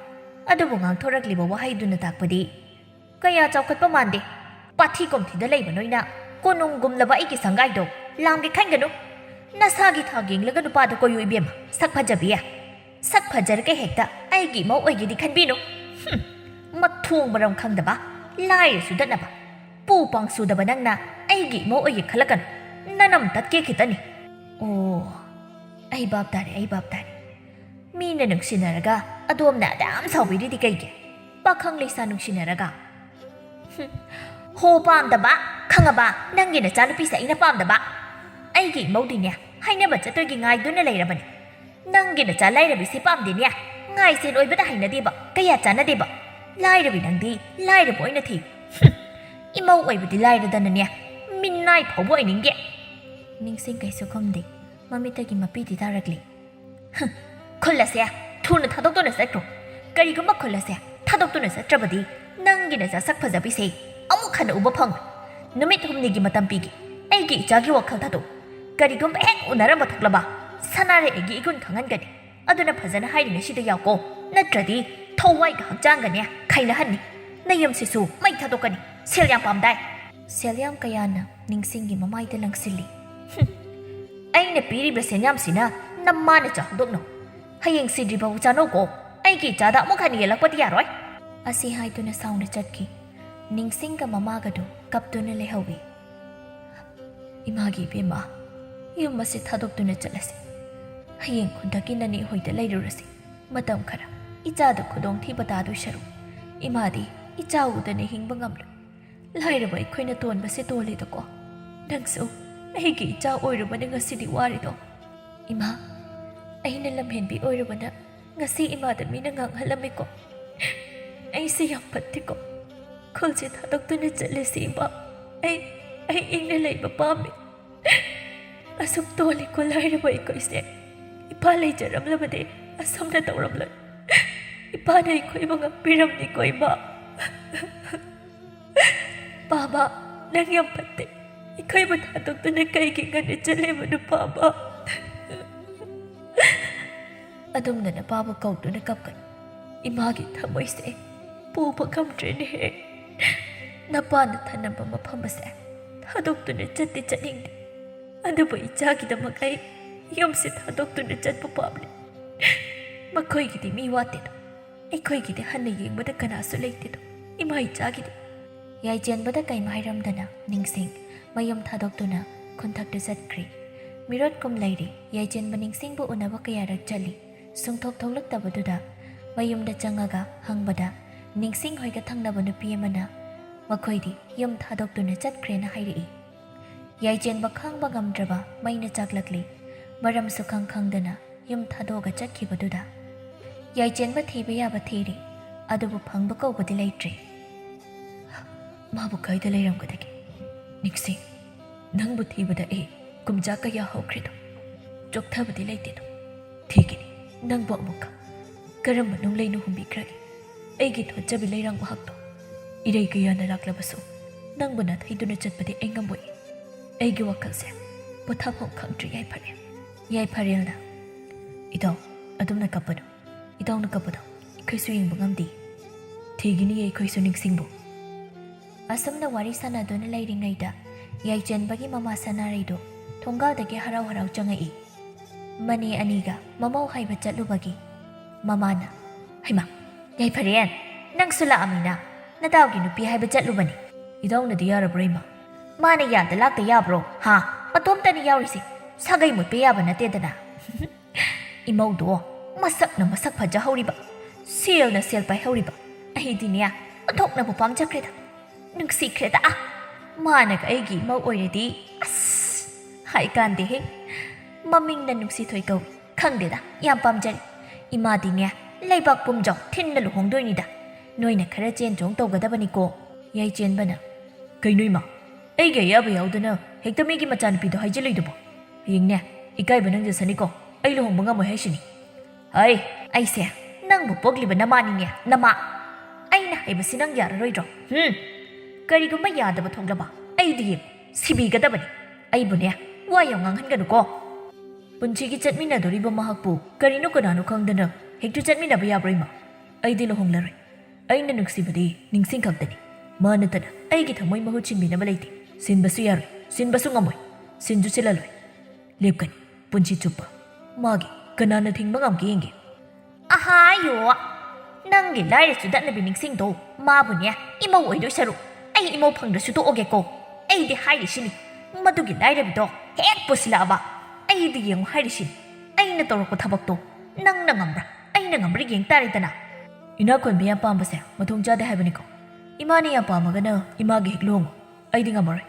ꯑꯗꯨꯕꯨ ꯉꯥꯡꯊꯣꯔꯛꯂꯤꯕ ꯋꯥꯍꯩꯗꯨꯅ ꯇꯥꯛꯄꯗꯤ ꯀꯌꯥ ꯆꯥꯎꯈꯠꯄ ꯃꯥꯟꯗꯦ꯫ ꯄꯥꯊꯤ ꯀꯣꯝꯊꯤꯗ ꯂꯩꯕ ꯅꯣꯏꯅ ꯀꯣꯅꯨꯡꯒꯨꯝꯂꯕ ꯑꯩꯒꯤ ꯁꯪꯒꯥꯏꯗꯣ ꯂꯥꯝꯒꯦ ꯈꯟꯒꯅꯨ꯫ ꯅꯁꯥꯒꯤ ꯊꯥꯛ ꯌꯦꯡꯂꯒ ꯅꯨꯄꯥꯗ ꯀꯣꯏꯌꯨ ꯏꯕꯦꯝꯃ, ꯁꯛ ꯐꯖꯕꯤ꯫ ꯁꯛ ꯐꯖꯔꯒ ꯍꯦꯛꯇ ꯑꯩꯒꯤ ꯏꯃꯧ ꯑꯣꯏꯒꯦꯗꯤ ꯈꯟꯕꯤꯅꯨ꯫ ꯍꯨꯝ, ꯃꯊꯣꯡ ꯃꯔꯝ ꯈꯪꯗꯕ, ꯂꯥꯏꯔꯁꯨ ꯗꯠꯅꯕ, ꯄꯨ ꯄꯥꯡ ꯁꯨꯗꯕ ꯅꯪꯅ ꯑꯩꯒꯤ ꯏꯃꯧ ꯑꯣꯏꯒꯦ ꯈꯜꯂꯛꯀꯅꯨ꯫ ꯅꯅꯝ ꯇꯠꯀꯦ ꯈꯤꯇꯅꯤ꯫" "ꯑꯣ, ꯑꯩ ꯚꯥꯞ ꯇꯥꯔꯦ, ꯑꯩ ꯚꯥꯞ ꯇꯥꯔꯦ꯫ ꯃꯤꯅ ꯅꯨꯡꯁꯤꯅꯔꯒ ꯑꯗꯣꯝꯅ ꯑꯗꯥꯝ ꯁꯥꯎꯕꯤꯔꯤꯗꯤ ꯀꯩꯒꯤ? ꯄꯥꯈꯪ ꯂꯩꯁꯥ ꯅꯨꯡꯁꯤꯅꯔꯒ꯫" "ꯍꯨꯝ, ꯍꯣ, ꯄꯥꯝꯗꯕ, ꯈꯪꯉꯕ? ꯅꯪꯒꯤ ꯅꯆꯥꯅꯨꯄꯤꯁꯦ ꯑꯩꯅ ꯄꯥꯝꯗꯕ꯫ ꯑꯩꯒꯤ ꯏꯃꯧꯗꯤꯅꯦ, ꯍꯥꯏꯅꯕ ꯆꯠꯇꯣꯏꯒꯤ ꯉꯥꯏꯗꯨꯅ ꯂꯩꯔꯕꯅꯤ꯫ ꯅꯪꯒꯤ ꯅꯆꯥ ꯂꯥꯏꯔꯕꯤꯁꯦ ꯄꯥꯝꯗꯦꯅꯦ꯫ ꯉꯥꯏꯁꯦ ꯂꯣꯏꯕꯗ ꯍꯩꯅꯗꯦꯕ, ꯀꯌꯥ ꯆꯥꯟꯅꯗꯦꯕ꯫ ꯂꯥꯏꯔꯕꯤ ꯅꯪꯗꯤ ꯂꯥꯏꯔꯕ ꯑꯣꯏꯅ ꯊꯤ꯫ ꯍꯨꯝ, ꯏꯃꯧ ꯑꯣꯏꯕꯗꯤ ꯂꯥꯏꯔꯗꯅꯅꯦ, ꯃꯤꯅꯥꯏ ꯐꯥꯎꯕ ꯑꯣꯏꯅꯤꯡꯗꯦ꯫" ꯅꯤꯡꯁꯤꯡ ꯀꯩꯁꯨ ꯈꯨꯝꯗꯦ꯫ ꯃꯃꯤꯠꯇꯒꯤ ꯃꯄꯤꯗꯤ ꯇꯥꯔꯛꯂꯤ꯫ "ꯍꯨꯝ, ꯈꯨꯜ ꯑꯁꯦ ꯊꯨꯅ ꯊꯥꯗꯣꯛꯇꯨꯅ ꯆꯠꯈ꯭ꯔꯣ꯫ ꯀꯔꯤꯒꯨꯝꯕ ꯈꯨꯜ ꯑꯁꯦ ꯊꯥꯗꯣꯛꯇꯨꯅ ꯆꯠꯇ꯭ꯔꯕꯗꯤ ꯅꯪꯒꯤ ꯅꯆꯥ ꯁꯛ ꯐꯖꯕꯤꯁꯦ ꯑꯃꯨꯛ ꯍꯟꯅ ꯎꯕ ꯐꯪꯉꯣꯏ꯫ ꯅꯨꯃꯤꯠ ꯍꯨꯝꯅꯤꯒꯤ ꯃꯇꯝ ꯄꯤꯒꯦ꯫ ꯑꯩꯒꯤ ꯏꯆꯥꯒꯤ ꯋꯥꯈꯜ ꯊꯥꯗꯣꯛꯎ꯫ ꯀꯔꯤꯒꯨꯝꯕ ꯍꯦꯛ ꯎꯅꯔꯝꯕ ꯊꯣꯛꯂꯕ ꯁꯅꯥꯔꯩ ꯑꯩꯒꯤ ꯏꯒꯨꯟ ꯈꯪꯍꯟꯒꯅꯤ꯫ ꯑꯗꯨꯅ ꯐꯖꯅ ꯍꯥꯏꯔꯤꯉꯩꯁꯤꯗ ꯌꯥꯎꯀꯣ, ꯅꯠꯇ꯭ꯔꯗꯤ ꯊꯋꯥꯏꯒ ꯍꯛꯆꯥꯡꯒꯅꯦ ꯈꯥꯏꯅꯍꯟꯅꯤ꯫ ꯅꯌꯨꯝꯁꯤꯁꯨ ꯃꯩ ꯊꯥꯗꯣꯛꯀꯅꯤ꯫ ꯁꯦꯜ ꯌꯥꯝ ꯄꯥꯝꯗꯥꯏ?" ꯁꯦꯜ ꯌꯥꯝ ꯀꯌꯥꯅ ꯅꯤꯡꯁꯤꯡꯒꯤ ꯃꯃꯥꯏꯗ ꯂꯪꯁꯤꯜꯂꯤ꯫ "ꯍꯨꯝ, ꯑꯩꯅ ꯄꯤꯔꯤꯕ ꯁꯦꯟꯌꯥꯝꯁꯤꯅ ꯅꯃꯥꯅ ꯆꯥ ꯍꯧꯗꯣꯛꯅꯧ꯫ ꯍꯌꯦꯡ ꯁꯤꯗ꯭ꯔꯤꯐꯥꯎ ꯆꯥꯅꯧꯀꯣ꯫ ꯑꯩꯒꯤ ꯏꯆꯥꯗ ꯑꯃꯨꯛ ꯍꯟꯅ ꯌꯦꯜꯂꯛꯄꯗꯤ ꯌꯥꯔꯣꯏ꯫" ꯑꯁꯤ ꯍꯥꯏꯗꯨꯅ ꯁꯥꯎꯅ ꯆꯠꯈꯤ꯫ ꯅꯤꯡꯁꯤꯡꯒ ꯃꯃꯥꯒꯗꯨ ꯀꯞꯇꯨꯅ ꯂꯩꯍꯧꯏ꯫ "ꯏꯃꯥꯒꯤ ꯏꯕꯦꯝꯃ, ꯌꯨꯝ ꯑꯁꯤ ꯊꯥꯗꯣꯛꯇꯨꯅ ꯆꯠꯂꯁꯤ꯫ ꯍꯌꯦꯡ ꯈꯨꯟꯗꯛꯀꯤ ꯅꯅꯦ ꯍꯣꯏꯗ ꯂꯩꯔꯨꯔꯁꯤ꯫ ꯃꯇꯝ ꯈꯔ ꯏꯆꯥꯗ ꯈꯨꯗꯣꯡꯊꯤꯕ ꯇꯥꯗꯣꯏ ꯁꯔꯨꯛ, ꯏꯃꯥꯗꯤ ꯏꯆꯥ ꯎꯗꯅ ꯍꯤꯡꯕ ꯉꯝꯂꯣꯏ꯫ ꯂꯥꯏꯔꯕ ꯑꯩꯈꯣꯏꯅ ꯇꯣꯟꯕꯁꯦ ꯇꯣꯜꯂꯤꯗꯀꯣ꯫ ꯅꯪꯁꯨ ꯑꯩꯒꯤ ꯏꯆꯥ ꯑꯣꯏꯔꯨꯕꯅ ꯉꯁꯤꯗꯤ ꯋꯥꯔꯤꯗꯣ꯫ ꯏꯃꯥ, ꯑꯩꯅ ꯂꯝꯍꯦꯟꯕꯤ ꯑꯣꯏꯔꯨꯕꯅ ꯉꯁꯤ ꯏꯃꯥꯗ ꯃꯤꯅ ꯉꯥꯡꯍꯜꯂꯝꯃꯤꯀꯣ꯫ ꯑꯩꯁꯦ ꯌꯥꯝ ꯐꯠꯇꯦꯀꯣ꯫ ꯈꯨꯜꯁꯦ ꯊꯥꯗꯣꯛꯇꯨꯅ ꯆꯠꯂꯁꯤ ꯏꯃꯥ꯫ ꯑꯩ, ꯑꯩ ꯏꯪꯅ ꯂꯩꯕ ꯄꯥꯝꯃꯤ꯫ ꯑꯁꯨꯛ ꯇꯣꯜꯂꯤꯀꯣ ꯂꯥꯏꯔꯕ ꯑꯩꯈꯣꯏꯁꯦ꯫ ꯏꯄꯥ ꯂꯩꯖꯔꯝꯂꯕꯗꯤ ꯑꯁꯨꯝꯅ ꯇꯧꯔꯝꯂꯣꯏ꯫ ꯏꯄꯥꯅ ꯑꯩꯈꯣꯏꯕꯨ ꯉꯥꯛꯄꯤꯔꯝꯅꯤꯀꯣ ꯏꯃꯥ꯫" "ꯄꯥꯕ, ꯅꯪ ꯌꯥꯝ ꯐꯠꯇꯦ꯫ ꯑꯩꯈꯣꯏꯕꯨ ꯊꯥꯗꯣꯛꯇꯨꯅ ꯀꯩꯒꯤ ꯉꯟꯅ ꯆꯠꯂꯤꯕꯅꯣ ꯄꯥꯕ?" ꯑꯗꯨꯝꯅ ꯅꯄꯥꯕꯨ ꯀꯧꯗꯨꯅ ꯀꯞꯀꯅꯨ꯫ ꯏꯃꯥꯒꯤ ꯊꯃꯣꯏꯁꯦ ꯄꯨꯕ ꯉꯝꯗ꯭ꯔꯦꯅꯦꯍꯦ꯫ ꯅꯄꯥꯅ ꯊꯅꯝꯕ ꯃꯐꯝ ꯑꯁꯦ ꯊꯥꯗꯣꯛꯇꯨꯅ ꯆꯠꯇꯤ ꯆꯠꯅꯤꯡꯗꯦ꯫ ꯑꯗꯨꯕꯨ ꯏꯆꯥꯒꯤꯗꯃꯛ ꯑꯩ ꯌꯨꯝꯁꯦ ꯊꯥꯗꯣꯛꯇꯨꯅ ꯆꯠꯄ ꯄꯥꯝꯂꯦ꯫ ꯃꯈꯣꯏꯒꯤꯗꯤ ꯃꯤ ꯋꯥꯠꯇꯦꯗꯣ, ꯑꯩꯈꯣꯏꯒꯤꯗꯤ ꯍꯟꯅ ꯌꯦꯡꯕꯗ ꯀꯅꯥꯁꯨ ꯂꯩꯇꯦꯗꯣ, ꯏꯃꯥ ꯏꯆꯥꯒꯤꯗꯤ꯫ ꯌꯥꯏꯆꯦꯟꯕꯗ ꯀꯩꯝ ꯍꯥꯏꯔꯝꯗꯅ ꯅꯤꯡꯁꯤꯡ ꯃꯌꯨꯝ ꯊꯥꯗꯣꯛꯇꯨꯅ ꯈꯨꯟꯊꯛꯇ ꯆꯠꯈ꯭ꯔꯦ꯫ ꯃꯤꯔꯣꯠꯀꯨꯝ ꯂꯩꯔꯦ꯫ ꯌꯥꯏꯆꯦꯟꯕ ꯅꯤꯡꯁꯤꯡꯕꯨ ꯎꯅꯕ ꯀꯌꯥꯔꯛ ꯆꯠꯂꯤ꯫ ꯁꯨꯡꯊꯣꯛ ꯊꯣꯛꯂꯛꯇꯕꯗꯨꯗ ꯃꯌꯨꯝꯗ ꯆꯪꯉꯒ ꯍꯪꯕꯗ ꯅꯤꯡꯁꯤꯡ ꯍꯣꯏꯒ ꯊꯪꯅꯕ ꯅꯨꯄꯤ ꯑꯃꯅ ꯃꯈꯣꯏꯗꯤ ꯌꯨꯝ ꯊꯥꯗꯣꯛꯇꯨꯅ ꯆꯠꯈ꯭ꯔꯦꯅ ꯍꯥꯏꯔꯛꯏ꯫ ꯌꯥꯏꯆꯦꯟꯕ ꯈꯥꯡꯕ ꯉꯝꯗ꯭ꯔꯕ ꯃꯩꯅ ꯆꯥꯛꯂꯛꯂꯤ꯫ ꯃꯔꯝꯁꯨ ꯈꯪ ꯈꯪꯗꯅ ꯌꯨꯝ ꯊꯥꯗꯣꯛꯑꯒ ꯆꯠꯈꯤꯕꯗꯨꯗ ꯌꯥꯏꯆꯦꯟꯕ ꯊꯤꯕ ꯌꯥꯕ ꯊꯤꯔꯦ, ꯑꯗꯨꯕꯨ ꯐꯪꯕ ꯀꯧꯕꯗꯤ ꯂꯩꯇ꯭ꯔꯦ꯫ ꯃꯥꯕꯨ ꯀꯥꯏꯗ ꯂꯩꯔꯝꯒꯗꯒꯦ? ꯅꯤꯡꯁꯤꯡ, ꯅꯪꯕꯨ ꯊꯤꯕꯗ ꯑꯩ ꯀꯨꯝꯖꯥ ꯀꯌꯥ ꯍꯧꯈ꯭ꯔꯦꯗꯣ꯫ ꯆꯣꯛꯊꯕꯗꯤ ꯂꯩꯇꯦꯗꯣ꯫ ꯊꯤꯒꯅꯤ ꯅꯪꯕꯨ ꯑꯃꯨꯛꯀ꯫ ꯀꯔꯝꯕ ꯅꯨꯡꯂꯩꯅ ꯍꯨꯝꯕꯤꯈ꯭ꯔꯒꯦ ꯑꯩꯒꯤ ꯊꯣꯠꯆꯕꯤ ꯂꯩꯔꯥꯡ ꯃꯍꯥꯛꯇꯣ? ꯏꯔꯩ ꯀꯌꯥꯅ ꯂꯥꯛꯂꯕꯁꯨ ꯅꯪꯕꯨ ꯅꯥꯊꯩꯗꯨꯅ ꯆꯠꯄꯗꯤ ꯑꯩ ꯉꯝꯃꯣꯏ꯫ ꯑꯩꯒꯤ ꯋꯥꯈꯜꯁꯦ ꯄꯣꯊꯥꯐꯝ ꯈꯪꯗ꯭ꯔꯦ ꯌꯥꯏꯐꯔꯦꯜ꯫ ꯌꯥꯏꯐꯔꯦꯜꯅ, "ꯏꯇꯥꯎ, ꯑꯗꯨꯝꯅ ꯀꯞꯄꯅꯨ꯫ ꯏꯇꯥꯎꯅ ꯀꯞꯄꯗꯣ ꯑꯩꯈꯣꯏꯁꯨ ꯌꯦꯡꯕ ꯉꯝꯗꯦ꯫ ꯊꯤꯒꯅꯤ ꯑꯩꯈꯣꯏꯁꯨ ꯅꯤꯡꯁꯤꯡꯕꯨ꯫" ꯑꯁꯨꯝꯅ ꯋꯥꯔꯤ ꯁꯥꯟꯅꯗꯨꯅ ꯂꯩꯔꯤꯉꯩꯗ ꯌꯥꯏꯆꯦꯟꯕꯒꯤ ꯃꯃꯥ ꯁꯅꯥꯔꯩꯗꯣ ꯊꯣꯡꯒꯥꯜꯗꯒꯤ ꯍꯔꯥꯎ ꯍꯔꯥꯎ ꯆꯪꯉꯛꯏ꯫ ꯃꯅꯦ ꯑꯅꯤꯒ ꯃꯃꯧ ꯍꯥꯏꯕ ꯆꯠꯂꯨꯕꯒꯤ ꯃꯃꯥꯅ, "ꯍꯩꯃꯥ, ꯌꯥꯏꯐꯔꯦꯟ, ꯅꯪꯁꯨ ꯂꯥꯛꯑꯃꯤꯅ꯫ ꯅꯇꯥꯎꯒꯤ ꯅꯨꯄꯤ ꯍꯥꯏꯕ ꯆꯠꯂꯨꯕꯅꯤ꯫ ꯏꯇꯥꯎꯅꯗꯤ ꯌꯥꯔꯕ꯭ꯔꯣ ꯏꯃꯥ?" "ꯃꯥꯅ ꯌꯥꯗ ꯂꯥꯛꯇ ꯌꯥꯕ꯭ꯔꯣ? ꯍꯥ? ꯃꯇꯣꯝꯇꯅꯤ ꯌꯥꯎꯔꯤꯁꯦ꯫ ꯁꯥꯒꯩ ꯃꯨꯠꯄ ꯌꯥꯕ ꯅꯠꯇꯦꯗꯅ꯫" ꯏꯃꯧꯗꯣ ꯃꯁꯛꯅ ꯃꯁꯛ ꯐꯖꯍꯧꯔꯤꯕ, ꯁꯦꯜꯅ ꯁꯦꯜ ꯄꯥꯏꯍꯧꯔꯤꯕ꯫ ꯑꯩꯗꯤꯅꯦ ꯑꯣꯟꯊꯣꯛꯅꯕꯨ ꯄꯥꯝꯖꯈ꯭ꯔꯦꯗ, ꯅꯨꯡꯁꯤꯈ꯭ꯔꯦꯗ꯫ ꯑꯥ, ꯃꯥꯅꯒ ꯑꯩꯒꯤ ꯏꯃꯧ ꯑꯣꯏꯔꯗꯤ, ꯑꯁ, ꯍꯥꯏꯀꯥꯟꯗꯦꯍꯦ꯫ ꯃꯃꯤꯡꯅ ꯅꯨꯡꯁꯤꯊꯣꯏ ꯀꯧꯏ꯫ ꯈꯪꯗꯦꯗ, ꯌꯥꯝ ꯄꯥꯝꯖꯔꯦ꯫ ꯏꯃꯥꯗꯤꯅꯦ ꯂꯩꯕꯥꯛ ꯄꯨꯝꯖꯥꯎ ꯊꯤꯟꯅ ꯂꯨꯍꯣꯡꯗꯣꯏꯅꯤꯗ꯫ ꯅꯣꯏꯅ ꯈꯔ ꯆꯦꯟ ꯆꯣꯡ ꯇꯧꯒꯗꯕꯅꯤꯀꯣ꯫ ꯌꯥꯏꯆꯦꯟꯕꯅ, "ꯀꯩꯅꯣ ꯏꯃꯥ, ꯑꯩꯒꯤ ꯑꯌꯥꯕ ꯌꯥꯎꯗꯅ ꯍꯦꯛꯇ ꯃꯤꯒꯤ ꯃꯆꯥꯅꯨꯄꯤꯗꯣ ꯍꯥꯏꯖꯤꯜꯂꯤꯗꯨꯕꯣ? ꯍꯌꯦꯡꯅꯦ ꯏꯀꯥꯏꯕ ꯅꯪꯖꯁꯅꯤꯀꯣ, ꯑꯩ ꯂꯨꯍꯣꯡꯕ ꯉꯝꯃꯣꯏ ꯍꯥꯏꯁꯤꯅꯤ꯫" "ꯍꯩ, ꯑꯩꯁꯦ ꯅꯪꯕꯨ ꯄꯣꯛꯂꯤꯕ ꯅꯃꯥꯅꯤꯅꯦ, ꯅꯃꯥ꯫ ꯑꯩꯅ ꯍꯥꯏꯕꯁꯤ ꯅꯪ ꯌꯥꯔꯔꯣꯏꯗ꯭ꯔꯣ? ꯍꯨꯝ? ꯀꯔꯤꯒꯨꯝꯕ ꯌꯥꯗꯕ ꯊꯣꯛꯂꯕ ꯑꯩꯗꯤ ꯌꯦꯡꯉꯨ, ꯁꯤꯕꯤꯒꯗꯕꯅꯤ꯫ ꯑꯩꯕꯨꯅꯦ ꯋꯥ ꯌꯥꯝ ꯉꯥꯡꯍꯟꯒꯅꯨꯀꯣ꯫ ꯄꯨꯟꯁꯤꯒꯤ ꯆꯠꯃꯤꯟꯅꯗꯣꯔꯤꯕ ꯃꯍꯥꯛꯄꯨ ꯀꯔꯤꯅꯣ ꯀꯅꯥꯅꯣ ꯈꯪꯗꯅ ꯍꯦꯛꯇ ꯆꯠꯃꯤꯟꯅꯕ ꯌꯥꯕ꯭ꯔꯣ ꯏꯃꯥ? ꯑꯩꯗꯤ ꯂꯨꯍꯣꯡꯂꯔꯣꯏ꯫ ꯑꯩꯅ ꯅꯨꯡꯁꯤꯕꯗꯤ ꯅꯤꯡꯁꯤꯡ ꯈꯛꯇꯅꯤ꯫ ꯃꯥ ꯅꯠꯇꯅ ꯑꯩꯒꯤ ꯊꯃꯣꯏ ꯃꯍꯨꯠ ꯁꯤꯟꯕꯤꯅꯕ ꯂꯩꯇꯦ꯫ ꯁꯤꯟꯕꯁꯨ ꯌꯥꯔꯣꯏ, ꯁꯤꯟꯕꯁꯨ ꯉꯝꯃꯣꯏ, ꯁꯤꯟꯁꯨ ꯁꯤꯜꯍꯜꯂꯣꯏ꯫ ꯂꯦꯞꯀꯅꯤ ꯄꯨꯟꯁꯤ ꯆꯨꯞꯄ꯫ ꯃꯥꯒꯤ ꯀꯅꯥꯅ ꯊꯤꯡꯕ ꯉꯝꯒꯦ ꯌꯦꯡꯒꯦ꯫" "ꯑꯍꯥꯌꯣ, ꯅꯪꯒꯤ ꯂꯥꯏꯔ ꯆꯨꯗꯠꯅꯕꯤ ꯅꯤꯡꯁꯤꯡꯗꯣ꯫ ꯃꯥꯕꯨꯅꯦ ꯏꯃꯧ ꯑꯣꯏꯗꯣꯏ ꯁꯔꯨꯛ ꯑꯩ ꯏꯃꯧ ꯐꯪꯗ꯭ꯔꯁꯨ ꯇꯣꯛꯑꯒꯦꯀꯣ꯫ ꯑꯩꯗꯤ ꯍꯥꯏꯔꯤꯁꯤꯅꯤ, ꯃꯗꯨꯒꯤ ꯂꯥꯏꯔꯕꯤꯗꯣ ꯍꯦꯛ ꯄꯨꯁꯤꯜꯂꯛꯑꯕ ꯑꯩꯗꯤ ꯌꯦꯡꯉꯨ ꯍꯥꯏꯔꯤꯁꯤꯅꯤ꯫ ꯑꯩꯅ ꯇꯧꯔꯛꯄ ꯊꯕꯛꯇꯣ ꯅꯪꯅ ꯉꯝꯕ꯭ꯔꯥ, ꯑꯩꯅ ꯉꯝꯕ꯭ꯔꯥ ꯌꯦꯡ ꯇꯥꯔꯦꯗꯅ꯫" "ꯏꯅꯥꯛ ꯈꯨꯟꯕꯤ ꯌꯥꯝ ꯄꯥꯝꯕꯁꯦ ꯃꯊꯣꯡ ꯆꯥꯗꯦ ꯍꯥꯏꯕꯅꯤꯀꯣ꯫ ꯏꯃꯥꯅ ꯌꯥꯝ ꯄꯥꯝꯃꯒꯅ ꯏꯃꯥꯒꯤ ꯍꯦꯛ ꯂꯨꯍꯣꯡꯉꯨ꯫ ꯑꯩꯗꯤ ꯉꯝꯃꯔꯣꯏ꯫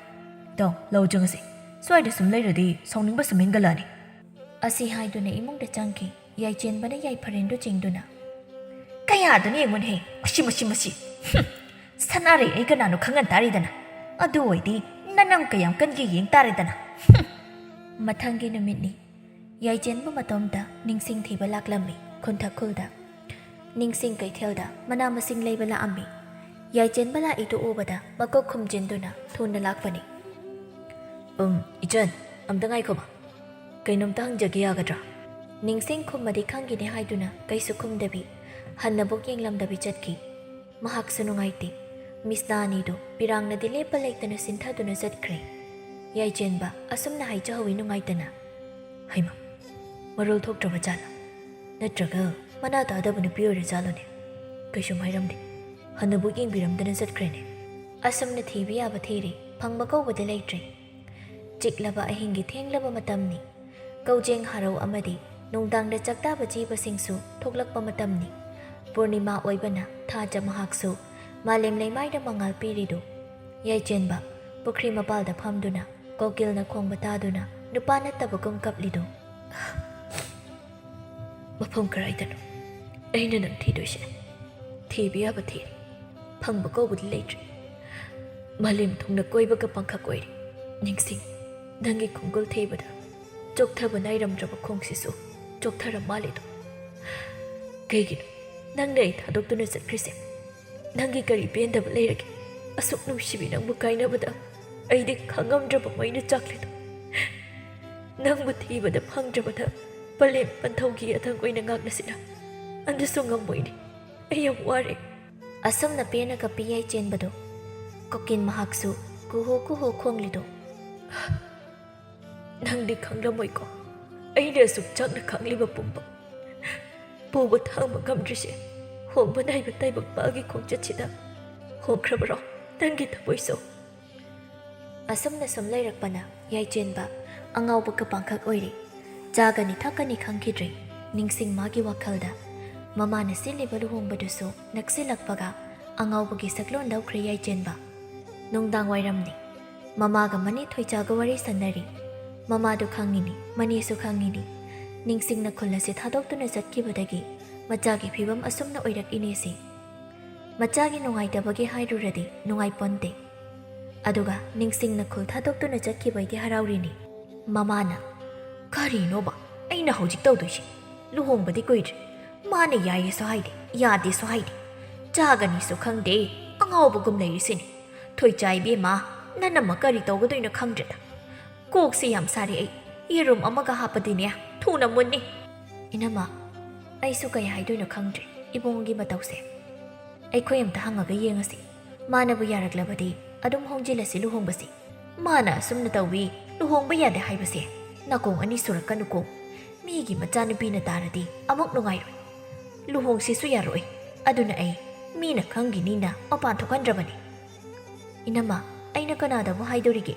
ꯇꯧ, ꯂꯧ ꯆꯪꯉꯁꯤ꯫ ꯁ꯭ꯋꯥꯏꯗ ꯁꯨꯝ ꯂꯩꯔꯗꯤ ꯁꯥꯎꯅꯤꯡꯕ ꯁꯨꯝ ꯍꯦꯟꯒꯠꯂꯛꯑꯅꯤ꯫" ꯑꯁꯤ ꯍꯥꯏꯗꯨꯅ ꯏꯃꯨꯡꯗ ꯆꯪꯈꯤ꯫ ꯌꯥꯏꯆꯦꯟꯕꯅ ꯌꯥꯏꯐꯔꯦꯟꯗꯨ ꯆꯤꯡꯗꯨꯅ, "ꯀꯌꯥꯗꯨꯅ ꯌꯦꯡꯉꯨꯅꯦꯍꯦ, ꯃꯁꯤ, ꯃꯁꯤ, ꯃꯁꯤ꯫ ꯍꯨꯝ, ꯁꯅꯥꯔꯩ ꯑꯩ ꯀꯅꯥꯅꯣ ꯈꯪꯍꯟ ꯇꯥꯔꯦꯗꯅ꯫ ꯑꯗꯨ ꯑꯣꯏꯗꯤ ꯅꯅꯝ ꯀꯌꯥꯝ ꯀꯟꯒꯦ ꯌꯦꯡ ꯇꯥꯔꯦꯗꯅ꯫" ꯍꯨꯝ꯫ ꯃꯊꯪꯒꯤ ꯅꯨꯃꯤꯠꯅꯤ꯫ ꯌꯥꯏꯆꯦꯟꯕ ꯃꯇꯣꯝꯇ ꯅꯤꯡꯁꯤꯡ ꯊꯤꯕ ꯂꯥꯛꯂꯝꯃꯤ ꯈꯨꯟꯊꯛ ꯈꯨꯜꯗ꯫ ꯅꯤꯡꯁꯤꯡ ꯀꯩꯊꯦꯜꯗ ꯃꯅꯥ ꯃꯁꯤꯡ ꯂꯩꯕ ꯂꯥꯛꯑꯝꯃꯤ꯫ ꯌꯥꯏꯆꯦꯟꯕ ꯂꯥꯛꯏꯗꯨ ꯎꯕꯗ ꯃꯀꯣꯛ ꯈꯨꯝꯖꯤꯟꯗꯨꯅ ꯊꯨꯅ ꯂꯥꯛꯄꯅꯤ꯫ "ꯎꯝ, ꯏꯆꯟ, ꯑꯝꯇ ꯉꯥꯏꯈꯣꯕ꯫ ꯀꯩꯅꯣꯝꯇ ꯍꯪꯖꯒꯦ ꯌꯥꯒꯗ꯭ꯔꯥ?" ꯅꯤꯡꯁꯤꯡ ꯈꯨꯝꯃꯗꯤ ꯈꯪꯈꯤꯅꯤ ꯍꯥꯏꯗꯨꯅ ꯀꯩꯁꯨ ꯈꯨꯝꯗꯕꯤ, ꯍꯟꯅꯕꯨꯛ ꯌꯦꯡꯂꯝꯗꯕꯤ ꯆꯠꯈꯤ꯫ ꯃꯍꯥꯛꯁꯨ ꯅꯨꯡꯉꯥꯏꯇꯦ꯫ ꯃꯤꯁꯅꯥ ꯑꯅꯤꯗꯨ ꯄꯤꯔꯥꯡꯅꯗꯤ ꯂꯦꯞꯄ ꯂꯩꯇꯅ ꯁꯤꯟꯊꯗꯨꯅ ꯆꯠꯈ꯭ꯔꯦ꯫ ꯌꯥꯏꯆꯦꯟꯕ ꯑꯁꯨꯝꯅ ꯍꯥꯏꯖꯍꯧꯏ ꯅꯨꯡꯉꯥꯏꯇꯅ꯫ "ꯍꯩꯃ, ꯃꯔꯣꯜ ꯊꯣꯛꯇ꯭ꯔꯕ ꯖꯥꯠꯂ? ꯅꯠꯇ꯭ꯔꯒ ꯃꯅꯥ ꯇꯥꯗꯕ ꯅꯨꯄꯤ ꯑꯣꯏꯔ ꯖꯥꯠꯂꯣꯅꯦ? ꯀꯩꯁꯨꯝ ꯍꯥꯏꯔꯝꯗꯦ꯫ ꯍꯟꯅꯕꯨꯛ ꯌꯦꯡꯕꯤꯔꯝꯗꯅ ꯆꯠꯈ꯭ꯔꯦꯅꯦ꯫" ꯑꯁꯨꯝꯅ ꯊꯤꯕ ꯌꯥꯕ ꯊꯤꯔꯦ, ꯐꯪꯕ ꯀꯧꯕꯗꯤ ꯂꯩꯇ꯭ꯔꯦ꯫ ꯆꯤꯛꯂꯕ ꯑꯍꯤꯡꯒꯤ ꯊꯦꯡꯂꯕ ꯃꯇꯝꯅꯤ꯫ ꯀꯧꯖꯦꯡ ꯍꯔꯥꯎ ꯑꯃꯗꯤ ꯅꯨꯡꯗꯥꯡꯗ ꯆꯥꯛꯇꯥꯕ ꯖꯤꯕꯁꯤꯡꯁꯨ ꯊꯣꯛꯂꯛꯄ ꯃꯇꯝꯅꯤ꯫ ꯄꯨꯔꯅꯤꯃꯥ ꯑꯣꯏꯕꯅ ꯊꯥꯖ ꯃꯍꯥꯛꯁꯨ ꯃꯥꯂꯦꯝ ꯂꯩꯃꯥꯏꯗ ꯃꯉꯥꯜ ꯄꯤꯔꯤꯗꯨ꯫ ꯌꯥꯏꯆꯦꯟꯕ ꯄꯨꯈ꯭ꯔꯤ ꯃꯄꯥꯜꯗ ꯐꯝꯗꯨꯅ ꯀꯣꯀꯤꯜꯅ ꯈꯣꯡꯕ ꯇꯥꯗꯨꯅ ꯅꯨꯄꯥ ꯅꯠꯇꯕꯒꯨꯝ ꯀꯞꯂꯤꯗꯨ꯫ "ꯃꯐꯝ ꯀꯗꯥꯏꯗꯅꯣ ꯑꯩꯅ ꯅꯪ ꯊꯤꯗꯣꯏꯁꯦ? ꯊꯤꯕ ꯌꯥꯕ ꯊꯤꯔꯦ, ꯐꯪꯕ ꯀꯧꯕꯗꯤ ꯂꯩꯇ꯭ꯔꯦ꯫ ꯃꯥꯂꯦꯝ ꯊꯨꯡꯅ ꯀꯣꯏꯕꯒ ꯄꯥꯡꯈꯛ ꯑꯣꯏꯔꯦ꯫ ꯅꯤꯡꯁꯤꯡ, ꯅꯪꯒꯤ ꯈꯣꯡꯒꯨꯜ ꯊꯤꯕꯗ ꯆꯣꯛꯊꯕ ꯅꯥꯏꯔꯝꯗ꯭ꯔꯕ ꯈꯣꯡꯁꯤꯁꯨ ꯆꯣꯛꯊꯔ ꯃꯥꯜꯂꯦꯗꯣ꯫ ꯀꯩꯒꯤꯅꯣ ꯅꯪꯅ ꯑꯩ ꯊꯥꯗꯣꯛꯇꯨꯅ ꯆꯠꯈ꯭ꯔꯤꯁꯦ? ꯅꯪꯒꯤ ꯀꯔꯤ ꯄꯦꯟꯗꯕ ꯂꯩꯔꯒꯦ? ꯑꯁꯨꯛ ꯅꯨꯡꯁꯤꯕꯤ ꯅꯪꯕꯨ ꯀꯥꯏꯅꯕꯗ ꯑꯩꯗꯤ ꯈꯥꯡꯉꯝꯗ꯭ꯔꯕ ꯃꯩꯅ ꯆꯥꯛꯂꯤꯗꯣ꯫ ꯅꯪꯕꯨ ꯊꯤꯕꯗ ꯐꯪꯗ꯭ꯔꯕꯗ ꯄꯂꯦꯝ ꯄꯟꯊꯧꯒꯤ ꯑꯊꯪ ꯑꯣꯏꯅ ꯉꯥꯛꯅꯁꯤꯔ? ꯑꯗꯨꯁꯨ ꯉꯝꯃꯣꯏꯅꯦ꯫ ꯑꯩ ꯌꯥꯝ ꯋꯥꯔꯦ꯫" ꯑꯁꯨꯝꯅ ꯄꯦꯟꯅ ꯀꯞꯄꯤ ꯌꯥꯏꯆꯦꯟꯕꯗꯣ꯫ ꯀꯣꯀꯤꯜ ꯃꯍꯥꯛꯁꯨ ꯀꯨꯍꯨ ꯀꯨꯍꯨ ꯈꯣꯡꯂꯤꯗꯣ꯫ "ꯅꯪꯗꯤ ꯈꯪꯂꯝꯃꯣꯏꯀꯣ, ꯑꯩꯅ ꯑꯁꯨꯛ ꯆꯥꯛꯅ ꯈꯥꯡꯂꯤꯕ ꯄꯨꯝꯕ꯫ ꯄꯨꯕ ꯊꯥꯡꯕ ꯉꯝꯗ꯭ꯔꯤꯁꯦ ꯍꯣꯡꯕ ꯅꯥꯏꯕ ꯇꯥꯏꯕꯪꯄꯥꯜꯒꯤ ꯈꯣꯡꯆꯠꯁꯤꯗ ꯍꯣꯡꯈ꯭ꯔꯕꯔꯣ ꯅꯪꯒꯤ ꯊꯃꯣꯏꯁꯨ?" ꯑꯁꯨꯝꯅ ꯁꯨꯝ ꯂꯩꯔꯛꯄꯅ ꯌꯥꯏꯆꯦꯟꯕ ꯑꯉꯥꯎꯕ ꯀꯄꯥꯡꯈꯛ ꯑꯣꯏꯔꯦ꯫ ꯆꯥꯒꯅꯤ ꯊꯛꯀꯅꯤ ꯈꯪꯈꯤꯗ꯭ꯔꯦ꯫ ꯅꯤꯡꯁꯤꯡ ꯃꯥꯒꯤ ꯋꯥꯈꯜꯗ ꯃꯃꯥꯅ ꯁꯤꯜꯂꯤꯕ ꯂꯨꯍꯣꯡꯕꯗꯨꯁꯨ ꯅꯛꯁꯤꯜꯂꯛꯄꯒ ꯑꯉꯥꯎꯕꯒꯤ ꯁꯛꯂꯣꯟ ꯂꯧꯈ꯭ꯔꯦ ꯌꯥꯏꯆꯦꯟꯕ꯫ ꯅꯨꯡꯗꯥꯡ ꯋꯥꯏꯔꯝꯅꯤ꯫ ꯃꯃꯥꯒ ꯃꯅꯦ ꯊꯣꯏꯆꯥꯒ ꯋꯥꯔꯤ ꯁꯥꯟꯅꯔꯤ꯫ ꯃꯃꯥꯗꯨ ꯈꯪꯉꯤꯅꯤ, ꯃꯅꯦꯁꯨ ꯈꯪꯉꯤꯅꯤ꯫ ꯅꯤꯡꯁꯤꯡꯅ ꯈꯨꯜ ꯑꯁꯤ ꯊꯥꯗꯣꯛꯇꯨꯅ ꯆꯠꯈꯤꯕꯗꯒꯤ ꯃꯆꯥꯒꯤ ꯐꯤꯕꯝ ꯑꯁꯨꯝꯅ ꯑꯣꯏꯔꯛꯏꯅꯦꯁꯦ꯫ ꯃꯆꯥꯒꯤ ꯅꯨꯡꯉꯥꯏꯇꯕꯒꯤ ꯍꯥꯏꯔꯨꯔꯗꯤ ꯅꯨꯡꯉꯥꯏꯄꯣꯟꯇꯦ꯫ ꯑꯗꯨꯒ ꯅꯤꯡꯁꯤꯡꯅ ꯈꯨꯜ ꯊꯥꯗꯣꯛꯇꯨꯅ ꯆꯠꯈꯤꯕꯒꯤ ꯍꯔꯥꯎꯔꯤꯅꯤ꯫ ꯃꯃꯥꯅ, "ꯀꯔꯤꯅꯣꯕ? ꯑꯩꯅ ꯍꯧꯖꯤꯛ ꯇꯧꯗꯣꯏꯁꯦ? ꯂꯨꯍꯣꯡꯕꯗꯤ ꯀꯨꯏꯗ꯭ꯔꯦ꯫ ꯃꯥꯅ ꯌꯥꯏꯌꯦꯁꯨ ꯍꯥꯏꯗꯦ, ꯌꯥꯗꯦꯁꯨ ꯍꯥꯏꯗꯦ꯫ ꯆꯥꯒꯅꯤꯁꯨ ꯈꯪꯗꯦ, ꯑꯉꯥꯎꯕꯒꯨꯝ ꯂꯩꯔꯤꯁꯤꯅꯤ꯫ ꯊꯣꯏꯆꯥ ꯏꯕꯦꯝꯃ, ꯅꯅꯝꯃ ꯀꯔꯤ ꯇꯧꯒꯗꯣꯏꯅꯣ ꯈꯪꯗ꯭ꯔꯦꯗ꯫ ꯀꯣꯛꯁꯤ ꯌꯥꯝ ꯁꯥꯔꯦ ꯑꯩ꯫ ꯌꯦꯔꯨꯝ ꯑꯃꯒ ꯍꯥꯞꯄꯗꯤꯅꯦ, ꯊꯨꯅ ꯃꯨꯟꯅꯤ꯫ ꯏꯅꯝꯃ, ꯑꯩꯁꯨ ꯀꯩ ꯍꯥꯏꯗꯣꯏꯅꯣ ꯈꯪꯗ꯭ꯔꯦ ꯏꯕꯨꯡꯒꯤ ꯃꯇꯧꯁꯦ꯫ ꯑꯩꯈꯣꯏ ꯑꯝꯇ ꯍꯪꯉꯒ ꯌꯦꯡꯉꯁꯤ꯫ ꯃꯥꯅꯕꯨ ꯌꯥꯔꯛꯂꯕꯗꯤ ꯑꯗꯨꯝ ꯍꯣꯡꯖꯤꯜꯂꯁꯤ ꯂꯨꯍꯣꯡꯕꯁꯤ꯫ ꯃꯥꯅ ꯑꯁꯨꯝꯅ ꯇꯧꯏ, ꯂꯨꯍꯣꯡꯕ ꯌꯥꯗꯦ ꯍꯥꯏꯕꯁꯦ ꯅꯥꯀꯣꯡ ꯑꯅꯤ ꯁꯨꯔꯛꯀꯅꯨꯀꯣ꯫ ꯃꯤꯒꯤ ꯃꯆꯥꯅꯨꯄꯤꯅ ꯇꯥꯔꯗꯤ ꯑꯃꯨꯛ ꯅꯨꯡꯉꯥꯏꯔꯣꯏ꯫ ꯂꯨꯍꯣꯡꯁꯤꯁꯨ ꯌꯥꯔꯣꯏ꯫ ꯑꯗꯨꯅ ꯑꯩ ꯃꯤꯅ ꯈꯪꯈꯤꯅꯤꯅ ꯃꯄꯥꯟ ꯊꯣꯛꯍꯟꯗ꯭ꯔꯕꯅꯤ꯫ ꯏꯅꯝꯃ, ꯑꯩꯅ ꯀꯅꯥꯗꯕꯨ ꯍꯥꯏꯗꯣꯔꯤꯒꯦ?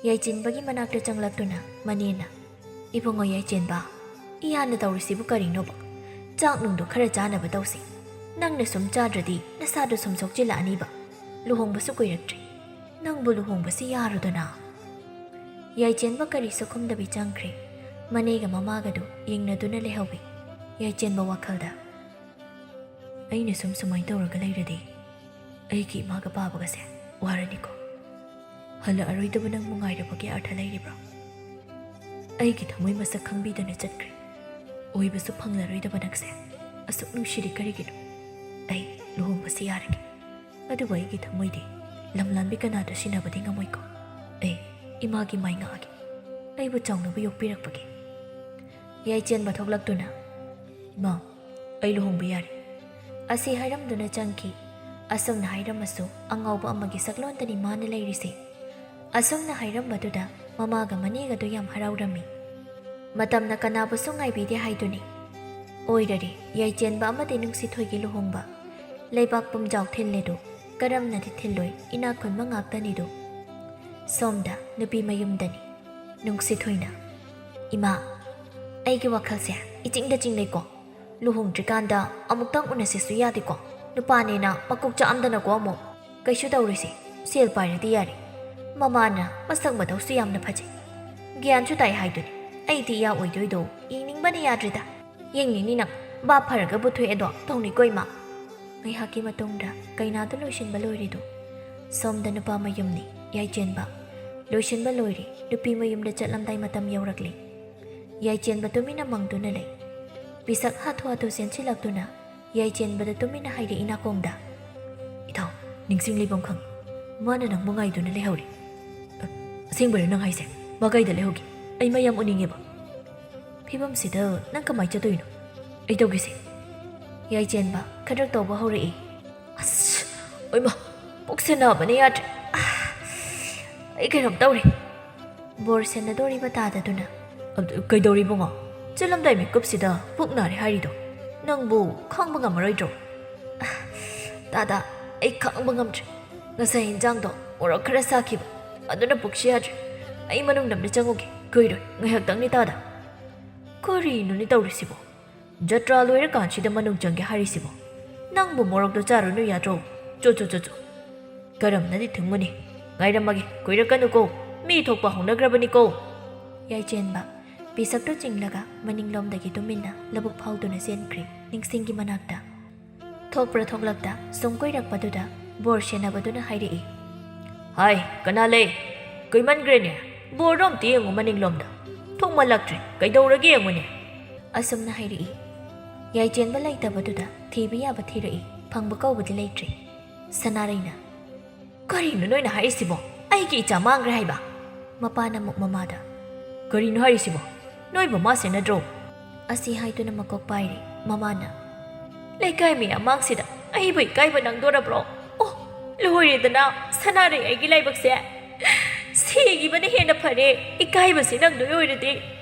ꯌꯥꯏꯆꯦꯟꯕꯒꯤ ꯃꯅꯥꯛꯇ ꯆꯪꯂꯛꯇꯨꯅ ꯃꯅꯦꯅ, "ꯏꯕꯨꯡꯉꯣ ꯌꯥꯏꯆꯦꯟꯕ, ꯏꯌꯥꯅ ꯇꯧꯔꯤꯁꯤꯕꯨ ꯀꯔꯤꯅꯣꯕ? ꯆꯥꯛ ꯅꯨꯡꯗꯣ ꯈꯔ ꯆꯥꯅꯕ ꯇꯧꯁꯤ꯫ ꯅꯪꯅ ꯁꯨꯝ ꯆꯥꯗ꯭ꯔꯗꯤ ꯅꯁꯥꯗꯣ ꯁꯨꯝ ꯁꯣꯛꯆꯤꯜꯂꯛꯑꯅꯤꯕ꯫ ꯂꯨꯍꯣꯡꯕꯁꯨ ꯀꯨꯏꯔꯛꯇ꯭ꯔꯦ꯫ ꯅꯪꯕꯨ ꯂꯨꯍꯣꯡꯕꯁꯤ ꯌꯥꯔꯣꯗꯅ?" ꯌꯥꯏꯆꯦꯟꯕ ꯀꯔꯤꯁꯨ ꯈꯨꯝꯗꯕꯤ ꯆꯪꯈ꯭ꯔꯦ꯫ ꯃꯅꯦꯒ ꯃꯃꯥꯒꯗꯨ ꯌꯦꯡꯅꯗꯨꯅ ꯂꯩꯍꯧꯏ꯫ ꯌꯥꯏꯆꯦꯟꯕ ꯋꯥꯈꯜꯗ, "ꯑꯩꯅ ꯁꯨꯝ ꯁꯨꯃꯥꯏꯅ ꯇꯧꯔꯒ ꯂꯩꯔꯗꯤ ꯑꯩꯒꯤ ꯏꯃꯥꯒ ꯄꯥꯕꯒꯁꯦ ꯋꯥꯔꯅꯤꯀꯣ꯫ ꯍꯜꯂꯛꯑꯔꯣꯏꯗꯕ ꯅꯪꯕꯨ ꯉꯥꯏꯔꯕꯒꯤ ꯑꯔꯊ ꯂꯩꯔꯤꯕ꯭ꯔꯣ? ꯑꯩꯒꯤ ꯊꯃꯣꯏ ꯃꯁꯛ ꯈꯪꯕꯤꯗꯅ ꯆꯠꯈ꯭ꯔꯦ꯫ ꯑꯣꯏꯕꯁꯨ ꯐꯪꯂꯔꯣꯏꯗꯕ ꯅꯪꯁꯦ ꯑꯁꯨꯛ ꯅꯨꯡꯁꯤꯔꯤ ꯀꯔꯤꯒꯤꯅꯣ? ꯑꯩ ꯂꯨꯍꯣꯡꯕꯁꯤ ꯌꯥꯔꯒꯦ꯫ ꯑꯗꯨꯕꯨ ꯑꯩꯒꯤ ꯊꯃꯣꯏꯗꯤ ꯂꯝꯂꯥꯟꯕꯤ ꯀꯅꯥꯗ ꯁꯤꯟꯅꯕꯗꯤ ꯉꯝꯃꯣꯏꯀꯣ꯫ ꯑꯩ ꯏꯃꯥꯒꯤ ꯃꯥꯏ ꯉꯥꯛꯑꯒꯦ, ꯑꯩꯕꯨ ꯆꯥꯎꯅꯕ ꯌꯣꯛꯄꯤꯔꯛꯄꯒꯤ꯫" ꯌꯥꯏꯆꯦꯟꯕ ꯊꯣꯛꯂꯛꯇꯨꯅ, "ꯏꯃꯥ, ꯑꯩ ꯂꯨꯍꯣꯡꯕ ꯌꯥꯔꯦ" ꯑꯁꯤ ꯍꯥꯏꯔꯝꯗꯨꯅ ꯆꯪꯈꯤ꯫ ꯑꯁꯨꯝꯅ ꯍꯥꯏꯔꯝꯃꯁꯨ ꯑꯉꯥꯎꯕ ꯑꯃꯒꯤ ꯁꯛꯂꯣꯟꯗꯅꯤ ꯃꯥꯅ ꯂꯩꯔꯤꯁꯦ꯫ ꯑꯁꯨꯝꯅ ꯍꯥꯏꯔꯝꯕꯗꯨꯗ ꯃꯃꯥꯒ ꯃꯅꯦꯒꯗꯨ ꯌꯥꯝ ꯍꯔꯥꯎꯔꯝꯃꯤ꯫ ꯃꯇꯝꯅ ꯀꯅꯥꯕꯨꯁꯨ ꯉꯥꯏꯕꯤꯗꯦ ꯍꯥꯏꯗꯨꯅꯤ꯫ ꯑꯣꯏꯔꯔꯦ ꯌꯥꯏꯆꯦꯟꯕ ꯑꯃꯗꯤ ꯅꯨꯡꯁꯤꯊꯣꯏꯒꯤ ꯂꯨꯍꯣꯡꯕ꯫ ꯂꯩꯕꯥꯛ ꯄꯨꯝꯖꯥꯎ ꯊꯤꯜꯂꯦꯗꯣ, ꯀꯔꯝꯅꯗꯤ ꯊꯤꯜꯂꯣꯏ, ꯏꯅꯥꯛ ꯈꯨꯟꯕ ꯉꯥꯛꯇꯅꯤꯗꯣ꯫ ꯁꯣꯝꯗ ꯅꯨꯄꯤ ꯃꯌꯨꯝꯗꯅꯤ꯫ ꯅꯨꯡꯁꯤꯊꯣꯏꯅ, "ꯏꯃꯥ, ꯑꯩꯒꯤ ꯋꯥꯈꯜꯁꯦ ꯏꯆꯤꯡꯗ ꯆꯤꯡꯅꯩꯀꯣ꯫ ꯂꯨꯍꯣꯡꯗ꯭ꯔꯤꯀꯥꯟꯗ ꯑꯃꯨꯛꯇꯪ ꯎꯅꯁꯤꯁꯨ ꯌꯥꯗꯦꯀꯣ? ꯅꯨꯄꯥꯅꯦꯅ ꯃꯀꯣꯛ ꯆꯥꯛꯑꯝꯗꯅꯀꯣ ꯑꯃꯨꯛ꯫ ꯀꯩꯁꯨ ꯇꯧꯔꯣꯏꯁꯦ, ꯁꯦꯜ ꯄꯥꯏꯔꯗꯤ ꯌꯥꯔꯦ꯫ ꯃꯃꯥꯅ ꯃꯁꯛ ꯃꯇꯧꯁꯨ ꯌꯥꯝꯅ ꯐꯖꯩ, ꯒ꯭ꯌꯥꯟꯁꯨ ꯇꯥꯏ ꯍꯥꯏꯗꯨꯅꯤ꯫ ꯑꯩꯗꯤ ꯏꯌꯥ ꯑꯣꯏꯗꯣꯏꯗꯣ ꯌꯦꯡꯅꯤꯡꯕꯅ ꯌꯥꯗ꯭ꯔꯦꯗ꯫ ꯌꯦꯡꯅꯤꯡꯅꯤ ꯅꯪ, ꯚꯥꯞ ꯐꯔꯒꯕꯨ ꯊꯣꯛꯑꯦꯗꯣ ꯇꯧꯅꯤꯀꯣ ꯏꯃꯥ꯫" ꯉꯥꯏꯍꯥꯛꯀꯤ ꯃꯇꯨꯡꯗ ꯀꯩꯅꯥꯗꯨ ꯂꯣꯏꯁꯤꯟꯕ ꯂꯣꯏꯔꯦꯗꯣ꯫ ꯁꯣꯝꯗ ꯅꯨꯄꯥ ꯃꯌꯨꯝꯅꯤ, ꯌꯥꯏꯆꯦꯟꯕ꯫ ꯂꯣꯏꯁꯤꯟꯕ ꯂꯣꯏꯔꯦ, ꯅꯨꯄꯤ ꯃꯌꯨꯝꯗ ꯆꯠꯂꯝꯗꯥꯏ ꯃꯇꯝ ꯌꯧꯔꯛꯂꯦ꯫ ꯌꯥꯏꯆꯦꯟꯕ ꯇꯨꯃꯤꯟꯅ ꯃꯪꯗꯨꯅ ꯂꯩ꯫ ꯄꯤꯁꯛ ꯍꯥꯊꯨ ꯍꯥꯊꯨ ꯆꯦꯟꯁꯤꯜꯂꯛꯇꯨꯅ ꯌꯥꯏꯆꯦꯟꯕꯗ ꯇꯨꯃꯤꯟꯅ ꯍꯥꯏꯔꯛꯏ ꯅꯥꯀꯣꯡꯗ, "ꯏꯊꯧ, ꯅꯤꯡꯁꯤꯡꯂꯤꯕꯝ ꯈꯪꯉꯤ꯫ ꯃꯥꯅ ꯅꯪꯕꯨ ꯉꯥꯏꯗꯨꯅ ꯂꯩꯍꯧꯔꯤ꯫" "ꯑ, ꯑꯁꯦꯡꯕꯔꯣ ꯅꯪ ꯍꯥꯏꯁꯦ? ꯃꯥ ꯀꯩꯗ ꯂꯩꯍꯧꯒꯦ? ꯑꯩ ꯃꯌꯥꯝ ꯎꯅꯤꯡꯉꯦꯕ꯫" "ꯐꯤꯕꯝꯁꯤꯗ ꯅꯪ ꯀꯃꯥꯏ ꯆꯠꯇꯣꯏꯅꯣ? ꯑꯩ ꯇꯧꯒꯦꯁꯦ꯫" ꯌꯥꯏꯆꯦꯟꯕ ꯈꯗ꯭ꯔꯛ ꯇꯧꯕ ꯍꯧꯔꯛꯏ꯫ "ꯑꯁ, ꯑꯣꯏꯃ, ꯄꯨꯛꯁꯦ ꯅꯥꯕꯅ ꯌꯥꯗ꯭ꯔꯦ꯫ ꯑꯥ, ꯑꯩ ꯀꯩꯅꯣꯝ ꯇꯧꯔꯦ꯫" ꯕꯣꯔ ꯁꯦꯟꯅꯗꯣꯔꯤꯕ ꯇꯥꯗꯗꯨꯅ, "ꯑꯗꯨ ꯀꯩꯗꯧꯔꯤꯕꯨꯡꯉꯣ? ꯆꯠꯂꯝꯗꯥꯏ ꯃꯤꯀꯨꯞꯁꯤꯗ ꯄꯨꯛ ꯅꯥꯔꯦ ꯍꯥꯏꯔꯤꯗꯣ? ꯅꯪꯕꯨ ꯈꯥꯡꯕ ꯉꯝꯃꯔꯣꯏꯗ꯭ꯔꯣ?" "ꯑꯥ, ꯇꯥꯗ, ꯑꯩ ꯈꯥꯡꯕ ꯉꯝꯗ꯭ꯔꯦ꯫ ꯉꯁꯥꯏ ꯏꯟꯖꯥꯡꯗꯣ ꯃꯣꯔꯣꯛ ꯈꯔ ꯁꯥꯈꯤꯕ, ꯑꯗꯨꯅ ꯄꯨꯛꯁꯤ ꯌꯥꯗ꯭ꯔꯦ꯫ ꯑꯩ ꯃꯅꯨꯡꯗ ꯑꯝꯇ ꯆꯪꯉꯨꯒꯦ, ꯀꯨꯏꯔꯣꯏ, ꯉꯥꯏꯍꯥꯛꯇꯪꯅꯤ ꯇꯥꯗ꯫" "ꯀꯔꯤꯅꯣꯅꯦ ꯇꯧꯔꯤꯁꯤꯕꯣ? ꯖꯇ꯭ꯔꯥ ꯂꯣꯏꯔꯀꯥꯟꯁꯤꯗ ꯃꯅꯨꯡ ꯆꯪꯒꯦ ꯍꯥꯏꯔꯤꯁꯤꯕꯣ? ꯅꯪꯕꯨ ꯃꯣꯔꯣꯛꯇꯣ ꯆꯥꯔꯨꯅꯨ ꯌꯥꯗ꯭ꯔꯣ? ꯆꯣ, ꯆꯣ, ꯆꯣ, ꯆꯣ꯫ ꯀꯔꯝꯅꯗꯤ ꯊꯨꯡꯒꯅꯤ? ꯉꯥꯏꯔꯝꯃꯒꯦ, ꯀꯨꯏꯔꯛꯀꯅꯨꯀꯣ꯫ ꯃꯤ ꯊꯣꯛꯄ ꯍꯧꯅꯈ꯭ꯔꯕꯅꯤꯀꯣ꯫" ꯌꯥꯏꯆꯦꯟꯕ ꯄꯤꯁꯛꯇꯨ ꯆꯤꯡꯂꯒ ꯃꯅꯤꯡꯂꯣꯝꯗꯒꯤ ꯇꯨꯃꯤꯟꯅ ꯂꯧꯕꯨꯛ ꯐꯥꯎꯗꯨꯅ ꯆꯦꯟꯈ꯭ꯔꯦ ꯅꯤꯡꯁꯤꯡꯒꯤ ꯃꯅꯥꯛꯇ꯫ ꯊꯣꯛꯄ꯭ꯔꯥ ꯊꯣꯛꯂꯛꯇ ꯁꯨꯝ ꯀꯨꯏꯔꯛꯄꯗꯨꯗ ꯕꯣꯔ ꯁꯦꯟꯅꯕꯗꯨꯅ ꯍꯥꯏꯔꯛꯏ, "ꯍꯥꯏ, ꯀꯅꯥ ꯂꯩ? ꯀꯨꯏꯃꯟꯈ꯭ꯔꯦꯅꯦ꯫ ꯕꯣꯔꯗꯣ ꯑꯝꯇ ꯌꯦꯡꯉꯨ ꯃꯅꯤꯡꯂꯣꯝꯗ꯫ ꯊꯣꯛꯃꯜꯂꯛꯇ꯭ꯔꯦ꯫ ꯀꯩꯗꯧꯔꯒꯦ ꯌꯦꯡꯉꯨꯅꯦ꯫" ꯑꯁꯨꯝꯅ ꯍꯥꯏꯔꯛꯏ꯫ ꯌꯥꯏꯆꯦꯟꯕ ꯂꯩꯇꯕꯗꯨꯗ ꯊꯤꯕ ꯌꯥꯕ ꯊꯤꯔꯛꯏ꯫ ꯐꯪꯕ ꯀꯧꯕꯗꯤ ꯂꯩꯇ꯭ꯔꯦ꯫ ꯁꯅꯥꯔꯩꯅ, "ꯀꯔꯤꯅꯣ ꯅꯣꯏꯅ ꯍꯥꯏꯔꯤꯁꯤꯕꯣ? ꯑꯩꯒꯤ ꯏꯆꯥ ꯃꯥꯡꯈ꯭ꯔꯦ ꯍꯥꯏꯕ?" ꯃꯄꯥꯅ ꯑꯃꯨꯛ ꯃꯃꯥꯗ, "ꯀꯔꯤꯅꯣ ꯍꯥꯏꯔꯤꯁꯤꯕꯣ? ꯅꯣꯏꯕꯨ ꯃꯥ ꯁꯦꯟꯅꯗ꯭ꯔꯣ?" ꯑꯁꯤ ꯍꯥꯏꯗꯨꯅ ꯃꯀꯣꯛ ꯄꯥꯏꯔꯦ꯫ ꯃꯃꯥꯅ, "ꯂꯩꯀꯥꯏ ꯃꯌꯥꯝ ꯃꯥꯡꯁꯤꯗ ꯑꯩꯕꯨ ꯏꯀꯥꯏꯕ ꯅꯪꯗꯣꯔꯕ꯭ꯔꯣ? ꯑꯣ, ꯂꯣꯏꯔꯦꯗꯅ, ꯁꯅꯥꯔꯩ ꯑꯩꯒꯤ ꯂꯥꯏꯕꯛꯁꯦ꯫ ꯁꯤꯈꯤꯕꯅ ꯍꯦꯟꯅ ꯐꯔꯦ, ꯏꯀꯥꯏꯕꯁꯤ ꯅꯪꯗꯣꯏ ꯑꯣꯏꯔꯗꯤ꯫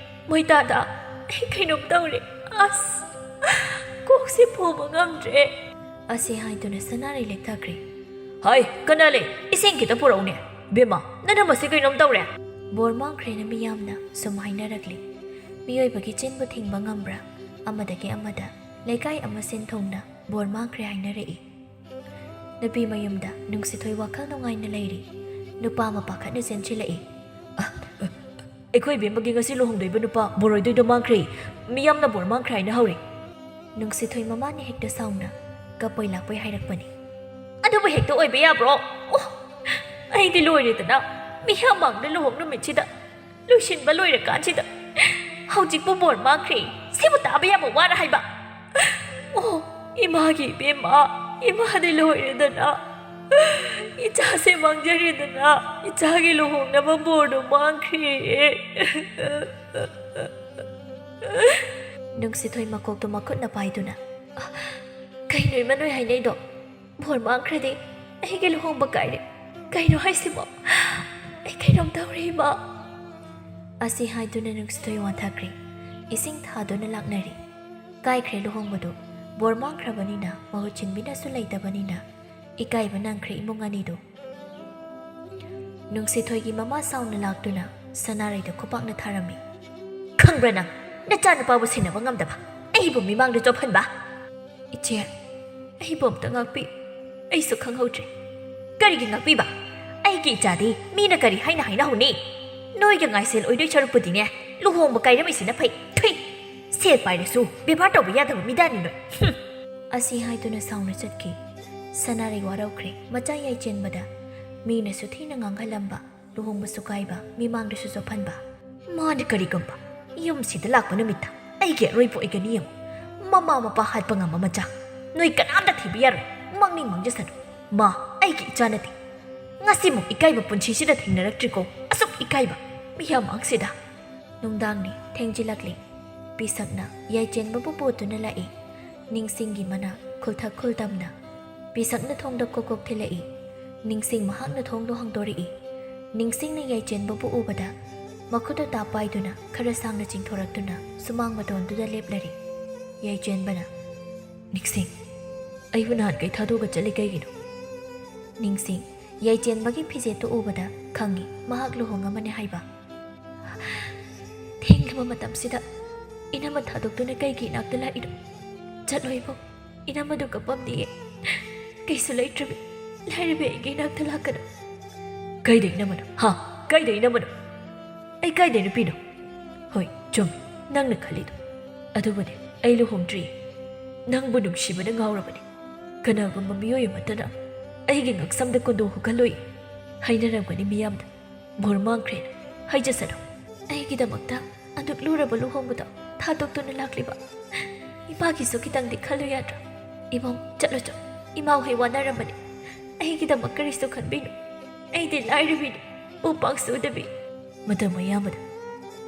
ꯃꯣꯏꯇꯥꯗ, ꯑꯩ ꯀꯩꯅꯣꯝ ꯇꯧꯔꯦ꯫ ꯑꯁ, ꯀꯣꯛꯁꯤ ꯄꯨꯕ ꯉꯝꯗ꯭ꯔꯦ꯫" ꯑꯁꯤ ꯍꯥꯏꯗꯨꯅ ꯁꯅꯥꯔꯩ ꯂꯦꯛꯊꯈ꯭ꯔꯦ꯫ "ꯍꯥꯏ, ꯀꯅꯥ ꯂꯩ? ꯏꯁꯤꯡ ꯈꯤꯇ ꯄꯨꯔꯛꯎꯅꯦ꯫ ꯕꯦꯝꯃ, ꯅꯅꯝ ꯑꯁꯤ ꯀꯩꯅꯣꯝ ꯇꯧꯔꯦ꯫" ꯕꯣꯔ ꯃꯥꯡꯈ꯭ꯔꯦꯅ ꯃꯤꯌꯥꯝꯅ ꯁꯨꯝ ꯍꯥꯏꯅꯔꯛꯂꯤ꯫ ꯃꯤꯑꯣꯏꯕꯒꯤ ꯆꯤꯟꯕꯨ ꯊꯤꯡꯕ ꯉꯝꯕ꯭ꯔꯥ? ꯑꯃꯗꯒꯤ ꯑꯃꯗ ꯂꯩꯀꯥꯏ ꯑꯃ ꯁꯤꯟ ꯊꯨꯡꯅ ꯕꯣꯔ ꯃꯥꯡꯈ꯭ꯔꯦ ꯍꯥꯏꯅꯔꯛꯏ꯫ ꯅꯨꯄꯤ ꯃꯌꯨꯝꯗ ꯅꯨꯡꯁꯤꯊꯣꯏ ꯋꯥꯈꯜ ꯅꯨꯡꯉꯥꯏꯅ ꯂꯩꯔꯤ꯫ ꯅꯨꯄꯥ ꯑꯃ ꯄꯥꯈꯠꯅ ꯆꯦꯟꯁꯤꯜꯂꯛꯏ꯫ "ꯑ, ꯑ, ꯑꯩꯈꯣꯏ ꯏꯕꯦꯝꯃꯒꯤ ꯉꯁꯤ ꯂꯨꯍꯣꯡꯗꯣꯏꯕ ꯅꯨꯄꯥ ꯕꯣꯔ ꯑꯣꯏꯗꯣꯏꯗꯣ ꯃꯥꯡꯈ꯭ꯔꯦ꯫ ꯃꯤꯌꯥꯝꯅ ꯕꯣꯔ ꯃꯥꯡꯈ꯭ꯔꯦ ꯍꯥꯏꯅ ꯍꯧꯔꯦ꯫" ꯅꯨꯡꯁꯤꯊꯣꯏ ꯃꯃꯥꯅ ꯍꯦꯛꯇ ꯁꯥꯎꯅ ꯀꯞꯄꯣꯏ ꯂꯥꯛꯄꯣꯏ ꯍꯥꯏꯔꯛꯄꯅꯤ꯫ "ꯑꯗꯨꯕꯨ ꯍꯦꯛꯇ ꯑꯣꯏꯕ ꯌꯥꯕ꯭ꯔꯣ? ꯑꯣ, ꯑꯩꯗꯤ ꯂꯣꯏꯔꯦꯗꯅ꯫ ꯃꯤꯌꯥꯝ ꯃꯥꯡꯗ ꯂꯨꯍꯣꯡ ꯅꯨꯃꯤꯠꯁꯤꯗ ꯂꯣꯏꯁꯤꯟꯕ ꯂꯣꯏꯔꯀꯥꯟꯁꯤꯗ ꯍꯧꯖꯤꯛꯄꯨ ꯕꯣꯔ ꯃꯥꯡꯈ꯭ꯔꯦ꯫ ꯁꯤꯕꯨ ꯇꯥꯕ ꯌꯥꯕ ꯋꯥꯔ ꯍꯥꯏꯕ? ꯑꯣ, ꯏꯃꯥꯒꯤ ꯏꯕꯦꯝꯃ, ꯏꯃꯥꯗꯤ ꯂꯣꯏꯔꯦꯗꯅ, ꯏꯆꯥꯁꯦ ꯃꯥꯡꯖꯔꯦꯗꯅ, ꯏꯆꯥꯒꯤ ꯂꯨꯍꯣꯡꯅꯕ ꯕꯣꯔꯗꯨ ꯃꯥꯡꯈ꯭ꯔꯦ꯫ ꯅꯨꯡꯁꯤꯊꯣꯏ ꯃꯀꯣꯛꯇꯨ ꯃꯈꯨꯠꯅ ꯄꯥꯏꯗꯨꯅ, "ꯀꯩꯅꯣ ꯏꯃꯥ ꯅꯣꯏ ꯍꯥꯏꯅꯩꯗꯣ? ꯕꯣꯔ ꯃꯥꯡꯈ꯭ꯔꯗꯤ ꯑꯩꯒꯤ ꯂꯨꯍꯣꯡꯕ ꯀꯥꯏꯔꯦ꯫ ꯀꯩꯅꯣ ꯍꯥꯏꯁꯤꯕꯣ? ꯑꯩ ꯀꯩꯅꯣꯝ ꯇꯧꯔꯦ ꯏꯃꯥ!" ꯑꯁꯤ ꯍꯥꯏꯗꯨꯅ ꯅꯨꯡꯁꯤꯊꯣꯏ ꯋꯥꯟꯊꯈ꯭ꯔꯦ꯫ ꯏꯁꯤꯡ ꯊꯥꯗꯨꯅ ꯂꯥꯛꯅꯔꯤ꯫ ꯀꯥꯏꯈ꯭ꯔꯦ ꯂꯨꯍꯣꯡꯕꯗꯨ꯫ ꯕꯣꯔ ꯃꯥꯡꯈ꯭ꯔꯕꯅꯤꯅ ꯃꯍꯨꯠ ꯁꯤꯟꯕꯤꯅꯁꯨ ꯂꯩꯇꯕꯅꯤꯅ ꯏꯀꯥꯏꯕ ꯅꯪꯈ꯭ꯔꯦ ꯏꯃꯨꯡ ꯑꯅꯤꯗꯨ꯫ ꯅꯨꯡꯁꯤꯊꯣꯏꯒꯤ ꯃꯃꯥ ꯁꯥꯎꯅ ꯂꯥꯛꯇꯨꯅ ꯁꯅꯥꯔꯩꯗ ꯈꯨꯄꯥꯛꯅ ꯊꯥꯔꯝꯃꯤ꯫ "ꯈꯪꯕ꯭ꯔꯥ ꯅꯪ? ꯅꯆꯥꯅꯨꯄꯥꯕꯨ ꯁꯦꯟꯅꯕ ꯉꯝꯗꯕ, ꯑꯩꯕꯨ ꯃꯤꯃꯥꯡꯗ ꯆꯣꯞꯍꯟꯕ!" "ꯏꯆꯦ, ꯑꯩꯕꯨ ꯑꯝꯇ ꯉꯥꯛꯄꯤꯌꯨ꯫ ꯑꯩꯁꯨ ꯈꯪꯍꯧꯗ꯭ꯔꯦ꯫" "ꯀꯔꯤꯒꯤ ꯉꯥꯛꯄꯤꯕ? ꯑꯩꯒꯤ ꯏꯆꯥꯗꯤ ꯃꯤꯅ ꯀꯔꯤ ꯍꯥꯏꯅ ꯍꯥꯏꯅꯍꯧꯅꯤ? ꯅꯣꯏꯒ ꯉꯥꯏꯁꯦꯜ ꯑꯣꯏꯗꯣꯏ ꯁꯔꯨꯛꯄꯨꯗꯤꯅꯦ, ꯂꯨꯍꯣꯡꯕ ꯀꯥꯏꯔꯝꯃꯤꯁꯤꯅ ꯐꯩ꯫ ꯊꯨꯏ! ꯁꯦꯜ ꯄꯥꯏꯔꯁꯨ ꯕꯦꯕꯥꯔ ꯇꯧꯕ ꯌꯥꯗꯕ ꯃꯤꯗꯥꯅꯤ ꯅꯣꯏ꯫ ꯍꯨꯝ!" ꯑꯁꯤ ꯍꯥꯏꯗꯨꯅ ꯁꯥꯎꯅ ꯆꯠꯈꯤ꯫ ꯁꯅꯥꯔꯩ ꯋꯥꯔꯧꯈ꯭ꯔꯦ꯫ ꯃꯆꯥ ꯌꯥꯏꯆꯦꯟꯕꯗ ꯃꯤꯅꯁꯨ ꯊꯤꯅ ꯉꯥꯡꯍꯜꯂꯝꯕ, ꯂꯨꯍꯣꯡꯕꯁꯨ ꯀꯥꯏꯕ, ꯃꯤꯃꯥꯡꯗꯁꯨ ꯆꯣꯞꯍꯟꯕ꯫ ꯃꯥꯅ ꯀꯔꯤꯒꯨꯝꯕ ꯌꯨꯝꯁꯤꯗ ꯂꯥꯛꯄ ꯅꯨꯃꯤꯠꯇ ꯑꯩꯒꯤ ꯑꯔꯣꯏꯕ ꯑꯣꯏꯒꯅꯤ ꯌꯦꯡꯉꯨ꯫ ꯃꯃꯥ ꯃꯄꯥ ꯍꯥꯠꯄ ꯉꯝꯕ ꯃꯆꯥ ꯅꯣꯏ ꯀꯅꯥꯝꯇ ꯊꯤꯕ ꯌꯥꯔꯣꯏ꯫ ꯃꯪꯅꯤꯡ ꯃꯪꯖꯁꯅꯨ꯫ ꯃꯥ ꯑꯩꯒꯤ ꯏꯆꯥ ꯅꯠꯇꯦ꯫ ꯉꯁꯤꯃꯨꯛ ꯏꯀꯥꯏꯕ ꯄꯨꯟꯁꯤꯁꯤꯗ ꯊꯦꯡꯅꯔꯛꯇ꯭ꯔꯤꯀꯣ, ꯑꯁꯨꯛ ꯏꯀꯥꯏꯕ ꯃꯤꯌꯥꯝ ꯃꯥꯡꯁꯤꯗ꯫ ꯅꯨꯡꯗꯥꯡꯅꯤ, ꯊꯦꯡꯖꯤꯜꯂꯛꯂꯤ꯫ ꯄꯤꯁꯛꯅ ꯌꯥꯏꯆꯦꯟꯕꯕꯨ ꯄꯣꯠꯇꯨꯅ ꯂꯥꯛꯏ꯫ ꯅꯤꯡꯁꯤꯡꯒꯤ ꯃꯅꯥ ꯈꯨꯜꯊꯛ ꯈꯨꯜꯗꯝꯅ ꯄꯤꯁꯛꯅ ꯊꯣꯡꯗ ꯀꯣꯛ ꯀꯣꯛ ꯊꯤꯜꯂꯛꯏ꯫ ꯅꯤꯡꯁꯤꯡ ꯃꯍꯥꯛꯅ ꯊꯣꯡꯗꯣ ꯍꯥꯡꯗꯣꯔꯛꯏ꯫ ꯅꯤꯡꯁꯤꯡꯅ ꯌꯥꯏꯆꯦꯟꯕꯕꯨ ꯎꯕꯗ ꯃꯈꯨꯠꯇ ꯇꯥꯞ ꯄꯥꯏꯗꯨꯅ ꯈꯔ ꯁꯥꯡꯅ ꯆꯤꯡꯊꯣꯔꯛꯇꯨꯅ ꯁꯨꯃꯥꯡ ꯃꯇꯣꯟꯗꯨꯗ ꯂꯦꯞꯂꯔꯤ꯫ ꯌꯥꯏꯆꯦꯟꯕꯅ, "ꯅꯤꯡꯁꯤꯡ, ꯑꯩꯕꯨ ꯅꯍꯥꯟꯈꯩ ꯊꯥꯗꯣꯛꯑꯒ ꯆꯠꯂꯤ ꯀꯩꯒꯤꯅꯣ?" ꯅꯤꯡꯁꯤꯡ ꯌꯥꯏꯆꯦꯟꯕꯒꯤ ꯐꯤꯖꯦꯠꯇꯨ ꯎꯕꯗ ꯈꯪꯉꯤ ꯃꯍꯥꯛ ꯂꯨꯍꯣꯡꯉꯝꯃꯅꯤ ꯍꯥꯏꯕ꯫ "ꯊꯦꯡꯂꯕ ꯃꯇꯝꯁꯤꯗ ꯏꯅꯝꯃ ꯊꯥꯗꯣꯛꯇꯨꯅ ꯀꯩꯒꯤ ꯏꯅꯥꯛꯇ ꯂꯥꯛꯏꯅꯣ? ꯆꯠꯂꯣ ꯏꯕꯨꯡ, ꯏꯅꯝꯃꯗꯨ ꯀꯞꯄꯝꯅꯤꯌꯦ꯫ ꯀꯩꯁꯨ ꯂꯩꯇ꯭ꯔꯕꯤ ꯂꯥꯏꯔꯕꯤ ꯑꯩꯒꯤ ꯏꯅꯥꯛꯇ ꯂꯥꯛꯀꯅꯨ꯫" "ꯀꯩꯗ ꯏꯅꯝꯃꯅꯣ? ꯍꯥ? ꯀꯩꯗ ꯏꯅꯝꯃꯅꯣ? ꯑꯩ ꯀꯥꯏꯗ ꯅꯨꯄꯤꯅꯣ? ꯍꯣꯏ, ꯆꯨꯝꯃꯤ ꯅꯪꯅ ꯈꯜꯂꯤꯗꯣ꯫ ꯑꯗꯨꯕꯨꯅꯦ, ꯑꯩ ꯂꯨꯍꯣꯡꯗ꯭ꯔꯤ꯫ ꯅꯪꯕꯨ ꯅꯨꯡꯁꯤꯕꯅ ꯉꯥꯎꯔꯕꯅꯤ꯫ ꯀꯅꯥꯒꯨꯝꯕ ꯃꯤꯑꯣꯏ ꯑꯃꯠꯇꯅ ꯑꯩꯒꯤ ꯉꯛꯁꯝꯗ ꯀꯨꯟꯗꯣ ꯍꯨꯛꯍꯜꯂꯣꯏ ꯍꯥꯏꯅꯔꯝꯒꯅꯤ ꯃꯤꯌꯥꯝꯅ꯫ ꯕꯣꯔ ꯃꯥꯡꯈ꯭ꯔꯦꯅ ꯍꯥꯏꯖꯁꯅꯨ꯫" "ꯑꯩꯒꯤꯗꯃꯛꯇ ꯑꯗꯨꯛ ꯂꯨꯔꯕ ꯂꯨꯍꯣꯡꯕꯗꯣ ꯊꯥꯗꯣꯛꯇꯨꯅ ꯂꯥꯛꯂꯤꯕ? ꯏꯃꯥꯒꯤꯁꯨ ꯈꯤꯇꯪꯗꯤ ꯈꯜꯂꯨ ꯌꯥꯗ꯭ꯔꯣ? ꯏꯕꯨꯡ, ꯆꯠꯂꯨ ꯆꯣ꯫ ꯏꯃꯥ ꯍꯣꯏ ꯋꯥꯅꯔꯝꯃꯅꯤ꯫ ꯑꯩꯒꯤꯗꯃꯛ ꯀꯔꯤꯁꯨ ꯈꯟꯕꯤꯅꯨ꯫ ꯑꯩꯗꯤ ꯂꯥꯏꯔꯕꯤꯅꯤ, ꯎ ꯄꯥꯛ ꯁꯨꯗꯕꯤ꯫ ꯃꯇꯝ ꯑꯌꯥꯝꯕꯗ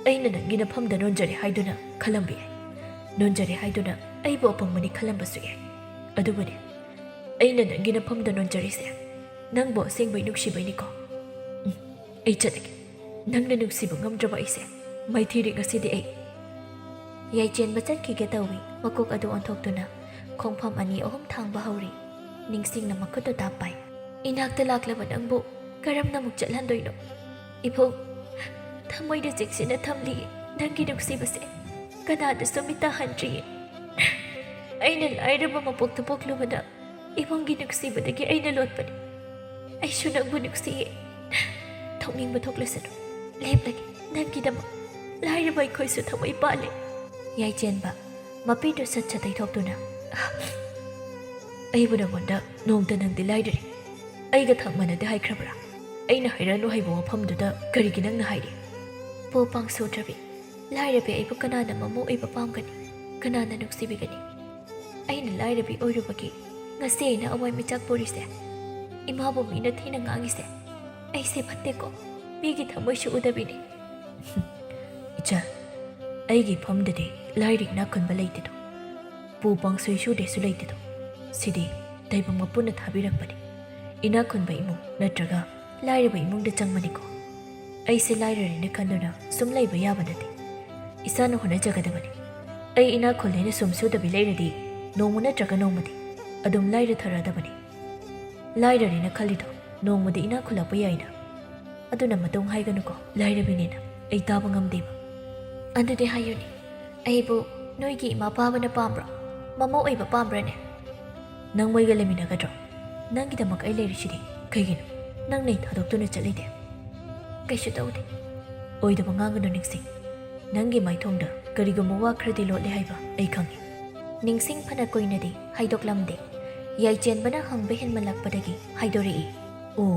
ꯑꯩꯅ ꯅꯪꯒꯤ ꯅꯐꯝꯗ ꯅꯣꯟꯖꯔꯦ ꯍꯥꯏꯗꯨꯅ ꯈꯜꯂꯝꯕ ꯌꯥꯏ꯫ ꯅꯣꯟꯖꯔꯦ ꯍꯥꯏꯗꯨꯅ ꯑꯩꯕꯨ ꯑꯄꯪꯕꯅꯤ ꯈꯜꯂꯝꯕꯁꯨ ꯌꯥꯏ꯫ ꯑꯗꯨꯕꯨꯅꯦ, ꯑꯩꯅ ꯅꯪꯒꯤ ꯅꯐꯝꯗ ꯅꯣꯟꯖꯔꯤꯁꯦ ꯅꯪꯕꯨ ꯑꯁꯦꯡꯕꯩ ꯅꯨꯡꯁꯤꯕꯩꯅꯤꯀꯣ꯫ ꯎꯝ, ꯑꯩ ꯆꯠꯂꯒꯦ꯫ ꯅꯪꯅ ꯅꯨꯡꯁꯤꯕ ꯉꯝꯗ꯭ꯔꯕ ꯑꯩꯁꯦ ꯃꯥꯏꯊꯤꯔꯦ ꯉꯁꯤꯗꯤ ꯑꯩ꯫ ꯌꯥꯏꯆꯦꯟꯕ ꯆꯠꯈꯤꯒꯦ ꯇꯧꯏ꯫ ꯃꯀꯣꯛ ꯑꯗꯨ ꯑꯣꯟꯊꯣꯛꯇꯨꯅ ꯈꯣꯡꯐꯝ ꯑꯅꯤ ꯑꯍꯨꯝ ꯊꯥꯡꯕ ꯍꯧꯔꯤ꯫ ꯅꯤꯡꯁꯤꯡꯅ ꯃꯈꯨꯠꯇꯨ ꯇꯥꯞ ꯄꯥꯏ꯫ ꯏꯅꯥꯛꯇ ꯂꯥꯛꯂꯕ ꯅꯪꯕꯨ ꯀꯔꯝꯅ ꯑꯃꯨꯛ ꯆꯠꯍꯟꯗꯣꯏꯅꯣ? ꯏꯕꯨꯡ, ꯊꯃꯣꯏꯗ ꯆꯦꯛꯁꯤꯟꯅ ꯊꯝꯂꯤꯌꯦ ꯅꯪꯒꯤ ꯅꯨꯡꯁꯤꯕꯁꯦ꯫ ꯀꯅꯥꯗꯁꯨ ꯃꯤꯠ ꯇꯥꯍꯟꯗ꯭ꯔꯤꯌꯦ꯫ ꯑꯩꯅ ꯂꯥꯏꯔꯕ ꯃꯄꯣꯛꯇ ꯄꯣꯛꯂꯨꯕꯅ ꯏꯕꯨꯡꯒꯤ ꯅꯨꯡꯁꯤꯕꯗꯒꯤ ꯑꯩꯅ ꯂꯣꯠꯄꯅꯤ꯫ ꯑꯩꯁꯨ ꯅꯪꯕꯨ ꯅꯨꯡꯁꯤꯌꯦ꯫ ꯊꯣꯛꯅꯤꯡꯕ ꯊꯣꯛꯂꯁꯅꯨ꯫ ꯂꯦꯞꯂꯒꯦ ꯅꯪꯒꯤꯗꯃꯛ꯫ ꯂꯥꯏꯔꯕ ꯑꯩꯈꯣꯏꯁꯨ ꯊꯃꯣꯏ ꯄꯥꯜꯂꯦ꯫ ꯌꯥꯏꯆꯦꯟꯕ ꯃꯄꯤꯗꯨ ꯁꯠ ꯁꯠ ꯇꯩꯊꯣꯛꯇꯨꯅ, "ꯑꯩꯕꯨ ꯅꯉꯣꯟꯗ ꯅꯣꯡꯇ ꯅꯪꯗꯤ ꯂꯥꯏꯔꯔꯦ, ꯑꯩꯒ ꯊꯛ ꯃꯥꯟꯅꯗꯦ ꯍꯥꯏꯈ꯭ꯔꯕ꯭ꯔꯥ? ꯑꯩꯅ ꯍꯥꯏꯔꯛꯑꯅꯨ ꯍꯥꯏꯕ ꯋꯥꯐꯝꯗꯨꯗ ꯀꯔꯤꯒꯤ ꯅꯪꯅ ꯍꯥꯏꯔꯤ?" ꯄꯨ ꯄꯥꯡ ꯁꯨꯗ꯭ꯔꯕꯤ, ꯂꯥꯏꯔꯕꯤ ꯑꯩꯕꯨ ꯀꯅꯥꯅ ꯃꯃꯧ ꯑꯣꯏꯕ ꯄꯥꯝꯒꯅꯤ? ꯀꯅꯥꯅ ꯅꯨꯡꯁꯤꯕꯤꯒꯅꯤ? ꯑꯩꯅ ꯂꯥꯏꯔꯕꯤ ꯑꯣꯏꯔꯨꯕꯒꯤ ꯉꯁꯤ ꯑꯩꯅ ꯑꯋꯥꯏ ꯃꯤꯆꯥꯛ ꯄꯨꯔꯤꯁꯦ꯫ ꯏꯃꯥꯕꯨ ꯃꯤꯅ ꯊꯤꯅ ꯉꯥꯡꯉꯤꯁꯦ ꯑꯩꯁꯦ ꯐꯠꯇꯦꯀꯣ? ꯃꯤꯒꯤ ꯊꯃꯣꯏꯁꯨ ꯎꯗꯕꯤꯅꯤ꯫ ꯏꯆꯥ, ꯑꯩꯒꯤ ꯏꯐꯝꯗꯗꯤ ꯂꯥꯏꯔ ꯏꯅꯥꯛ ꯈꯨꯟꯕ ꯂꯩꯇꯦꯗꯣ꯫ ꯄꯨ ꯄꯥꯡꯁꯣꯏ ꯁꯨꯗꯦꯁꯨ ꯂꯩꯇꯦꯗꯣ꯫ ꯁꯤꯗꯤ ꯇꯥꯏꯕꯪ ꯃꯄꯨꯅ ꯊꯥꯕꯤꯔꯛꯄꯅꯤ꯫ ꯏꯅꯥꯛ ꯈꯨꯟꯕ ꯏꯃꯨꯡ ꯅꯠꯇ꯭ꯔꯒ ꯂꯥꯏꯔꯕ ꯏꯃꯨꯡꯗ ꯆꯪꯕꯅꯤꯀꯣ꯫ ꯑꯩꯁꯦ ꯂꯥꯏꯔꯔꯦꯅ ꯈꯟꯗꯨꯅ ꯁꯨꯝ ꯂꯩꯕ ꯌꯥꯕ ꯅꯠꯇꯦ꯫ ꯏꯁꯥꯅ ꯍꯣꯠꯅꯖꯒꯗꯕꯅꯤ꯫ ꯑꯩ ꯏꯅꯥꯛ ꯈꯨꯜꯂꯦꯅ ꯁꯨꯝ ꯁꯨꯗꯕꯤ ꯂꯩꯔꯗꯤ ꯅꯣꯡꯃ ꯅꯠꯇ꯭ꯔꯒ ꯅꯣꯡꯃꯗꯤ ꯑꯗꯨꯝ ꯂꯥꯏꯔ ꯊꯔꯛꯑꯗꯕꯅꯤ꯫ ꯂꯥꯏꯔꯔꯦꯅ ꯈꯜꯂꯤꯗꯣ ꯅꯣꯡꯃꯗꯤ ꯏꯅꯥꯛ ꯈꯨꯜꯂꯛꯄ ꯌꯥꯏꯅ꯫ ꯑꯗꯨꯅ ꯃꯇꯨꯡ ꯍꯥꯏꯒꯅꯨꯀꯣ, ꯂꯥꯏꯔꯕꯤꯅꯦꯅ꯫ ꯑꯩ ꯇꯥꯕ ꯉꯝꯗꯦꯕ꯫ ꯑꯗꯨꯗꯤ ꯍꯥꯏꯌꯨꯅꯦ, ꯑꯩꯕꯨ ꯅꯣꯏꯒꯤ ꯏꯃꯥ ꯄꯥꯕꯅ ꯄꯥꯝꯕ꯭ꯔꯣ? ꯃꯃꯧ ꯑꯣꯏꯕ ꯄꯥꯝꯕ꯭ꯔꯅꯦ? ꯅꯪ ꯃꯣꯏꯒ ꯂꯩꯃꯤꯟꯅꯒꯗ꯭ꯔꯣ? ꯅꯪꯒꯤꯗꯃꯛ ꯑꯩ ꯂꯩꯔꯤꯁꯤꯗꯤ꯫ ꯀꯩꯒꯤꯅꯣ? ꯅꯪꯅ ꯑꯩ ꯊꯥꯗꯣꯛꯇꯨꯅ ꯆꯠꯂꯤꯗꯤ꯫ ꯀꯩꯁꯨ ꯇꯧꯗꯦ꯫ ꯑꯣꯏꯗꯕ ꯉꯥꯡꯒꯅꯨ ꯅꯤꯡꯁꯤꯡ꯫ ꯅꯪꯒꯤ ꯃꯥꯏꯊꯣꯡꯗ ꯀꯔꯤꯒꯨꯝꯕ ꯋꯥ ꯈꯔꯗꯤ ꯂꯣꯠꯂꯦ ꯍꯥꯏꯕ ꯑꯩ ꯈꯪꯉꯤ꯫ ꯅꯤꯡꯁꯤꯡ ꯐꯅ ꯀꯨꯏꯅꯗꯤ ꯍꯥꯏꯗꯣꯛꯂꯝꯗꯦ꯫ ꯌꯥꯏꯆꯦꯟꯕꯅ ꯍꯪꯕ ꯍꯦꯟꯃꯜꯂꯛꯄꯗꯒꯤ ꯍꯥꯏꯗꯣꯔꯛꯏ꯫ ꯑꯣ,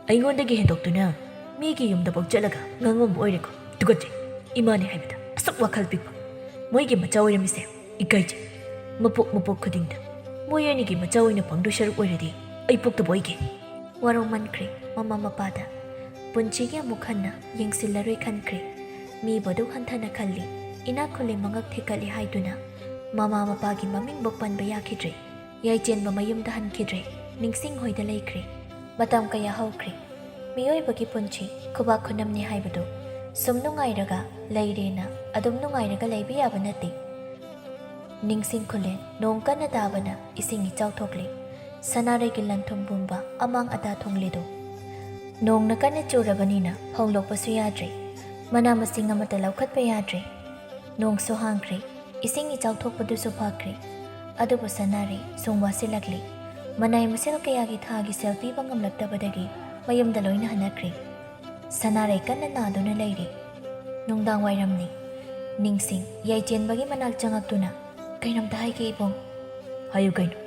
ꯑꯩꯉꯣꯟꯗꯒꯤ ꯍꯦꯟꯗꯣꯛꯇꯨꯅ ꯃꯤꯒꯤ ꯌꯨꯝꯗꯐꯥꯎ ꯆꯠꯂꯒ ꯉꯥꯡꯉꯝꯕ ꯑꯣꯏꯔꯦꯀꯣ? ꯇꯨꯀꯠꯆꯩ꯫ ꯏꯃꯥꯅꯦ ꯍꯥꯏꯕꯗ ꯑꯁꯨꯛ ꯋꯥꯈꯜ ꯄꯤꯛꯄ꯫ ꯃꯣꯏꯒꯤ ꯃꯆꯥ ꯑꯣꯏꯔꯝꯃꯤꯁꯦ ꯏꯀꯥꯏꯖꯩ꯫ ꯃꯄꯣꯛ ꯃꯄꯣꯛ ꯈꯨꯗꯤꯡꯗ ꯃꯣꯏ ꯑꯅꯤꯒꯤ ꯃꯆꯥ ꯑꯣꯏꯅ ꯐꯪꯗꯣꯏ ꯁꯔꯨꯛ ꯑꯣꯏꯔꯗꯤ ꯑꯩ ꯄꯣꯛꯇꯕ ꯑꯣꯏꯒꯦ꯫ ꯋꯥꯔꯧꯃꯟꯈ꯭ꯔꯦ ꯃꯃꯥ ꯃꯄꯥꯗ꯫ ꯄꯨꯟꯁꯤꯒꯤ ꯑꯃꯨꯛ ꯍꯟꯅ ꯌꯦꯡꯁꯤꯜꯂꯔꯣꯏ ꯈꯟꯈ꯭ꯔꯦ꯫ ꯃꯤꯕꯨ ꯑꯗꯨꯛ ꯍꯟꯊꯅ ꯈꯜꯂꯤ, ꯏꯅꯥꯛ ꯈꯨꯜꯂꯤ, ꯃꯉꯛ ꯊꯦꯛꯀꯠꯂꯤ ꯍꯥꯏꯗꯨꯅ ꯃꯃꯥ ꯃꯄꯥꯒꯤ ꯃꯃꯤꯡꯕꯨ ꯄꯟꯕ ꯌꯥꯈꯤꯗ꯭ꯔꯦ꯫ ꯌꯥꯏꯆꯦꯟꯕ ꯃꯌꯨꯝꯗ ꯍꯟꯈꯤꯗ꯭ꯔꯦ꯫ ꯅꯤꯡꯁꯤꯡ ꯍꯣꯏꯗ ꯂꯩꯈ꯭ꯔꯦ꯫ ꯃꯇꯝ ꯀꯌꯥ ꯍꯧꯈ꯭ꯔꯦ꯫ ꯃꯤꯑꯣꯏꯕꯒꯤ ꯄꯨꯟꯁꯤ ꯈꯨꯕꯥꯛ ꯈꯨꯅꯝꯅꯤ ꯍꯥꯏꯕꯗꯨ ꯁꯨꯝ ꯅꯨꯡꯉꯥꯏꯔꯒ ꯂꯩꯔꯦꯅ ꯑꯗꯨꯝ ꯅꯨꯡꯉꯥꯏꯔꯒ ꯂꯩꯕ ꯌꯥꯕ ꯅꯠꯇꯦ꯫ ꯅꯤꯡꯁꯤꯡ ꯈꯨꯂꯦꯟ ꯅꯣꯡ ꯀꯟꯅ ꯇꯥꯕꯅ ꯏꯁꯤꯡ ꯏꯆꯥꯎ ꯊꯣꯛꯂꯦ꯫ ꯁꯅꯥꯔꯩꯒꯤ ꯂꯟ ꯊꯨꯝ ꯄꯨꯝꯕ ꯑꯃꯥꯡ ꯑꯇꯥ ꯊꯨꯡꯂꯦꯗꯣ꯫ ꯅꯣꯡꯅ ꯀꯟꯅ ꯆꯨꯔꯕꯅꯤꯅ ꯍꯣꯡꯂꯣꯛꯄꯁꯨ ꯌꯥꯗ꯭ꯔꯦ꯫ ꯃꯅꯥ ꯃꯁꯤꯡ ꯑꯃꯠꯇ ꯂꯧꯈꯠꯄ ꯌꯥꯗ꯭ꯔꯦ꯫ ꯅꯣꯡꯁꯨ ꯍꯥꯡꯈ꯭ꯔꯦ, ꯏꯁꯤꯡ ꯏꯆꯥꯎ ꯊꯣꯛꯄꯗꯨꯁꯨ ꯐꯈ꯭ꯔꯦ꯫ ꯑꯗꯨꯕꯨ ꯁꯅꯥꯔꯩ ꯁꯨꯝ ꯋꯥꯁꯤꯜꯂꯛꯂꯤ꯫ ꯃꯅꯥꯏ ꯃꯁꯤꯜ ꯀꯌꯥꯒꯤ ꯊꯥꯒꯤ ꯁꯦꯜ ꯄꯤꯕ ꯉꯝꯂꯛꯇꯕꯗꯒꯤ ꯃꯌꯨꯝꯗ ꯂꯣꯏꯅ ꯍꯟꯅꯈ꯭ꯔꯦ꯫ ꯁꯅꯥꯔꯩ ꯀꯟꯅ ꯅꯥꯗꯨꯅ ꯂꯩꯔꯤ꯫ ꯅꯨꯡꯗꯥꯡ ꯋꯥꯏꯔꯝꯅꯤ꯫ ꯅꯤꯡꯁꯤꯡ ꯌꯥꯏꯆꯦꯟꯕꯒꯤ ꯃꯅꯥꯛ ꯆꯪꯉꯛꯇꯨꯅ, "ꯀꯩꯅꯣꯝꯇ ꯍꯥꯏꯒꯦ ꯏꯕꯨꯡ꯫" "ꯍꯥꯏꯌꯨ ꯀꯩꯅꯣ?"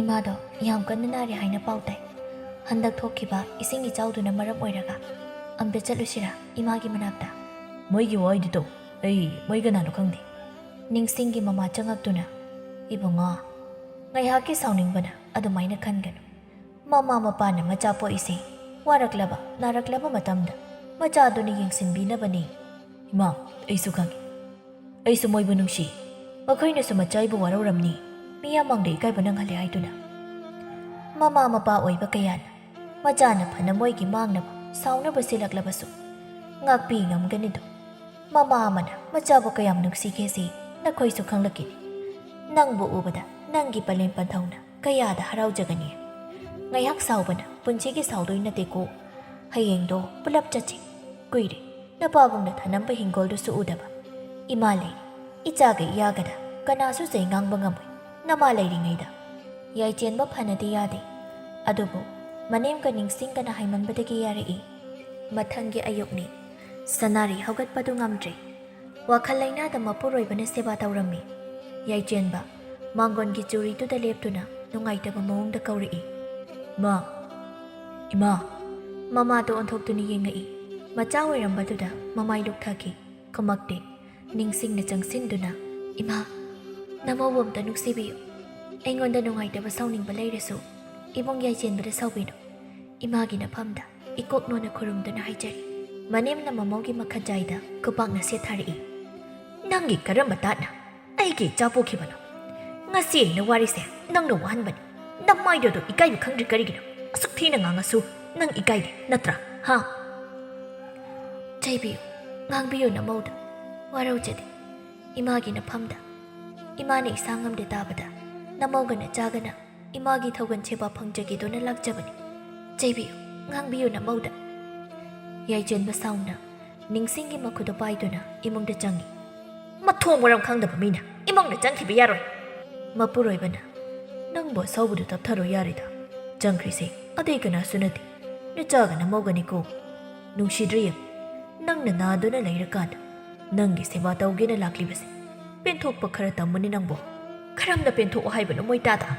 "ꯏꯃꯥꯗꯣ ꯌꯥꯝ ꯀꯟꯅ ꯅꯥꯔꯦ ꯍꯥꯏꯅ ꯄꯥꯎ ꯇꯥꯏ꯫ ꯍꯟꯗꯛ ꯊꯣꯛꯈꯤꯕ ꯏꯁꯤꯡ ꯏꯆꯥꯎꯗꯨꯅ ꯃꯔꯝ ꯑꯣꯏꯔꯒ ꯑꯝꯇ ꯆꯠꯂꯨꯁꯤꯔꯥ ꯏꯃꯥꯒꯤ ꯃꯅꯥꯛꯇ?" "ꯃꯣꯏꯒꯤ ꯋꯥꯔꯤꯗꯨ ꯇꯣꯛ꯫ ꯑꯩ ꯃꯣꯏ ꯀꯅꯥꯅꯣ ꯈꯪꯗꯦ꯫" ꯅꯤꯡꯁꯤꯡꯒꯤ ꯃꯃꯥ ꯆꯪꯉꯛꯇꯨꯅ, "ꯏꯕꯨꯡꯉꯣ, ꯉꯥꯏꯍꯥꯛꯀꯤ ꯁꯥꯎꯅꯤꯡꯕꯅ ꯑꯗꯨꯃꯥꯏꯅ ꯈꯟꯒꯅꯨ꯫ ꯃꯃꯥ ꯃꯄꯥꯅ ꯃꯆꯥ ꯄꯣꯛꯏꯁꯦ ꯋꯥꯔꯛꯂꯕ, ꯅꯥꯔꯛꯂꯕ ꯃꯇꯝꯗ ꯃꯆꯥꯗꯨꯅ ꯌꯦꯡꯁꯤꯟꯕꯤꯅꯕꯅꯤ꯫" "ꯏꯃꯥ, ꯑꯩꯁꯨ ꯈꯪꯉꯤ꯫ ꯑꯩꯁꯨ ꯃꯣꯏꯕꯨ ꯅꯨꯡꯁꯤ꯫ ꯃꯈꯣꯏꯅꯁꯨ ꯃꯆꯥ ꯑꯩꯕꯨ ꯋꯥꯔꯧꯔꯝꯅꯤ꯫ ꯃꯤꯌꯥꯝ ꯃꯥꯡꯗ ꯏꯀꯥꯏꯕ ꯅꯪꯍꯜꯂꯦ ꯍꯥꯏꯗꯨꯅ꯫" ꯃꯃꯥ ꯃꯄꯥ ꯑꯣꯏꯕ ꯀꯌꯥꯅ ꯃꯆꯥꯅ ꯐꯅ ꯃꯣꯏꯒꯤ ꯃꯥꯡꯅꯕ ꯁꯥꯎꯅꯕ ꯁꯤꯜꯂꯛꯂꯕꯁꯨ ꯉꯥꯛꯄꯤ ꯉꯝꯒꯅꯤꯗꯣ꯫ ꯃꯃꯥ ꯑꯃꯅ ꯃꯆꯥꯕꯨ ꯀꯌꯥꯝ ꯅꯨꯡꯁꯤꯒꯦꯁꯤ ꯅꯈꯣꯏꯁꯨ ꯈꯪꯂꯛꯈꯤꯅꯤ꯫ ꯅꯪꯕꯨ ꯎꯕꯗ ꯅꯪꯒꯤ ꯄꯂꯦꯝ ꯄꯟꯊꯧꯅ ꯀꯌꯥꯗ ꯍꯔꯥꯎꯖꯒꯅꯤ꯫ ꯉꯥꯏꯍꯥꯛ ꯁꯥꯎꯕꯅ ꯄꯨꯟꯁꯤꯒꯤ ꯁꯥꯎꯗꯣꯏ ꯅꯠꯇꯦꯀꯣ꯫ ꯍꯌꯦꯡꯗꯣ ꯄꯨꯂꯞ ꯆꯠꯁꯤ꯫ ꯀꯨꯏꯔꯦ ꯅꯄꯥꯕꯨꯡꯅ ꯊꯅꯝꯕ ꯍꯤꯡꯒꯣꯜꯗꯨꯁꯨ ꯎꯗꯕ꯫ ꯏꯃꯥ ꯂꯩꯔꯤ꯫ ꯏꯆꯥꯒ ꯏꯌꯥꯒꯗ ꯀꯅꯥꯁꯨ ꯆꯩ ꯉꯥꯡꯕ ꯉꯝꯃꯣꯏ ꯅꯃꯥ ꯂꯩꯔꯤꯉꯩꯗ꯫ ꯌꯥꯏꯆꯦꯟꯕ ꯐꯅꯗꯤ ꯌꯥꯗꯦ꯫ ꯑꯗꯨꯕꯨ ꯃꯅꯦꯝꯒ ꯅꯤꯡꯁꯤꯡꯒꯅ ꯍꯥꯏꯃꯟꯕꯗꯒꯤ ꯌꯥꯔꯛꯏ꯫ ꯃꯊꯪꯒꯤ ꯑꯌꯨꯛꯅꯤ꯫ ꯁꯅꯥꯔꯩ ꯍꯧꯒꯠꯄꯗꯨ ꯉꯝꯗ꯭ꯔꯦ꯫ ꯋꯥꯈꯜ ꯂꯩꯅꯥꯗ ꯃꯄꯨꯔꯣꯏꯕꯅ ꯁꯦꯕꯥ ꯇꯧꯔꯝꯃꯤ꯫ ꯌꯥꯏꯆꯦꯟꯕ ꯃꯥꯡꯒꯣꯟꯒꯤ ꯆꯨꯔꯤꯗꯨꯗ ꯂꯦꯞꯇꯨꯅ ꯅꯨꯡꯉꯥꯏꯇꯕ ꯃꯑꯣꯡꯗ ꯀꯧꯔꯛꯏ꯫ "ꯃꯥ, ꯏꯃꯥ!" ꯃꯃꯥꯗꯣ ꯑꯣꯟꯊꯣꯛꯇꯨꯅ ꯌꯦꯡꯉꯛꯏ꯫ ꯃꯆꯥ ꯑꯣꯏꯔꯝꯕꯗꯨꯗ ꯃꯃꯥꯏ ꯂꯨꯛꯊꯈꯤ꯫ ꯈꯨꯝꯃꯛꯇꯦ꯫ ꯅꯤꯡꯁꯤꯡꯅ ꯆꯪꯁꯤꯟꯗꯨꯅ, "ꯏꯃꯥ, ꯅꯃꯧꯕꯨ ꯑꯝꯇ ꯅꯨꯡꯁꯤꯕꯤꯌꯨ꯫ ꯑꯩꯉꯣꯟꯗ ꯅꯨꯡꯉꯥꯏꯇꯕ ꯁꯥꯎꯅꯤꯡꯕ ꯂꯩꯔꯁꯨ ꯏꯕꯨꯡ ꯌꯥꯏꯆꯦꯟꯕꯗ ꯁꯥꯎꯕꯤꯅꯨ꯫ ꯏꯃꯥꯒꯤ ꯅꯐꯝꯗ ꯏꯀꯣꯛ ꯅꯣꯟꯅ ꯈꯨꯔꯨꯝꯗꯨꯅ ꯍꯥꯏꯖꯔꯤ꯫" ꯃꯅꯦꯝꯅ ꯃꯃꯧꯒꯤ ꯃꯈꯠꯖꯥꯏꯗ ꯈꯨꯄꯥꯛꯅ ꯁꯦꯠꯊꯔꯛꯏ꯫ "ꯅꯪꯒꯤ ꯀꯔꯝꯕ ꯇꯥꯠꯅ ꯑꯩꯒꯤ ꯏꯆꯥ ꯄꯣꯛꯈꯤꯕꯅꯣ? ꯉꯁꯤ ꯑꯩꯅ ꯋꯥꯔꯤꯁꯦ ꯅꯪꯅ ꯋꯥꯍꯟꯕꯅꯤ꯫ ꯅꯃꯥꯏꯗꯣ ꯑꯗꯨ ꯏꯀꯥꯏꯕ ꯈꯪꯗ꯭ꯔꯤ ꯀꯔꯤꯒꯤꯅꯣ? ꯑꯁꯨꯛ ꯊꯤꯅ ꯉꯥꯡꯉꯁꯨ ꯅꯪ ꯏꯀꯥꯏꯗꯦ ꯅꯠꯇ꯭ꯔꯥ? ꯍꯥ?" "ꯆꯩꯕꯤꯌꯨ, ꯉꯥꯡꯕꯤꯌꯨ ꯅꯃꯧꯗ꯫ ꯋꯥꯔꯧꯖꯗꯦ꯫ ꯏꯃꯥꯒꯤ ꯅꯐꯝꯗ ꯏꯃꯥꯅ ꯏꯁꯥ ꯉꯝꯗꯦ ꯇꯥꯕꯗ ꯅꯃꯧꯒ ꯅꯆꯥꯒꯅ ꯏꯃꯥꯒꯤ ꯊꯧꯒꯜ ꯁꯦꯕꯥ ꯐꯪꯖꯒꯦꯗꯨꯅ ꯂꯥꯛꯆꯕꯅꯤ꯫ ꯆꯩꯕꯤꯌꯨ, ꯉꯥꯡꯕꯤꯌꯨ ꯅꯃꯧꯗ꯫" ꯌꯥꯏꯆꯦꯟꯕ ꯁꯥꯎꯅ ꯅꯤꯡꯁꯤꯡꯒꯤ ꯃꯈꯨꯠꯇꯨ ꯄꯥꯏꯗꯨꯅ ꯏꯃꯨꯡꯗ ꯆꯪꯏ꯫ "ꯃꯊꯣꯡ ꯃꯔꯝ ꯈꯪꯗꯕ ꯃꯤꯅ ꯏꯃꯨꯡꯗ ꯆꯪꯈꯤꯕ ꯌꯥꯔꯣꯏ꯫" ꯃꯄꯨꯔꯣꯏꯕꯅ, "ꯅꯪꯕꯨ ꯑꯁꯥꯎꯕꯗꯨ ꯇꯞꯊꯔꯣ ꯌꯥꯔꯦꯗ꯫ ꯆꯪꯈ꯭ꯔꯤꯁꯦ ꯑꯇꯩ ꯀꯅꯥꯁꯨ ꯅꯠꯇꯦ, ꯅꯆꯥꯒ ꯅꯃꯧꯒꯅꯤꯀꯣ꯫ ꯅꯨꯡꯁꯤꯗ꯭ꯔ ꯌꯦꯡ, ꯅꯪꯅ ꯅꯥꯗꯨꯅ ꯂꯩꯔꯀꯥꯟꯗ ꯅꯪꯒꯤ ꯁꯦꯕꯥ ꯇꯧꯒꯦꯅ ꯂꯥꯛꯂꯤꯕꯁꯦ꯫ ꯄꯦꯟꯊꯣꯛꯄ ꯈꯔ ꯇꯝꯃꯨꯅꯦ ꯅꯪꯕꯨ꯫ ꯀꯔꯝꯅ ꯄꯦꯟꯊꯣꯛꯑꯣ ꯍꯥꯏꯕꯅꯣ ꯃꯣꯏꯇꯥꯗ?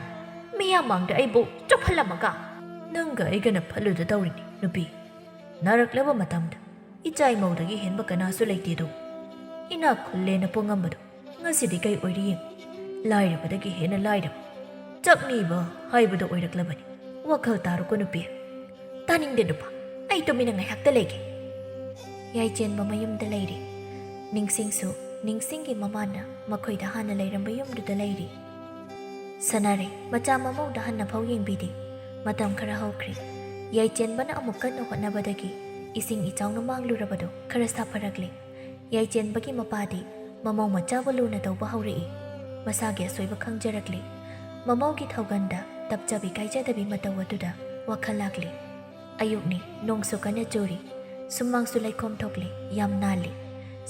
ꯃꯤꯌꯥꯝ ꯃꯥꯡꯗ ꯑꯩꯕꯨ ꯆꯣꯞꯍꯜꯂꯝꯃꯒ?" "ꯅꯪꯒ ꯑꯩꯒꯅ ꯐꯠꯂꯨꯗ ꯇꯧꯔꯤꯅꯤ ꯅꯨꯄꯤ꯫ ꯅꯥꯔꯛꯂꯕ ꯃꯇꯝꯗ ꯏꯆꯥ ꯏꯃꯧꯗꯒꯤ ꯍꯦꯟꯕ ꯀꯅꯥꯁꯨ ꯂꯩꯇꯦꯗꯣ꯫ ꯏꯅꯥꯛ ꯈꯨꯜꯂꯦꯅ ꯄꯣꯉꯝꯕꯗꯣ ꯉꯁꯤꯗꯤ ꯀꯩ ꯑꯣꯏꯔꯤ ꯌꯦꯡ꯫ ꯂꯥꯏꯔꯕꯗꯒꯤ ꯍꯦꯟꯅ ꯂꯥꯏꯔꯕ, ꯆꯥꯛꯅꯤꯕ ꯍꯥꯏꯕꯗꯣ ꯑꯣꯏꯔꯛꯂꯕꯅꯤ꯫ ꯋꯥꯈꯜ ꯇꯥꯔꯨꯀꯣ ꯅꯨꯄꯤ꯫" "ꯇꯥꯅꯤꯡꯗꯦ ꯅꯨꯄꯥ, ꯑꯩ ꯇꯨꯃꯤꯟꯅ ꯉꯥꯏꯍꯥꯛꯇ ꯂꯩꯒꯦ꯫" ꯌꯥꯏꯆꯦꯟꯕ ꯃꯌꯨꯝꯗ ꯂꯩꯔꯤ꯫ ꯅꯤꯡꯁꯤꯡꯁꯨ ꯅꯤꯡꯁꯤꯡꯒꯤ ꯃꯃꯥꯅ ꯃꯈꯣꯏꯗ ꯍꯥꯟꯅ ꯂꯩꯔꯝꯕ ꯌꯨꯝꯗꯨꯗ ꯂꯩꯔꯤ꯫ ꯁꯅꯥꯔꯩ ꯃꯆꯥ ꯃꯃꯧꯗ ꯍꯟꯅ ꯐꯥꯎ ꯌꯦꯡꯕꯤꯗꯦ꯫ ꯃꯇꯝ ꯈꯔ ꯍꯧꯈ꯭ꯔꯦ꯫ ꯌꯥꯏꯆꯦꯟꯕꯅ ꯑꯃꯨꯛ ꯀꯟꯅ ꯍꯣꯠꯅꯕꯗꯒꯤ ꯏꯁꯤꯡ ꯏꯆꯥꯎꯅ ꯃꯥꯡꯂꯨꯔꯕꯗꯨ ꯈꯔ ꯁꯥꯐꯔꯛꯂꯦ꯫ ꯌꯥꯏꯆꯦꯟꯕꯒꯤ ꯃꯄꯥꯗꯤ ꯃꯃꯧ ꯃꯆꯥꯕꯨ ꯂꯨꯅ ꯇꯧꯕ ꯍꯧꯔꯛꯏ꯫ ꯃꯁꯥꯒꯤ ꯑꯁꯣꯏꯕ ꯈꯪꯖꯔꯛꯂꯦ꯫ ꯃꯃꯧꯒꯤ ꯊꯧꯒꯟꯗ ꯇꯞꯆꯕꯤ ꯀꯥꯏꯖꯗꯕꯤ ꯃꯇꯧ ꯑꯗꯨꯗ ꯋꯥꯈꯜ ꯂꯥꯛꯂꯦ꯫ ꯑꯌꯨꯛꯅꯤ, ꯅꯣꯡꯁꯨ ꯀꯟꯅ ꯆꯨꯔꯤ꯫ ꯁꯨꯃꯥꯡꯁꯨ ꯂꯩꯈꯣꯝ ꯊꯣꯛꯂꯤ, ꯌꯥꯝ ꯅꯥꯜꯂꯤ꯫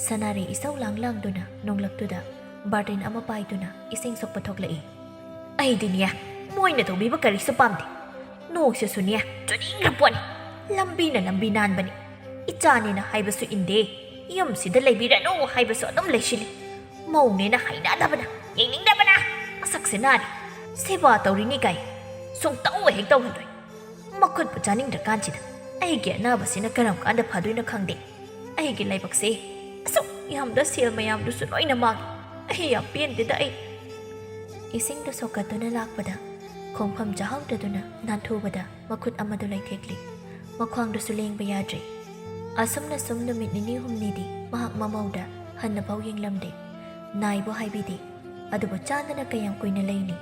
ꯁꯅꯥꯔꯩ ꯏꯁꯧ ꯂꯥꯡ ꯂꯥꯡꯗꯨꯅ ꯅꯣꯡꯂꯛꯇꯨꯗ ꯕꯥꯔꯇꯤꯟ ꯑꯃ ꯄꯥꯏꯗꯨꯅ ꯏꯁꯤꯡ ꯁꯣꯛꯄ ꯊꯣꯛꯂꯛꯏ꯫ "ꯑꯩꯗꯤꯅꯦ, ꯃꯣꯏꯅ ꯇꯧꯕꯤꯕ ꯀꯔꯤꯁꯨ ꯄꯥꯝꯗꯦ꯫ ꯅꯣꯡꯁꯤꯁꯨꯅꯦ, ꯆꯨꯅꯤꯡꯈ꯭ꯔ ꯄꯣꯠꯅꯤ꯫ ꯂꯝꯕꯤꯅ ꯂꯝꯕꯤ ꯅꯥꯟꯕꯅꯤ꯫ ꯏꯆꯥꯅꯦꯅ ꯍꯥꯏꯕꯁꯨ ꯏꯟꯗꯦ꯫ ꯌꯨꯝꯁꯤꯗ ꯂꯩꯕꯤꯔꯅꯨ ꯍꯥꯏꯕꯁꯨ ꯑꯗꯨꯝ ꯂꯩꯁꯤꯜꯂꯤ꯫ ꯃꯧꯅꯦꯅ ꯍꯩꯅꯗꯕꯅ, ꯌꯦꯡꯅꯤꯡꯗꯕꯅ꯫ ꯃꯁꯛꯁꯦ ꯅꯥꯔꯤ꯫ ꯁꯦꯕꯥ ꯇꯧꯔꯤꯅꯤ ꯀꯥꯏ ꯁꯨꯡꯇꯧ ꯍꯦꯛ ꯇꯧꯍꯜꯂꯣꯏ꯫ ꯃꯈꯨꯠꯄꯨ ꯆꯥꯅꯤꯡꯗ꯭ꯔꯀꯥꯟꯁꯤꯗ ꯑꯩꯒꯤ ꯑꯅꯥꯕꯁꯤꯅ ꯀꯔꯝ ꯀꯥꯟꯗ ꯐꯗꯣꯏꯅꯣ ꯈꯪꯗꯦ꯫ ꯑꯩꯒꯤ ꯂꯥꯏꯕꯛꯁꯦ ꯑꯁꯨꯛ ꯌꯥꯝꯕ ꯁꯦꯜ ꯃꯌꯥꯝꯗꯨꯁꯨ ꯂꯣꯏꯅ ꯃꯥꯡꯉꯤ꯫ ꯑꯩ ꯌꯥꯝ ꯄꯦꯟꯗꯦꯗ ꯑꯩ꯫ ꯏꯁꯤꯡꯗꯨ ꯁꯣꯛꯀꯠꯇꯨꯅ ꯂꯥꯛꯄꯗ ꯈꯣꯡꯐꯝ ꯆꯥꯍꯧꯗꯗꯨꯅ ꯅꯥꯟꯊꯨꯕꯗ ꯃꯈꯨꯠ ꯑꯃꯗꯨ ꯂꯩꯊꯦꯛꯂꯤ꯫ ꯃꯈ꯭ꯋꯥꯡꯗꯨꯁꯨ ꯂꯦꯡꯕ ꯌꯥꯗ꯭ꯔꯦ꯫ ꯑꯁꯨꯝꯅ ꯁꯨꯝ ꯅꯨꯃꯤꯠ ꯅꯤꯅꯤ ꯍꯨꯝꯅꯤꯗꯤ ꯃꯍꯥꯛ ꯃꯃꯧꯗ ꯍꯟꯅꯐꯥꯎ ꯌꯦꯡꯂꯝꯗꯦ꯫ ꯅꯥꯏꯕꯨ ꯍꯥꯏꯕꯤꯗꯦ꯫ ꯑꯗꯨꯕꯨ ꯆꯥꯗꯅ ꯀꯌꯥꯝ ꯀꯨꯏꯅ ꯂꯩꯅꯤ?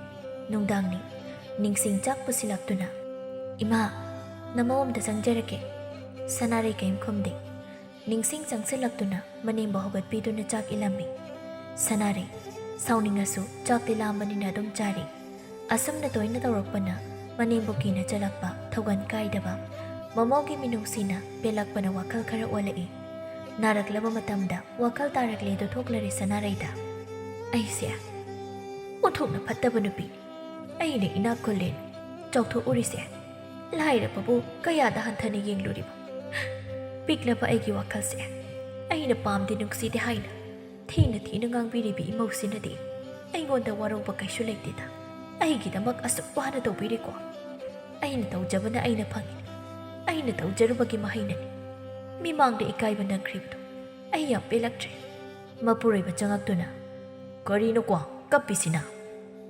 ꯅꯨꯡꯗꯥꯡꯅꯤ꯫ ꯅꯤꯡꯁꯤꯡ ꯆꯥꯛ ꯄꯨꯁꯤꯜꯂꯛꯇꯨꯅ, "ꯏꯃꯥ, ꯅꯃꯧ ꯑꯝꯇ ꯆꯪꯖꯔꯛꯀꯦ꯫" ꯁꯅꯥꯔꯩ ꯀꯩꯝ ꯈꯨꯝꯗꯦ꯫ ꯅꯤꯡꯁꯤꯡ ꯆꯪꯁꯤꯜꯂꯛꯇꯨꯅ ꯃꯅꯦꯝꯕꯨ ꯍꯧꯒꯠꯄꯤꯗꯨꯅ ꯆꯥꯛ ꯏꯜꯂꯝꯃꯤ꯫ ꯁꯅꯥꯔꯩ, ꯁꯥꯎꯅꯤꯡꯉꯁꯨ ꯆꯥꯛꯇꯤ ꯂꯥꯝꯕꯅꯤꯅ ꯑꯗꯨꯝ ꯆꯥꯔꯤ꯫ ꯑꯁꯨꯝꯅ ꯇꯣꯏꯅ ꯇꯧꯔꯛꯄꯅ ꯃꯅꯦꯝꯕꯨ ꯀꯤꯅ ꯆꯜꯂꯛꯄ, ꯊꯧꯒꯜ ꯀꯥꯏꯗꯕ, ꯃꯃꯧꯒꯤ ꯃꯤꯅꯨꯡꯁꯤꯅ ꯄꯦꯜꯂꯛꯄꯅ ꯋꯥꯈꯜ ꯈꯔ ꯑꯣꯜꯂꯛꯏ꯫ ꯅꯥꯔꯛꯂꯕ ꯃꯇꯝꯗ ꯋꯥꯈꯜ ꯇꯥꯔꯛꯂꯦꯗꯣ ꯊꯣꯛꯂꯔꯦ ꯁꯅꯥꯔꯩꯗ꯫ ꯑꯩꯁꯦ ꯑꯣꯟꯊꯣꯛꯅ ꯐꯠꯇꯕ ꯅꯨꯄꯤꯅꯤ꯫ ꯑꯩꯅ ꯏꯅꯥꯛ ꯈꯨꯜꯂꯦꯅ ꯆꯥꯎꯊꯣꯛꯎꯔꯤꯁꯦ ꯂꯥꯏꯔꯕꯕꯨ ꯀꯌꯥꯗ ꯍꯟꯊꯅ ꯌꯦꯡꯂꯨꯔꯤꯕ? ꯄꯤꯛꯂꯕ ꯑꯩꯒꯤ ꯋꯥꯈꯜꯁꯦ ꯑꯩꯅ ꯄꯥꯝꯗꯦ ꯅꯨꯡꯁꯤꯗꯦ ꯍꯥꯏꯅ ꯊꯤꯅ ꯊꯤꯅ ꯉꯥꯡꯕꯤꯔꯤꯕ ꯏꯃꯧꯁꯤꯅꯗꯤ ꯑꯩꯉꯣꯟꯗ ꯋꯥꯔꯧꯕ ꯀꯩꯁꯨ ꯂꯩꯇꯦꯗ꯫ ꯑꯩꯒꯤꯗꯃꯛ ꯑꯁꯨꯛ ꯋꯥꯅ ꯇꯧꯕꯤꯔꯤꯀꯣ꯫ ꯑꯩꯅ ꯇꯧꯖꯕꯅ ꯑꯩꯅ ꯐꯪꯉꯤ꯫ ꯑꯩꯅ ꯇꯧꯖꯔꯨꯕꯒꯤ ꯃꯍꯩꯅꯅꯤ꯫ ꯃꯤꯃꯥꯡꯗ ꯏꯀꯥꯏꯕ ꯅꯪꯈ꯭ꯔꯤꯕꯗꯣ ꯑꯩ ꯌꯥꯝ ꯄꯦꯜꯂꯛꯇ꯭ꯔꯦ꯫ ꯃꯄꯨꯔꯣꯏꯕ ꯆꯪꯉꯛꯇꯨꯅ, "ꯀꯔꯤꯅꯣꯀꯣ ꯀꯞꯄꯤꯁꯤꯅ?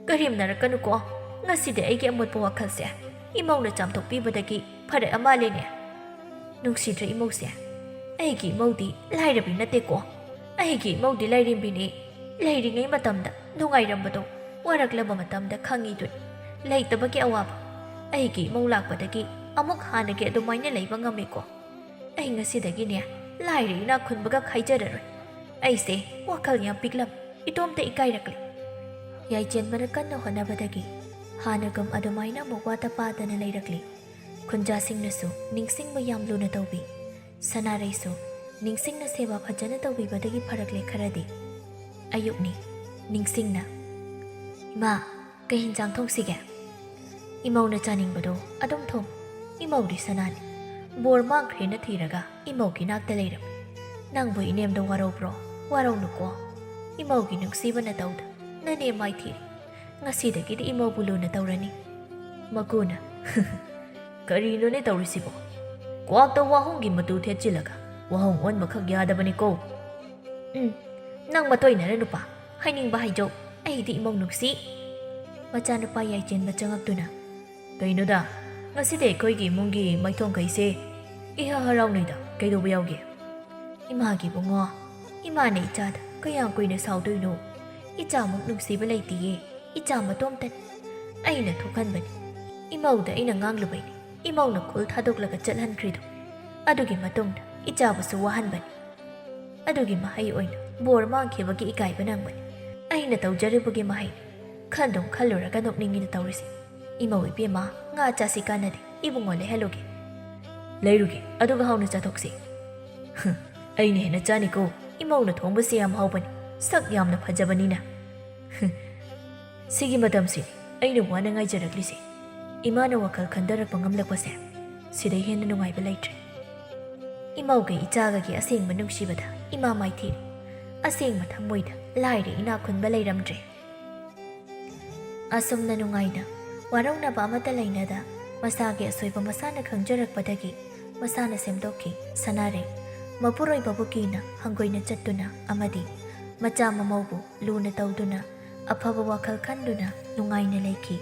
ꯀꯔꯦꯝꯅꯔꯛꯀꯅꯨꯀꯣ꯫ ꯉꯁꯤꯗꯤ ꯑꯩꯒꯤ ꯑꯃꯣꯠꯄ ꯋꯥꯈꯜꯁꯦ ꯏꯃꯧꯅ ꯆꯥꯝꯊꯣꯛꯄꯤꯕꯗꯒꯤ ꯐꯔꯛꯑ ꯃꯥꯜꯂꯦꯅꯦ꯫ ꯅꯨꯡꯁꯤꯗ꯭ꯔ ꯏꯃꯧꯁꯦ? ꯑꯩꯒꯤ ꯏꯃꯧꯗꯤ ꯂꯥꯏꯔꯕꯤ ꯅꯠꯇꯦꯀꯣ꯫ ꯑꯩꯒꯤ ꯏꯃꯧꯗꯤ ꯂꯥꯏꯔꯦꯝꯕꯤꯅꯤ꯫ ꯂꯩꯔꯤꯉꯩ ꯃꯇꯝꯗ ꯅꯨꯡꯉꯥꯏꯔꯝꯕꯗꯣ ꯋꯥꯔꯛꯂꯕ ꯃꯇꯝꯗ ꯈꯪꯉꯤꯗꯨꯅꯤ꯫ ꯂꯩꯇꯕꯒꯤ ꯑꯋꯥꯕ꯫ ꯑꯩꯒꯤ ꯏꯃꯧ ꯂꯥꯛꯄꯗꯒꯤ ꯑꯃꯨꯛ ꯍꯥꯟꯅꯒꯤ ꯑꯗꯨꯃꯥꯏꯅ ꯂꯩꯕ ꯉꯝꯃꯤꯀꯣ꯫ ꯑꯩ ꯉꯁꯤꯗꯒꯤꯅꯦ ꯂꯥꯏꯔ ꯏꯅꯥꯛ ꯈꯨꯟꯕꯒ ꯈꯥꯏꯖꯔꯔꯣꯏ꯫ ꯑꯩꯁꯦ ꯋꯥꯈꯜ ꯌꯥꯝ ꯄꯤꯛꯂꯝ, ꯏꯇꯣꯝꯇ ꯏꯀꯥꯏꯔꯛꯂꯦ꯫" ꯌꯥꯏꯆꯦꯟꯕꯅ ꯀꯟꯅ ꯍꯣꯠꯅꯕꯗꯒꯤ ꯍꯥꯟꯅꯒꯨꯝ ꯑꯗꯨꯃꯥꯏꯅ ꯑꯃꯨꯛ ꯋꯥꯇ ꯄꯥꯗꯅ ꯂꯩꯔꯛꯂꯤ꯫ ꯈꯨꯟꯖꯥꯁꯤꯡꯅꯁꯨ ꯅꯤꯡꯁꯤꯡꯕ ꯌꯥꯝ ꯂꯨꯅ ꯇꯧꯕꯤ꯫ ꯁꯅꯥꯔꯩꯁꯨ ꯅꯤꯡꯁꯤꯡꯅ ꯁꯦꯕꯥ ꯐꯖꯅ ꯇꯧꯕꯤꯕꯗꯒꯤ ꯐꯔꯛꯂꯦ ꯈꯔꯗꯤ꯫ ꯑꯌꯨꯛꯅꯤ꯫ ꯅꯤꯡꯁꯤꯡꯅ, "ꯏꯃꯥ, ꯀꯩ ꯍꯤꯟꯖꯥꯡ ꯊꯣꯡꯁꯤꯒꯦ?" "ꯏꯃꯧꯅ ꯆꯥꯅꯤꯡꯕꯗꯣ ꯑꯗꯨꯝ ꯊꯣꯡ꯫ ꯏꯃꯧꯗꯤ ꯁꯅꯥꯅꯤ꯫ ꯕꯣꯔ ꯃꯥꯡꯈ꯭ꯔꯦꯅ ꯊꯤꯔꯒ ꯏꯃꯧꯒꯤ ꯅꯥꯛꯇ ꯂꯩꯔꯝꯃꯤ꯫ ꯅꯪꯕꯨ ꯏꯅꯦꯝꯗ ꯋꯥꯔꯧꯕ꯭ꯔꯣ? ꯋꯥꯔꯧꯅꯨꯀꯣ꯫ ꯏꯃꯧꯒꯤ ꯅꯨꯡꯁꯤꯕ ꯅꯇꯧꯗ ꯅꯅꯦ ꯃꯥꯏꯊꯤꯔꯦ꯫ ꯉꯁꯤꯗꯒꯤꯗꯤ ꯏꯃꯧꯕꯨ ꯂꯨꯅ ꯇꯧꯔꯅꯤ꯫" ꯃꯀꯨꯅ, "ꯀꯔꯤꯅꯣꯅꯦ ꯇꯧꯔꯤꯁꯤꯕꯣ? ꯀ꯭ꯋꯥꯛꯇ ꯋꯥꯍꯣꯡꯒꯤ ꯃꯇꯨ ꯊꯦꯠꯆꯤꯜꯂꯒ ꯋꯥꯍꯣꯡ ꯑꯣꯟꯕꯈꯛ ꯌꯥꯗꯕꯅꯤꯀꯣ꯫ "ꯎꯝ, ꯅꯪ ꯃꯇꯣꯏꯅꯔ ꯅꯨꯄꯥ? ꯍꯥꯏꯅꯤꯡꯕ ꯍꯥꯏꯖꯧ, ꯑꯩꯗꯤ ꯏꯃꯧ ꯅꯨꯡꯁꯤ꯫" ꯃꯆꯥꯅꯨꯄꯥ ꯌꯥꯏꯆꯦꯟꯕ ꯆꯪꯉꯛꯇꯨꯅ, "ꯀꯩꯅꯣꯗ, ꯉꯁꯤꯗꯤ ꯑꯩꯈꯣꯏꯒꯤ ꯏꯃꯨꯡꯒꯤ ꯃꯥꯏꯊꯣꯡꯈꯩꯁꯦ ꯏꯍꯥ ꯍꯔꯥꯎꯅꯩꯗ, ꯀꯩꯗꯧꯕ ꯌꯥꯎꯒꯦ?" "ꯏꯃꯥꯒꯤ ꯏꯕꯨꯡꯉꯣ, ꯏꯃꯥꯅ ꯏꯆꯥꯗ ꯀꯌꯥꯝ ꯀꯨꯏꯅ ꯁꯥꯎꯗꯣꯏꯅꯣ? ꯏꯆꯥꯃꯨꯛ ꯅꯨꯡꯁꯤꯕ ꯂꯩꯇꯤꯌꯦ, ꯏꯆꯥ ꯃꯇꯣꯝꯇꯅꯤ꯫ ꯑꯩꯅ ꯊꯣꯛꯍꯟꯕꯅꯤ, ꯏꯃꯧꯗ ꯑꯩꯅ ꯉꯥꯡꯂꯨꯕꯩꯅꯤ, ꯏꯃꯧꯅ ꯈꯨꯜ ꯊꯥꯗꯣꯛꯂꯒ ꯆꯠꯍꯟꯈ꯭ꯔꯤꯗꯣ꯫ ꯑꯗꯨꯒꯤ ꯃꯇꯨꯡꯗ ꯏꯆꯥꯕꯨꯁꯨ ꯋꯥꯍꯟꯕꯅꯤ꯫ ꯑꯗꯨꯒꯤ ꯃꯍꯩ ꯑꯣꯏꯅ ꯕꯣꯔ ꯃꯥꯡꯈꯤꯕꯒꯤ ꯏꯀꯥꯏꯕ ꯅꯪꯕꯅꯤ꯫ ꯑꯩꯅ ꯇꯧꯖꯔꯤꯕꯒꯤ ꯃꯍꯩꯅꯤ꯫ ꯈꯟꯗꯨꯝ ꯈꯜꯂꯨꯔꯒ ꯅꯣꯛꯅꯤꯡꯉꯤꯗ ꯇꯧꯔꯤꯁꯦ꯫ ꯏꯃꯧ ꯏꯕꯦꯝꯃ, ꯉꯥ ꯆꯥꯁꯤ ꯀꯥꯟꯅꯗꯦ, ꯏꯕꯨꯡꯉꯣ ꯂꯩꯍꯜꯂꯨꯒꯦ꯫" "ꯂꯩꯔꯨꯒꯦ, ꯑꯗꯨꯒ ꯍꯥꯎꯅ ꯆꯥꯊꯣꯛꯁꯤ꯫" "ꯍꯨꯝ, ꯑꯩꯅ ꯍꯦꯟꯅ ꯆꯥꯅꯤꯀꯣ, ꯏꯃꯧꯅ ꯊꯣꯡꯕꯁꯤ ꯌꯥꯝ ꯍꯥꯎꯕꯅꯤ, ꯁꯛ ꯌꯥꯝꯅ ꯐꯖꯕꯅꯤꯅ꯫" ꯍꯨꯝ, ꯁꯤꯒꯤ ꯃꯇꯝꯁꯤꯅꯤ ꯑꯩꯅ ꯋꯥꯅ ꯉꯥꯏꯖꯔꯛꯂꯤꯁꯦ꯫ ꯏꯃꯥꯅ ꯋꯥꯈꯜ ꯈꯟꯊꯔꯛꯄ ꯉꯝꯂꯛꯄꯁꯦ, ꯁꯤꯗꯩ ꯍꯦꯟꯅ ꯅꯨꯡꯉꯥꯏꯕ ꯂꯩꯇ꯭ꯔꯦ꯫ ꯏꯃꯧꯒ ꯏꯆꯥꯒꯒꯤ ꯑꯁꯦꯡꯕ ꯅꯨꯡꯁꯤꯕꯗ ꯏꯃꯥ ꯃꯥꯏꯊꯤꯔꯦ꯫ ꯑꯁꯦꯡꯕ ꯊꯃꯣꯏꯗ ꯂꯥꯏꯔ ꯏꯅꯥꯛ ꯈꯨꯟꯕ ꯂꯩꯔꯝꯗ꯭ꯔꯦ꯫ ꯑꯁꯨꯝꯅ ꯅꯨꯡꯉꯥꯏꯅ, ꯋꯥꯔꯧꯅꯕ ꯑꯃꯠꯇ ꯂꯩꯅꯗ, ꯃꯁꯥꯒꯤ ꯑꯁꯣꯏꯕ ꯃꯁꯥꯅ ꯈꯪꯖꯔꯛꯄꯗꯒꯤ ꯃꯁꯥꯅ ꯁꯦꯝꯗꯣꯛꯈꯤ ꯁꯅꯥꯔꯩ꯫ ꯃꯄꯨꯔꯣꯏꯕꯕꯨ ꯀꯤꯅ ꯍꯪꯒꯣꯏꯅ ꯆꯠꯇꯨꯅ ꯑꯃꯗꯤ ꯃꯆꯥ ꯃꯃꯧꯕꯨ ꯂꯨꯅ ꯇꯧꯗꯨꯅ, ꯑꯐꯕ ꯋꯥꯈꯜ ꯈꯟꯗꯨꯅ ꯅꯨꯡꯉꯥꯏꯅ ꯂꯩꯈꯤ꯫